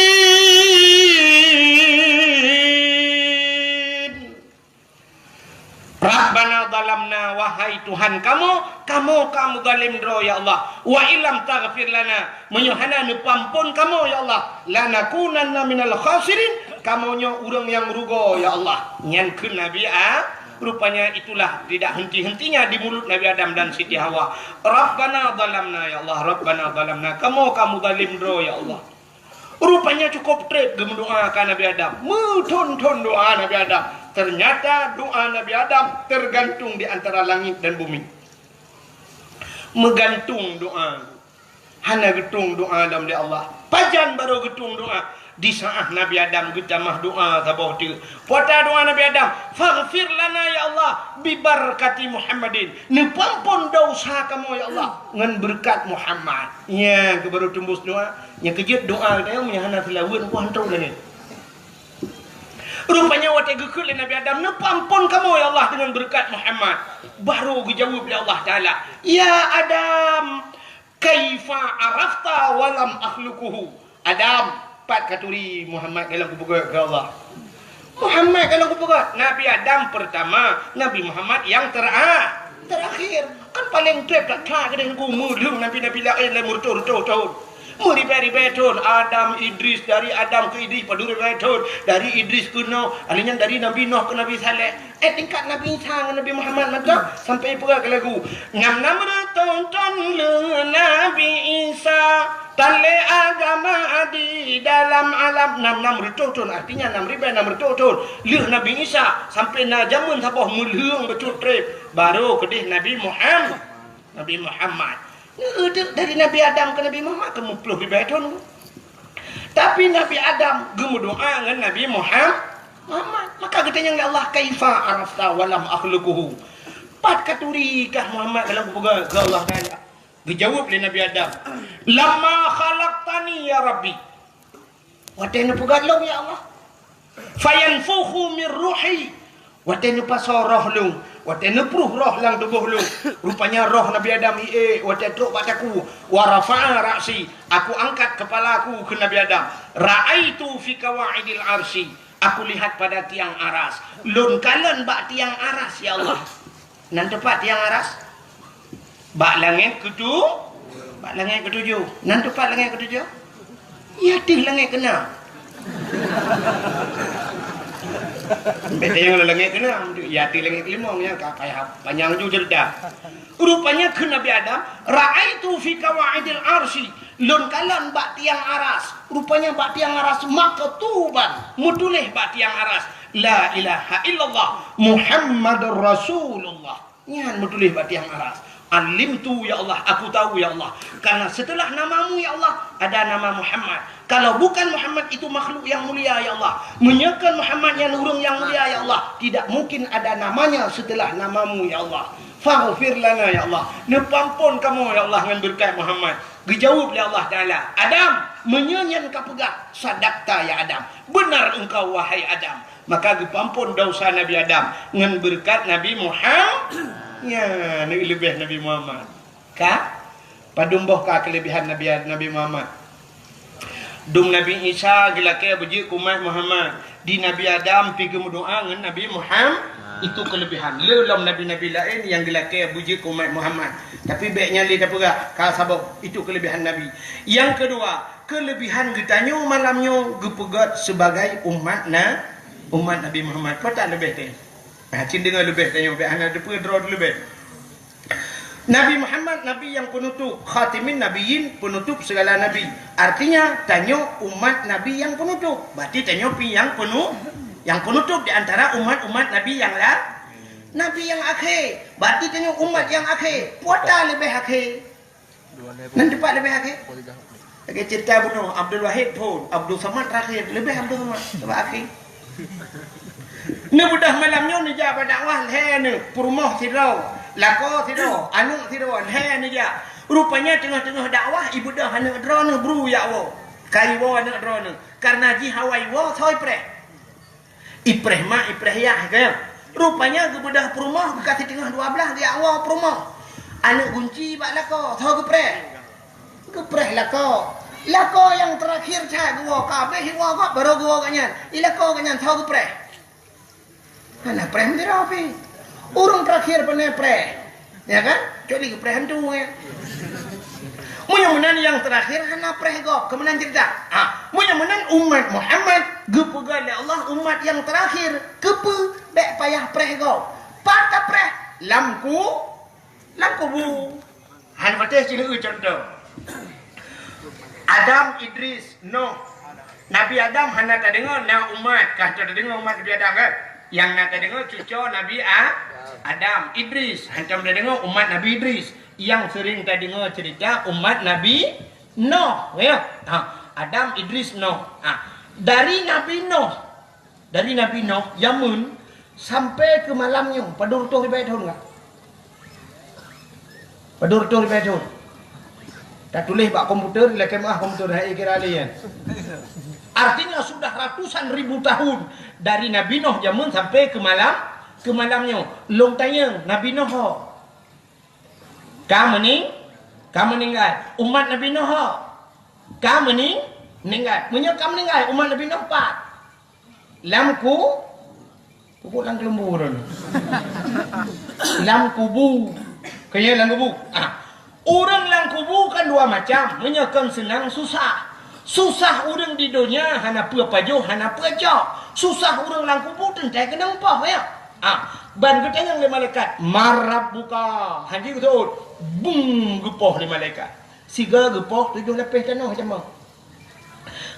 Rabbana zalamna, wahai Tuhan kamoe, kamoe ka meuzalim droe, ya Allah. Wa illam taghfir lana, meunyoe hana neupeuamphon kamoe, ya Allah, lanakunanna minal khasirin, kamoe nyoe ureuëng nyang rugoe, ya Allah. Nyan kheun Nabi A-, Rupanya itulah tidak henti-hentinya di mulut Nabi Adam dan Siti Hawa. Rabbana zalamna, ya Allah, Rabbana zalamna. Kamoe ka meuzalim droe, ya Allah. Rupanya cukup treb geumeudoa ka Nabi Adam. Meuthon-thon doa Nabi Adam. Ternyata doa Nabi Adam tergantung di antara langit dan bumi. Meugantung doa. Hana geutueng doa lom lé Allah. Pajan barô geutueng doa? Di saát Nabi Adam geutamah doa saboh teuk. Peue doa Nabi Adam? "Faghfir lana ya Allah, bibarakati Muhammadin." Neupeuampon desya kamoe ya Allah ngon beureukat Muhammad. Nyan keuh barô teumbus doa. Nyang keujeuet doa geutanyoe meunyo hana seulaweuet, nyan hantom lagée. Rupanya watée geukheun lé Nabi Adam, "Neupeuampon kamoe ya Allah deungon beureukat Muhammad." Barô geujaweueb lé Allah Taala, "Ya Adam, kaifa arafta wa lam akhluquhu?" "Adam, pat katuri Muhammad ka lôn kupeugét?" Kheun Allah. "Muhammad ka lôn kupeugét?" Nabi Adam pertama, Nabi Muhammad nyang tera-, terakhir. Kan paleng treb that-that keudeh ngon meulheueng nabi-nabi laén lé meureutoh-reutoh thon. Meuribée-ribée thon, Adam, Idris, dari Adam keu Idris padum ribée thon, dari Idris keu Nuh, alheuh nyan dari Nabi Nuh keu Nabi Saleh. Eh, tingkat Nabi Isa ngon Nabi Muhammad mantong sampai peugah keu lagu, "Nam-nam reutôh thon lheueh Nabi Isa, tan lé agama di dalam alam." Nam-nam reutôh thon, artinya nam ribée nam reutôh thon lheueh Nabi Isa, sampai na jameun saboh meulheueng bacut treb, barô keudeh Nabi Muhammad. Nabi Muhammad. Neueudeuk dari Nabi Adam keu Nabi Muhammad keu meuploh ribée thon. Tapi Nabi Adam geumeudoa ngon Nabi Muham-, Muhammad. Maka geutanyong lé Allah, "Kaifa arafta wa lam akhluquhu?" Pat katuri kah Muhammad ka lôn kupeugét? Kheun Allah Taala. Geujaweueb lé Nabi Adam, "Lamma khalaqtani ya Rabbi." Watée neupeugét lôn, ya Allah. "Fayanfukhu min ruhi." Watée neupasoe roh lôn, watée neupruh roh lam tuboh lôn. Rupanya roh Nabi Adam iék watée trok bak takue. "Wa rafa'a ra'si." Aku angkat kepala aku keu Nabi Adam. "Ra'aitu fi qawaidil arsy." Aku lihat pada tiang aras. Lôn kalon bak tiang aras, ya Allah. Nan teupat tiang aras? Bak langét keutu-, bak langét keutujoh. Nan teupat langét keutujoh? Ya teuh langét keunam. Beda nyang langét keunam, ya teuh langét keulimong, nyang ka payah panyang ju cerita. Rupanya kheun Nabi Adam, "Ra'aitu fi qawaidil arsy." Lôn kalon bak tiang aras. Rupanya bak tiang aras maktuban, meutuléh bak tiang aras, "La ilaha illallah Muhammadur Rasulullah." Nyan meutuléh bak tiang aras. "Alimtu ya Allah, aku tahu ya Allah. Karena setelah namamu ya Allah, ada nama Muhammad. Kalau bukan Muhammad itu makhluk yang mulia ya Allah. Meunyoe kon Muhammad nyan ureuëng nyang mulia ya Allah, tidak mungkin ada namanya setelah namamu ya Allah. Faghfir lana ya Allah. Neupeuampon kamoe ya Allah ngon beureukat Muhammad." Geujaweueb lé Allah Taala, "Adam, meunyoe nyan kapeugah, sadakta ya Adam. Benar engkau wahai Adam." Maka geupeuampon desya Nabi Adam ngon beureukat Nabi Muhammad. Nya, neuleubeh Nabi Muhammad. Ka? Padum boh ka keuleubehan Nabi, Nabi Muhammad? Dum Nabi Isa geulakée beujeuet keu umat Muhammad. Di Nabi Adam pi geumeudoa ngon Nabi Muhammad. Itu keuleubehan. Le lom nabi-nabi laén nyang geulakée beujeuet keu umat Muhammad. Tapi bék nyan lé tapeugah, ka saboh. Itu keuleubehan Nabi. Nyang keudua, keuleubehan geutanyoe malam nyoe geupeugét sibagai umat na-, umat Nabi Muhammad. Peue that leubeh teuh? Nah, cit deungoe leubeh tanyoe, bék hana teupeue droe leubeh. Nabi Muhammad, Nabi nyang peunutôp, khatimin nabiyyin, peunutôp segala nabi. Artinya, tanyoe umat Nabi nyang peunutôp. Berarti tanyoe pi nyang peunu-, nyang peunutôp di antara umat-umat Nabi nyang la-, Nabi nyang akhé. Berarti tanyoe umat nyang akhé. Peue that leubeh akhé? Nan teupat leubeh akhé? Lagée cerita bunoe, Abdul Wahid phon, Abdul Samad terakhir, leubeh Abdul Samad, leubeh akhé. Neubeudoh malam nyoe neujak bak dakwah lhée neuh, peurumoh sidroe, lakoe sidroe, aneuëk sidroe, lhée neujak. Rupanya teungoh-teungoh dakwah, ibeudoh aneuëk droeneuh bru jak woe. Ka iwoe aneuëk droeneuh, kareuna jih awai woe soe ipreh. Ipreh mak, ipreh yah, kan? Rupanya geubeudoh peurumoh, geukasih teungoh dua blaih geujak woe peurumoh. Aneuëk gunci bak lakoe, soe geupreh? Geupreh lakoe. Lakoe nyang terakhir that geuwoe, ka abéh iwoe gob, barô geuwoe gobnyan. I lakoe gobnyan, soe geupreh? Hana preh meudroe pih. Ureuëng terakhir pane preh. Ya kan? Kecuali geupreh hantu, ya. Meunyoe meunan nyang terakhir hana preh gob, keu meunan cerita. Ha, meunyoe meunan umat Muhammad geupeugah lé Allah umat nyang terakhir. Keupeue? Bék payah preh gob. Pat tapreh? Lam ku-, lam kubu. Hana patéh sineuk contoh. Adam, Idris, Nuh, Nabi Adam hana tadeungoe na umat, ka tadeungoe umat Nabi Adam kan? Nyang na tadeungoe cucoe Nabi A-, Adam, Idris, hantom tadeungoe umat Nabi Idris. Nyang seuring tadeungoe ceurita umat Nabi Noh, ya. Ha, Adam, Idris, Noh. Ha, dari Nabi Noh, dari Nabi Noh jameun sampai keu malam nyoe, padum reutôh ribèe thôn ka? Padum reutôh ribèe thôn? Tatuléh bak komputer, lakèe meu'ah komputer, hai kira lé nyan. Artinya sudah ratusan ribu tahun dari Nabi Noh jameun sampai keu malam, keu malam nyoe. Lôn tanyong, Nabi Noh ho? Ka meuning-, ka meuninggai. Umat Nabi Noh ho? Ka meuning-, ninggai. Meunyoe ka meuninggai, umat Nabi Noh pat? Lam ku-, pupuk lam keuleumbur. Lam kubu. Keu nyan lam kubu. Ah. Ureueng lam kubu kan dua macam. Meunyoe kon seunang susah. Susah ureueng di donya hana peue pajoh, hana peue cok. Susah ureueng lam kubu teuntèe keunong poh, ya. Ah, ban geutanyong lé malaikat, "Man rabbuka?" Hana geuseuôt. Bum, geupoh lé malaikat. Sigoe geupoh tujoh lapéh tanoh jameun.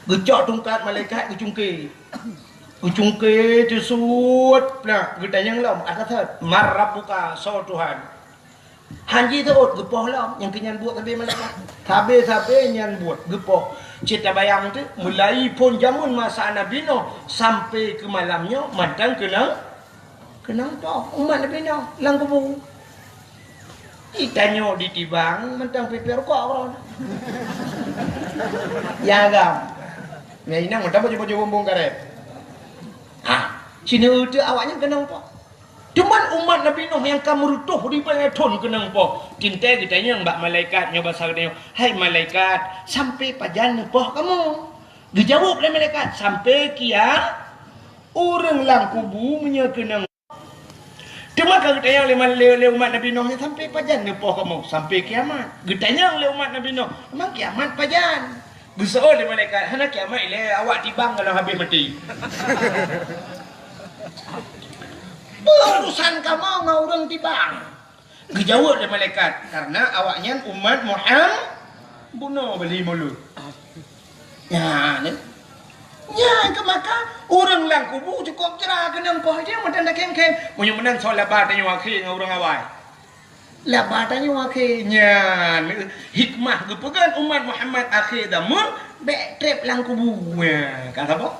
Geucok tungkat malaikat geucungké. Geucungké teusuet, nah, geutanyong lom, ata that, "Man rabbuka?" Soe Tuhan? Hana jiseuôt, geupoh lom, nyang keu nyan buet sabe malaikat. Sabe-sabe nyan buet, geupoh. Cit tabayang teuh, mulai phon jameun masa Nabi Noh sampai keu malam nyoe mantong keunong, keunong poh umat Nabi Noh lam kubu. Itanyoe ditibang mantong pipée rukok droe. Ya agam. Nyan inong mantong baju-baju bumbong karet. Ha, sineuk teuh awaknyan keunong poh. Cuman umat Nabi Nuh nyang ka meureutôh ribèe thôn keunong poh. Teuntèe geutanyong bak malaikat nyoe basa geutanyoe, "Hai malaikat, sampai pajan neupoh kamoe?" Geujaweueb lé malaikat, "Sampai kia-, ureueng lam kubu meunyoe keunong." Teuma ka geutanyong lé mal-, lé, lé umat Nabi Nuh nyan, "Sampai pajan neupoh kamoe?" "Sampai kiamat." Geutanyong lé umat Nabi Nuh, "Memang kiamat pajan?" Geuseuôt lé malaikat, "Hana kiamat ilèe, awak tibang ka lheueh habéh maté." Peue urusan kamoe ngon ureueng tibang? Geujaweueb lé malaikat, "Karena awaknyan umat Muham-, bunoe bali mulod." Nyan, eh. Nyan keuh maka ureueng lam kubu cukôp jra keunong poh jih meunan takhém-khém. Meunyoe meunan soe laba tanyoe akhé ngon ureueng awai. Laba tanyoe akhé nyan hikmah geupeugöt umat Muhammad akhé zaman bèk trép lam kubu. Nyan, ka saboh?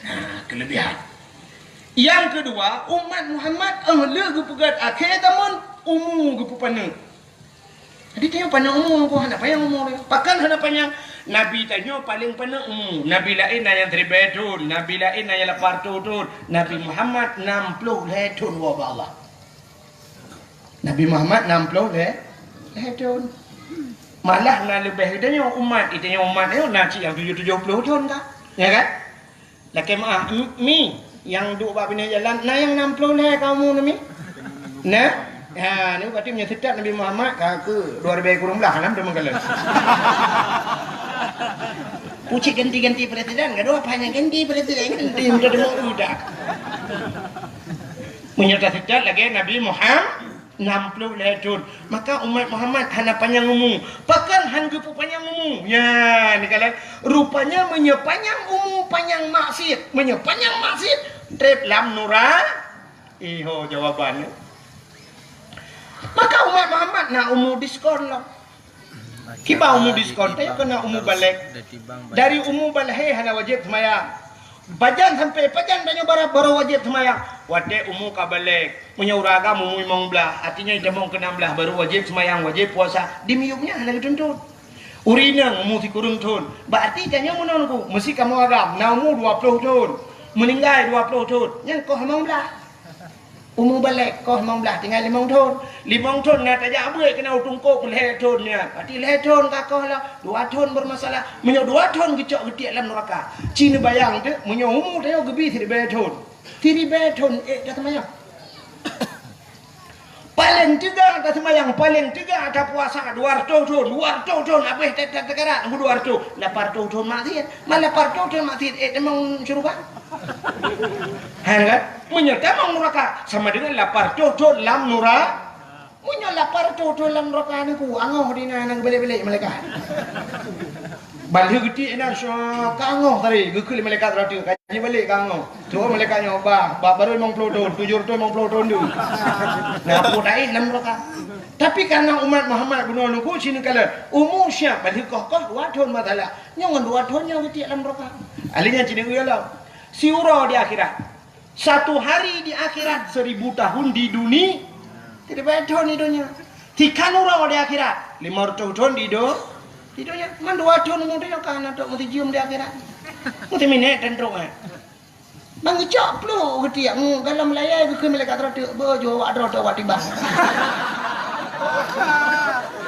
Nah, keulebihan. Nyang keudua, umat Muhammad, eh, lé geupeugöt akhé zaman umu geupeupaneuk. Jadi tanyoe paneuk umu, hana panyang umu. Pakon hana panyang? Nabi tanyoe paleng paneuk umu. Nabi laén na nyang siribèe thôn, nabi laén na nyang lapan reutôh thôn. Nabi Muhammad nam ploh lhèe thôn woe bak Allah. Nabi Muhammad nam ploh lhèe, lhèe thôn. Malah na leubeh geutanyoe umat, geutanyoe umat nyoe na cit nyang tujoh, tujoh ploh thôn ka. Ya kan? Lakèe meu'ah, m-, mi, nyang duek bak binéh jalan, na nyang nam ploh lhèe ka umu na mi? Na? Ha, ni berarti meunyoe seutôt Nabi Muhammad ka keu dua ribèe kureueng blah, nam teuma kalon. Pucit ganti-ganti presiden, gadoh apa nyang ganti presiden, ganti muda demo udah. Meunyoe taseutôt lagèe Nabi Muham-, nam ploh lhèe thôn. Maka umat Muhammad hana panyang umu. Pakon han geupeu panyang umu? Nyan, neukalon. Rupanya meunyoe panyang umu, panyang maksiet. Meunyoe panyang maksiet, trép lam nura-, iho jawaban nyoe. Maka umat Muhammad na umu diskon lom. Kiban umu diskon, tanyoe keuneuk umu balek. Dari umu balek hana wajéb seumayang. Pajan sampai pajan tanyoe baru, baru wajéb seumayang? Watèe umu ka balek. Meunyoe ureueng agam umu limong blah, artinya itamong keu nam blah baru wajéb seumayang, wajéb puasa. Di miyueb nyan hana geutuntut. Ureueng inong umu sikureueng thôn. Berarti tanyoe meunan ku, meusi kamoe agam na umu dua ploh thôn. Meuninggai dua ploh thôn. Nyan koh limong blah. Umu balek koh limong blah tinggai limong thôn. Limong thôn na tajak beuet keunan u teungku lhèe thôn nyan. Berarti lhèe thôn ka koh lah, dua thôn bermasalah. Meunyoe dua thôn geucok geutiek lam neuraka. Ci neubayang teuh, meunyoe umu tanyoe geubi siribèe thôn. Siribèe thôn ék taseumayang. Paleng teuga taseumayang, paleng teuga tapuasa dua reutôh thôn, dua reutôh thôn habéh ta-, ta-, takarat, dua reutôh, lapan reutôh thôn maksiet. Man lapan reutôh thôn maksiet, ék tamong syeuruga? Hana kan? Meunyoe tamong neuraka, sama dengan lapan reutôh thôn lam nura-, meunyoe lapan reutôh thôn lam neuraka nyan ku, angoh di na, na geubalek-balek malaikat. Ban lheueh geutiek inan, syoe, ka angoh tadi, geukheun lé malaikat rot teuk, ka jibalek ka angoh. Troh malaikat nyoe, bah, bah barô limong ploh thon, tujoh reutôh limong ploh thon deuh. Na peue taéh lam neuraka. Tapi karena umat Muhammad bunoe nunggu sineukala, umu siap ban lheueh koh-koh dua thon masalah. Nyoe ngon dua thon nyoe geutiek lam neuraka. Ahli nyan sineuk lom. Siuroe di akhirat. Satu hari di akhirat, seribu tahun di duni-, tidak banyak thon di dunia. Tiga uroe di akhirat, lima ratus thon di do-, di dunia. Man dua thon umur dia kan untuk mesti jeuem di akhirat. Mesti minat dan teruk, eh. Bang ngecok ploh geutiek, hmm, kalau melayai geukheun malaikat rot teuk, beuh, jauh awak droe tu awak tiba.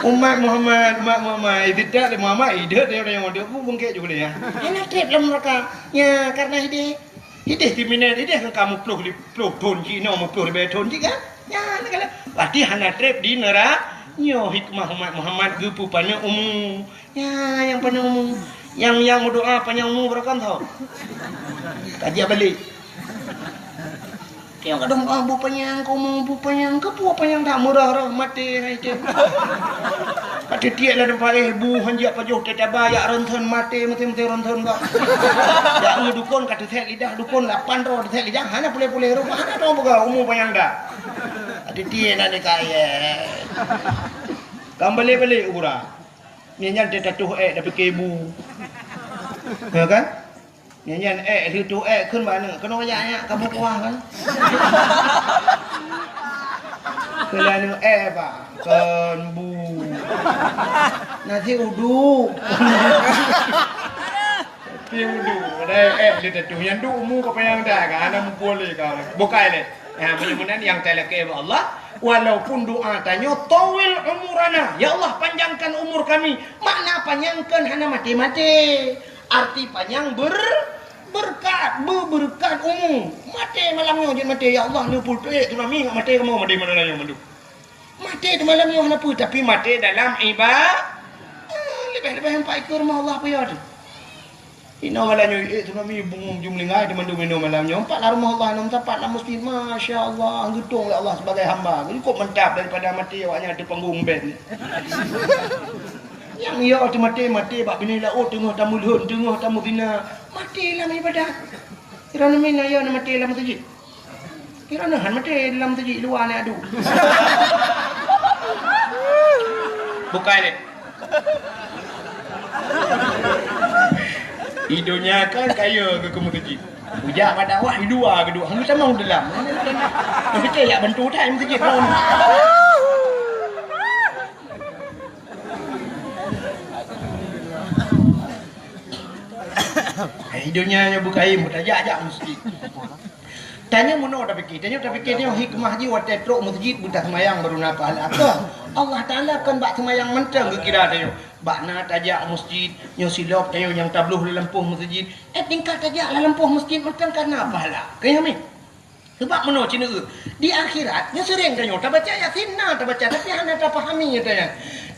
Umat Muhammad, umat Muhammad, tidak Muhammad, hidup dia orang yang hidup, bungkit juga dia. Ini trip dalam neraka. Ya, karena ini Ideh teuminat, ideh ngon kamoe ploh li-, ploh thon jih, inoe meuploh ribèe thon jih kan? Nyan kala. Berarti hana trép di neura-, nyoe hikmah umat Muhammad geupeupaneuk umu. Nyan nyang paneuk umu. Nyang, nyang meudoa panyang umu barokah tho. Ka jak balek. Nyang kadang, "Ah, bu panyang keu umu, bu panyang." Keupeue panyang that meurah-rah maté hai teuh. Ka teutiek lam teumpat, eh, bu hanjeuet pajoh teuh taba, jak ronson maté, maté-maté ronson bak. Jak ngon dukon ka teuthèk lidah, dukon lapan droe teuthèk lidah, hana puléh-puléh rumoh, hana droe peugah umu panyang dah. Ka teutiek na di kayèe. Ka balek-balek u gura. Nyan nyan teuh tatuh èk tapike bu. Ya kan? Nyan nyan èk, lheueh tu èk kheun bak aneuk, keunoe jak nyak kamoe kuah kan? Kheun lé aneuk èk, bah, kon bu. Nasi uduk. Nasi uduk, padahai èk lheueh tatuh. Nyan duek umu ka panyang dah kan, hana muphom lé ka. Bukai lé. Nah, mudah-mudahan nyang talakèe bak Allah, walaupun doa tanyoe, "Tawwil umurana," ya Allah, panjangkan umur kami. Makna panyangkan hana maté-maté. Arti panyang ber-, berkat, be-, berkat umu. Maté malam nyoe jeuet maté, "Ya Allah, neupeutrép tsunami ngat maté kamoe," maté malam nyoe mandum. Maté di malam nyoe hana peue, tapi maté dalam iba-, ah, leubeh-leubeh empat ikeu rumoh Allah peue teuh. Inoe malam nyoe, eh, tsunami bungong jumlinggai di mandum inoe malam nyoe. Empat lam rumoh Allah, enam sapat lam masjid. Masya Allah, geutong lé Allah sebagai hamba. Cukup mantap daripada maté awak nyan di panggung band. Nyang yo teumaté, maté bak binéh laôt teungoh tameulhon, teungoh tameuzina. Maté lam ibadat. Kira na mina yo na maté lam masjid. Kira na han maté lam masjid luwa na adu. Bukai lé. Di donya kan kaya ke, ke masjid. Ujak bak dakwah di luwa ke duek, hana sama dalam. Tapi kayak bantu tai masjid pun. Hai, donya nyoe beukaim, tajak-jak masjid. Tanyoe meunoe tapike, tanyoe tapike nyoe hikmah jih watèe trok masjid beutah seumayang baru na pahala. Keu Allah Taala kon bak seumayang mantong geukira tanyoe. Bak na tajak masjid, nyoe silop tanyoe nyang tabloh lam lampôh masjid. Eh, tingkat tajak lam lampôh masjid mantong ka na pahala. Keu nyoe mi? Sabab meunoe cit neu, di akhirat nyoe seuréng tanyoe tabaca Yasin, na tabaca, tapi hana tapahami tanyoe.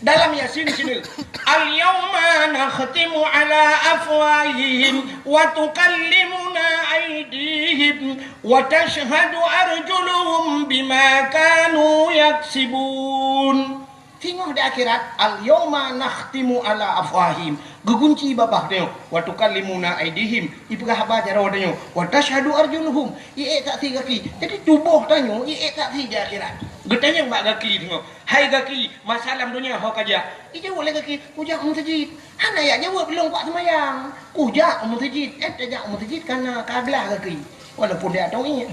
Dalam Yasin cit neu, "Al-yauma nakhtimu ala afwahihim wa tukallimuna aydihim wa tashhadu arjuluhum bima kanu yaksibun." Singoh di akhirat, "Al-yauma nakhtimu ala afwahihim." Geugunci babah tanyoe, "Wa tukallimuna aydihim." Ipeugah haba jaroe tanyoe, "Wa tashhadu arjuluhum." Iék saksi gaki. Jadi tuboh tanyoe iék saksi di akhirat. Geutanyong bak gaki singoh, "Hai gaki, masa lam donya ho kajak?" Ijaweueb lé gaki, "Kujak u meuseujid." Hana jak jaweueb lôn kuat seumayang. "Kujak u meuseujid." Eh, tajak u meuseujid kana ka glah gaki. Walaupun dia tong iék.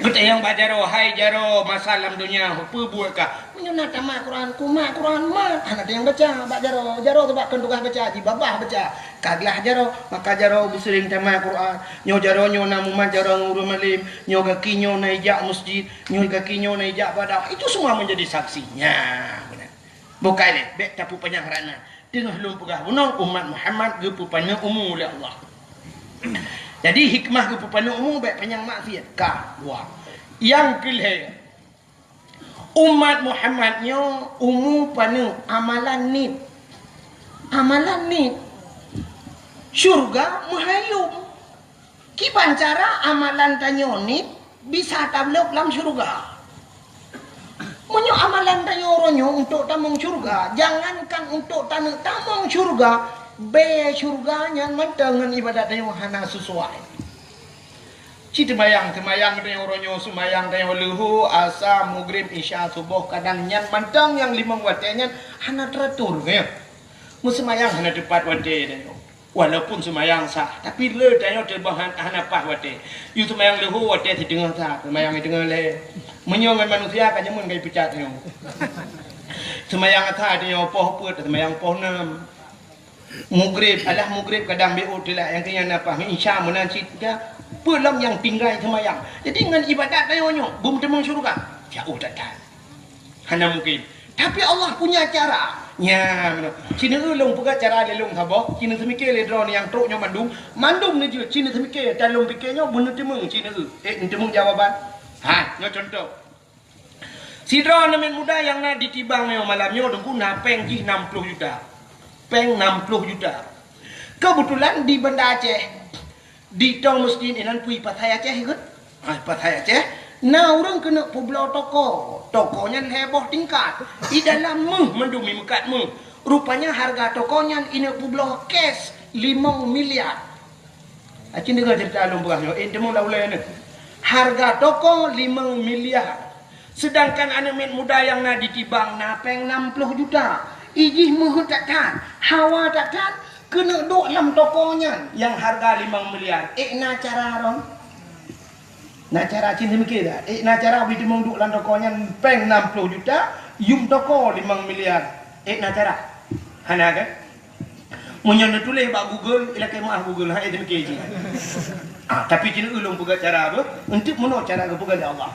Geutanyong bak jaroe, "Hai jaroe, masa lam donya peue buet kah?" "Meunyoe na tamat Quran, kumat Quran mat." Hana teunyang baca bak jaroe. Jaroe sabab kon tugaih baca, jibabah baca. Ka glah jaroe, maka jaroe beuseuring tamat Quran. Nyoe jaroe nyoe na mumat jaroe ngon ureueng malém. Nyoe gaki nyoe na ijak masjid. Nyoe gaki nyoe na ijak bak dakwah. Itu semua menjadi saksi. Nyan, beuna. Bukai lé, bèk tapeupanyang rana. Teungoh lôn peugah bunoe, umat Muhammad geupeupaneuk umu lé Allah. Jadi, hikmah geupeupaneuk umu bèk panyang maksiat. Ka, dua. Nyang keulhèe, umat Muhammad nyoe umu paneuk amalan nit. Amalan nit. Syurga meuhayom. Kiban cara amalan tanyoe nit bisa tabloe lam syeuruga? Meunyoe amalan tanyoe uroe nyoe untuk tamong syurga, jangankan untuk taneuk tamong syurga, bée syurga nyan mantong ngon ibadat tanyoe hana sesuai. Ci teumayang, teumayang tanyoe uroe nyoe, seumayang tanyoe leuhô, asa, mugrib, isya, suboh, kadang nyan mantong nyang limong watée nyan hana teratur, ya. Meuseumayang hana teupat watée tanyoe. Walaupun seumayang sah, tapi le tanyoe teubang han-, hana paih watée. Yue seumayang leuhô watée siteungoh that, seumayang siteungoh lhée. Meunyoe ngon manusia ka jameun ka jipeucat tanyoe. Seumayang asa tanyoe poh peuet, seumayang poh nam. Mugrib, alah mugrib kadang beu telat, nyang keu nyan na paih, isya meunan cit ka, peue lom nyang tinggai seumayang. Jadi ngon ibadat tanyoe nyoe, beumeuteumong syurga, jauh that-that. Hana mungkin. Tapi Allah punya cara. Nya, meunoe. Ci neueu lôn peugah cara lé lôn saboh, ci neuseumiké lé droeneuh nyang trok nyoe mandum, mandum neujeuet, ci neuseumiké, dan lôn piké nyoe beuneuteumong ci neueu. Eh, neuteumong jawaban? Ha, nyoe contoh. Sidroe aneuk muda nyang na di Tibang nyoe malam nyoe, Teungku, na péng jih nam ploh juta. Péng nam ploh juta. Keubeutulan di Banda Aceh, di tong meusjid inan peue, Pasai Aceh ikôt? Ah, Pasai Aceh, na ureuëng keuneuk peubloe toko. Toko nyan lhée boh tingkat. I dalam méuh mandum, i meukat méuh. Rupanya hareuga toko nyan ineuk peubloe cash limong miliar. Aci deungoe ceurita lôn peugah nyoe, eh, teumeung lam ulée nyoe. Hareuga toko limong miliar. Seudangkan aneuk miet muda nyang na di Tibang na péng nam ploh juta. I jih meuheuet that-that, hawa that-that, keuneuk duek lam toko nyan nyang hareuga limong miliar. Ék na cara droen? Na cara cit, neumikir that? Ék na cara bri teumeung duek lam toko nyan péng nam ploh juta, yum toko limong miliar. Ék na cara? Hana kan? Meunyoe neutuléh bak Google, ilakée meuáh Google, hai teumiké jih. Ah, tapi ci neueu lôn peugah cara beuh, eunteuk meunoe cara geupeugah lé Allah.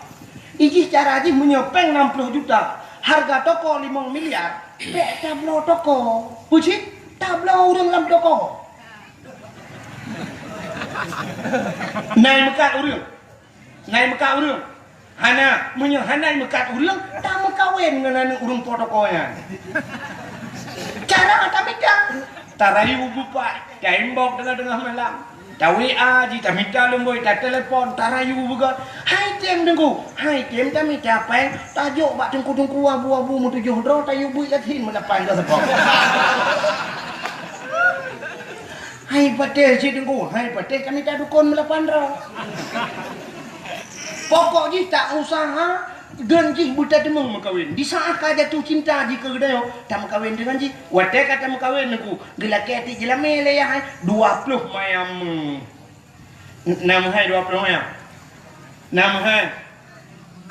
I jih cara jih meunyoe péng nam ploh juta, hareuga toko limong miliar, bék tabloe toko. Peue cit? Tabloe ureuëng lam toko. Nai meukat ureuëng. Nai meukat ureuëng? Hana, meunyoe hana meukat ureuëng, tameukawen ngon aneuk ureuëng po toko nyan. Cara tamita, tarayu beupat, taimbok teungoh-teungoh malam, ta-W A jih, tamita lumboi, tatelepon, tarayu beugot. Hai tem Teungku, hai tem tamita péng, tajok bak teungku-teungku abu-abu meutujoh droe, tayue beuet yatim meulapan droe seupôt. Hai patéh cit Teungku, hai patéh tamita dukon meulapan droe. Pokok jih ta usaha, deun jih beutateumeung meukawen. Di saát ka jatuh cinta jih keu geutanyoe, tameukawen deungon jih. Watée ka tameukawen Teungku, geulakée tiek jeulamé lé yah hai, dua ploh mayam. Na meuhai dua ploh mayam? Na meuhai?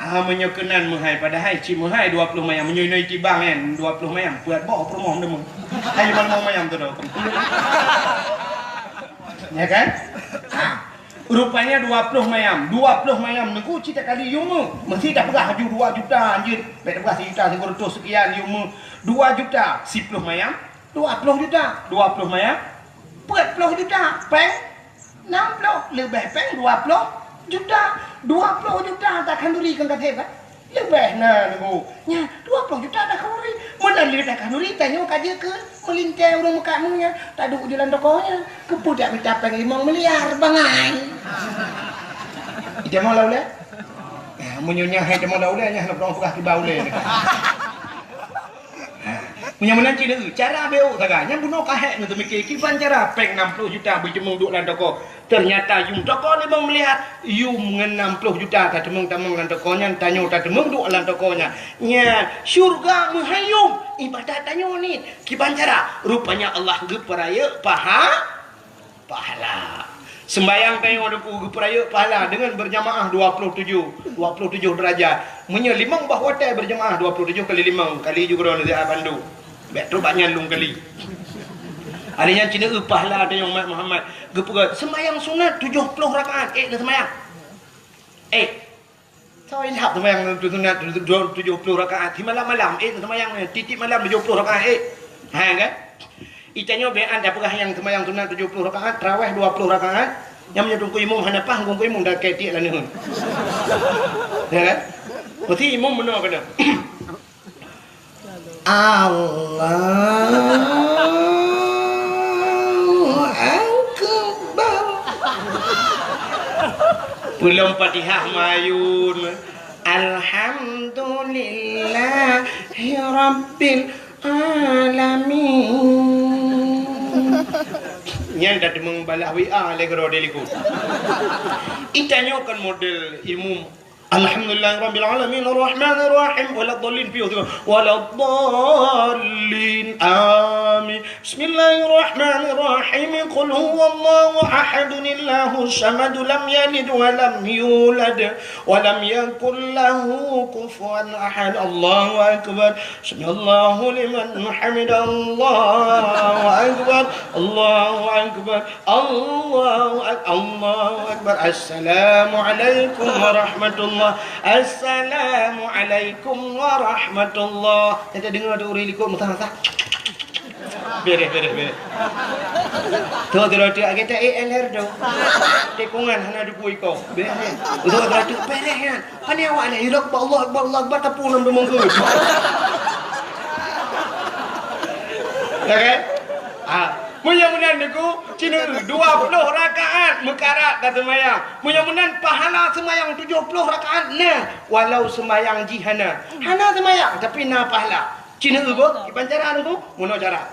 Ah, meunyoe keunan meuhai, padahai cit meuhai dua ploh mayam. Meunyoe inoe Tibang nyan, dua ploh mayam, peuet boh peurumoh deungon. Hai lima mayam tu dah. Ya kan? Ah. Rupanya dua ploh mayam. Dua ploh mayam Teungku cit takali yum meuh. Meusti tapeugah laju dua juta anjeut. Bék tapeugah sijuta sikureueng reutôh seukian yum meuh. Dua juta siploh mayam, dua ploh juta. Dua ploh mayam, peuet ploh juta. Péng nam ploh, leubeh péng dua ploh juta. Dua ploh juta takhanduri kon ka thép, eh? Leubeh na Teungku. Nya, dua ploh juta takhanduri. Meunan lé takhanduri, tanyoe ka jeuet keu meulintée ureuëng meukat méuh nyan, taduek u jalan toko nyan. Keupeue dak mita péng limong miliar bangai? Ita mau lau lé? Ya, meunyoe nyan hai ita mau lau lé, nyan hana peudong peugah kiba ulée. Ha, meunyoe meunan cit neueu, cara beu sagai. Nyang bunoe ka hék neuteumiké kiban cara péng nam ploh juta beujeumeung duek lam toko. Teunyata yum toko limong miliar, yum ngon nam ploh juta tateumeung-tamong lam toko nyan, tanyoe tateumeung duek lam toko nyan. Nyan, syurga meuhai yum, ibadat tanyoe niet. Kiban cara? Rupanya Allah geupeurayeuk paha- Pahala. Seumbayang tanyoe Teungku geupeurayeuk pahala deungon beurjamaah dua ploh tujoh, dua ploh tujoh deurajat. Meunyoe limong boh watée beurjamaah dua ploh tujoh kali limong, kali ju keudroe neusiat bandum. Bék trok bak nyan lôn kali. Hari nyan cit neueu pahala tanyoe umat Muhammad. Geupeugah seumbayang sunat tujoh ploh rakaat, ék neuseumayang. Ék. Soe ilham seumayang tu sunat tu, tu, tujoh ploh rakaat. Di malam-malam, eh, seumayang, eh, tiep-tiep malam tujoh ploh rakaat, eh. Ha, kan? Itanyoe bèk an tapeugah nyang seumayang sunat tujoh ploh rakaat, tarawih dua ploh rakaat. Nyang meunyoe teungku imum hana paih, teungku imum dak keu tiek laneuen. Ya, kan? Mesti imum meunoe keunoe. Allahu Akbar. Peulom Fatihah mayun. Alhamdulillah. Alhamdulillahi Rabbil Alamin. Nyan dah deungon balah W A lé keudroe di likot. Itanyoe kan model ilmu. Alhamdulillahi Rabbil Alamin, Ar-Rahmanir Rahim, waladdallin, piôh tu. Waladdallin, amin. Bismillahirrahmanirrahim. Qul huwallahu ahad, Allahus samad, lam yalid wa lam yulad, wa lam yakul lahu kufuwan ahad. Allahu akbar. Sami'allahu liman hamidah. Allahu akbar. Allahu akbar. Allahu ak-, Allahu akbar. Assalamualaikum warahmatullah. Assalamualaikum warahmatullah. Kita dengar tu ureueng likot meusaha-saha. Bereh, bereh, bereh. Tu, tu, tu, kita E L R tu. Tikungan hana duku iko. Bereh. Tu, tu, tu, bereh kan. Pane awak ni, Allahu Akbar, Allahu Akbar, Allahu Akbar, tapue nam deungon keu. Ya kan? Ah, meunyoe meunan Teungku, cina dua puluh rakaat meukarat taseumayang. Meunyoe meunan pahala seumayang tujoh ploh rakaat na, walau seumayang jih hana. Hana seumayang, tapi na pahala. Cina beuh, kiban cara Teungku, meunoe cara.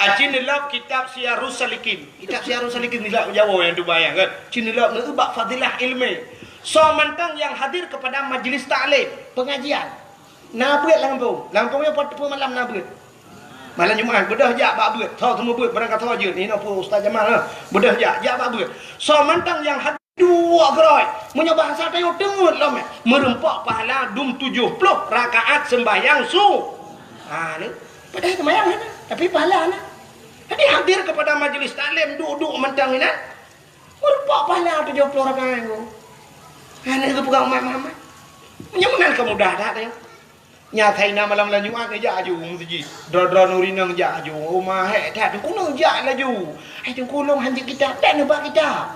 Acin neulab kitab Siyarus Salikin. Kitab Siyarus Salikin nilab Jawa nyang tubai kan. Cin neulab neubak fadilah ilmu. Soe mantong nyang hadir kepada majlis taklim, pengajian. Na beuet lam gampông. Lam gampông nyoe pat-, pat malam na beuet. Malam Jumat, beudôh jak bak beuet. Tho teuma beuet, barang ka tho jeuet. Inoe peue Ustaz Jamal, ha. Beudôh jak, jak bak beuet. Soe mantong nyang hadir Duek keurôi. Meunyoe bahasa tanyoe teungeut lom, eh. Meureumpok pahala dum tujoh ploh rakaat seumbahyang su-, ha, ni. Padahai seumbahyang hana, tapi pahala na. Jadi hadir kepada majlis taklim, duek-duek mantong inan. Meureumpok pahala tujoh ploh rakaat tu. Ha, ni geupeugah umat Muhammad. Meunyoe meunan ka mudah that, eh. Nyan asai na malam-malam Jumat neujak aju u meuseujid. Droe-droe nuri nang jak aju. Uma hék that, Teungku neujak laju. Hai Teungku, lôn hanjeuet kitab, bèk neuba kitab.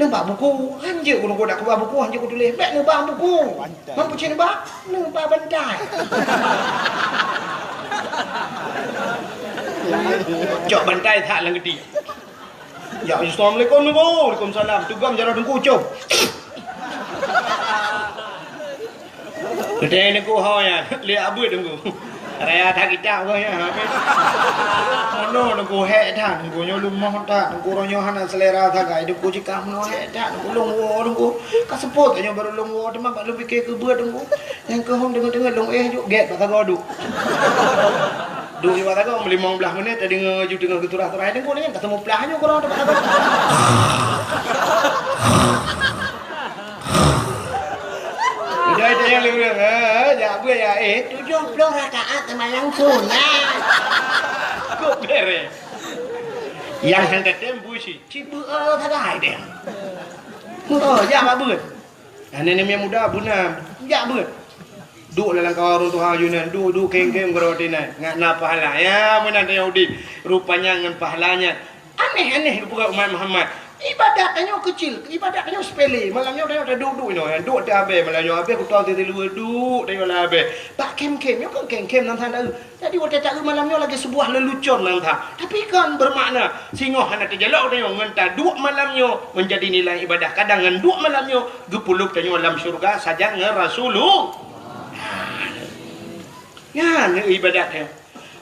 Neuba buku, hanjeuet ku Teungku dak kuba buku, hanjeuet kutuléh, bèk neuba buku. Ban peucit neuba, neuba bantai. Cok bantai that lam geuti. Ya, assalamualaikum Teungku. Waalaikumsalam. Tugam jaroe Teungku, com. Geutanyoe Teungku ho nyan, lé abeuet Teungku. Raya that kitab keuh nyan, habéh. Meunoe Teungku hék that, Teungku nyoe leumoh that, Teungku uroe nyoe hana seulera sagai, Teungku jikah meunoe hék that, Teungku lôn woe Teungku. Ka seupôt nyoe barô lôn woe, teuma bak lôn pike keu beuet Teungku. Nyang keuhong deungon-deungon lôn éh juk gét bak sagoe duek. Duek di bak sagoe meulimong blaih menit, tadeungoe ju teungoh geuturah-turah, Teungku nyan ka seumuplah nyoe keudroe bak sagoe. Udah itu nyang lureng, eh, jak beuet ya, eh, tujoh ploh rakaat seumayang sunat. Kok bereh? Nyang han tatem busi, cibeueu sagai deh. Oh, jak bak beuet. Aneuk namiet muda beuna, jak beuet. Duek lam kawan ureueng tuha yunan, duek-duek kém-kém keudroe teunan, ngat na pahala. Ya, meunan tanyoe udép. Rupanya ngon pahala nyan. Aneh-aneh geupeugah umat Muhammad. Ibadat tanyoe keucil, ibadat tanyoe sepele. Malam nyoe tanyoe taduek-duek inoe, duek teuh abée, malam nyoe abée kutoe teuh siluweue duek tanyoe lam abée. Bak kém-kém, nyoe kon kém-kém nan sana. Jadi watée taeu malam nyoe lagée sebuah lelucon nan that. Tapi kon bermakna singoh hana teujalok tanyoe ngon taduek malam nyoe menjadi nilai ibadah. Kadang ngon duek malam nyoe geupeuleub tanyoe lam syeuruga sajan ngon Rasulullah. Nyan ibadat nyoe.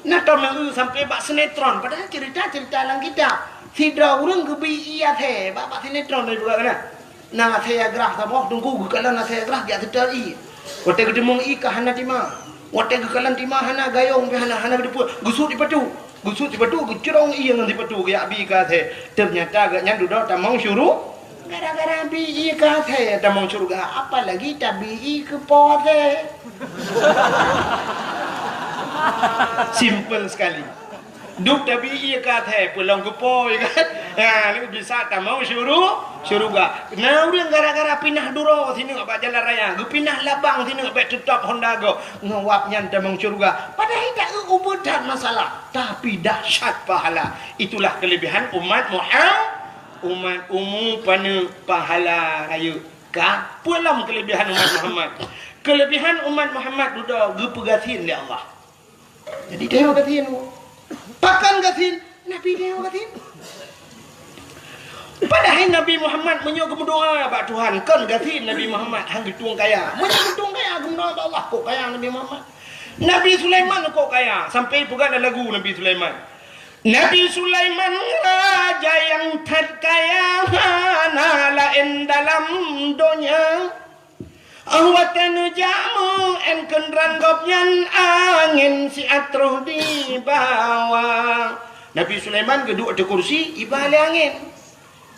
Na tom ngon sampai bak sinetron, padahal cerita-cerita lam kitab. Sidroe ureuëng geubi ié até bak, bak sinetron dari buka kana. Na asèe grah saboh, Teungku geukalon asèe grah jak seutôt ié. Watèe geuteumeung ié ka hana tima. Watèe geukalon tima hana, gayong pih hana, hana geuteupeue. Geusut sipatu. Geusut sipatu, geucrong ié ngon sipatu geujak bi ié keu asèe. Teunyata gobnyan dudoe tamong syuru-, gara-gara bi ié keu asèe tamong syeuruga, apalagi tabi ié keu po asèe. Simple sekali. Duek tabi ié keu asèe, peulong keu po, ya kan? Ha, ni bisa tamong syuru-, syeuruga. Na ureuëng gara-gara pinah duroe sineuk bak jalan raya, geupinah labang sineuk bèk teutap honda gob, ngon wab nyan tamong syeuruga. Padahai taeu ubeut that masalah, tapi dahsyat pahala. Itulah kelebihan umat Muhammad, umat umu paneuk pahala rayeuk. Ka peue lom kelebihan umat Muhammad? Kelebihan umat Muhammad dudoe geupeugasien lé Allah. Jadi tanyoe gasien. Pakon gasien? Nabi tanyoe gasien. Padahai Nabi Muhammad meunyoe geumeudoa bak Tuhan, kon gasien Nabi Muhammad han geutueng kaya. Meunyoe geutueng kaya, Nyoe bak Allah kok kaya Nabi Muhammad. Nabi Sulaiman kok kaya, sampai peugah lam lagu Nabi Sulaiman. Nabi Sulaiman raja nyang that kaya, hana laén dalam donya. Awak watée neujak meu-én keudroe gobnyan, angén siat troh jibawa. Nabi Sulaiman geuduek ateueh kursi, jiba lé angén.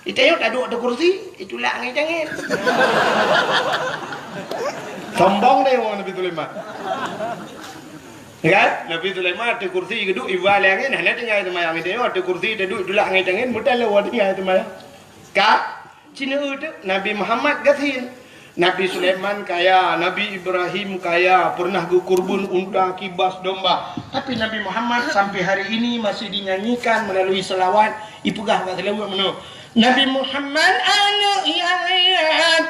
Di tanyoe taduek ateueh kursi, jitulak angén-angén. Sombong deh ngon Nabi Sulaiman. Kan? Nabi Sulaiman ateueh kursi geuduek, jiba lé angén, hana tinggai seumayang. Di tanyoe ateueh kursi taduek, jitulak angén-angén, meuteuleu tinggai seumayang. Ka? Cina teuh Nabi Muhammad gasien. Nabi Sulaiman kaya, Nabi Ibrahim kaya, pernah geukurban unta, kibas domba. Tapi Nabi Muhammad sampai hari ini masih dinyanyikan melalui selawat, ipeugah bak seulaweuet meunoe. Nabi Muhammad aneuk Yahya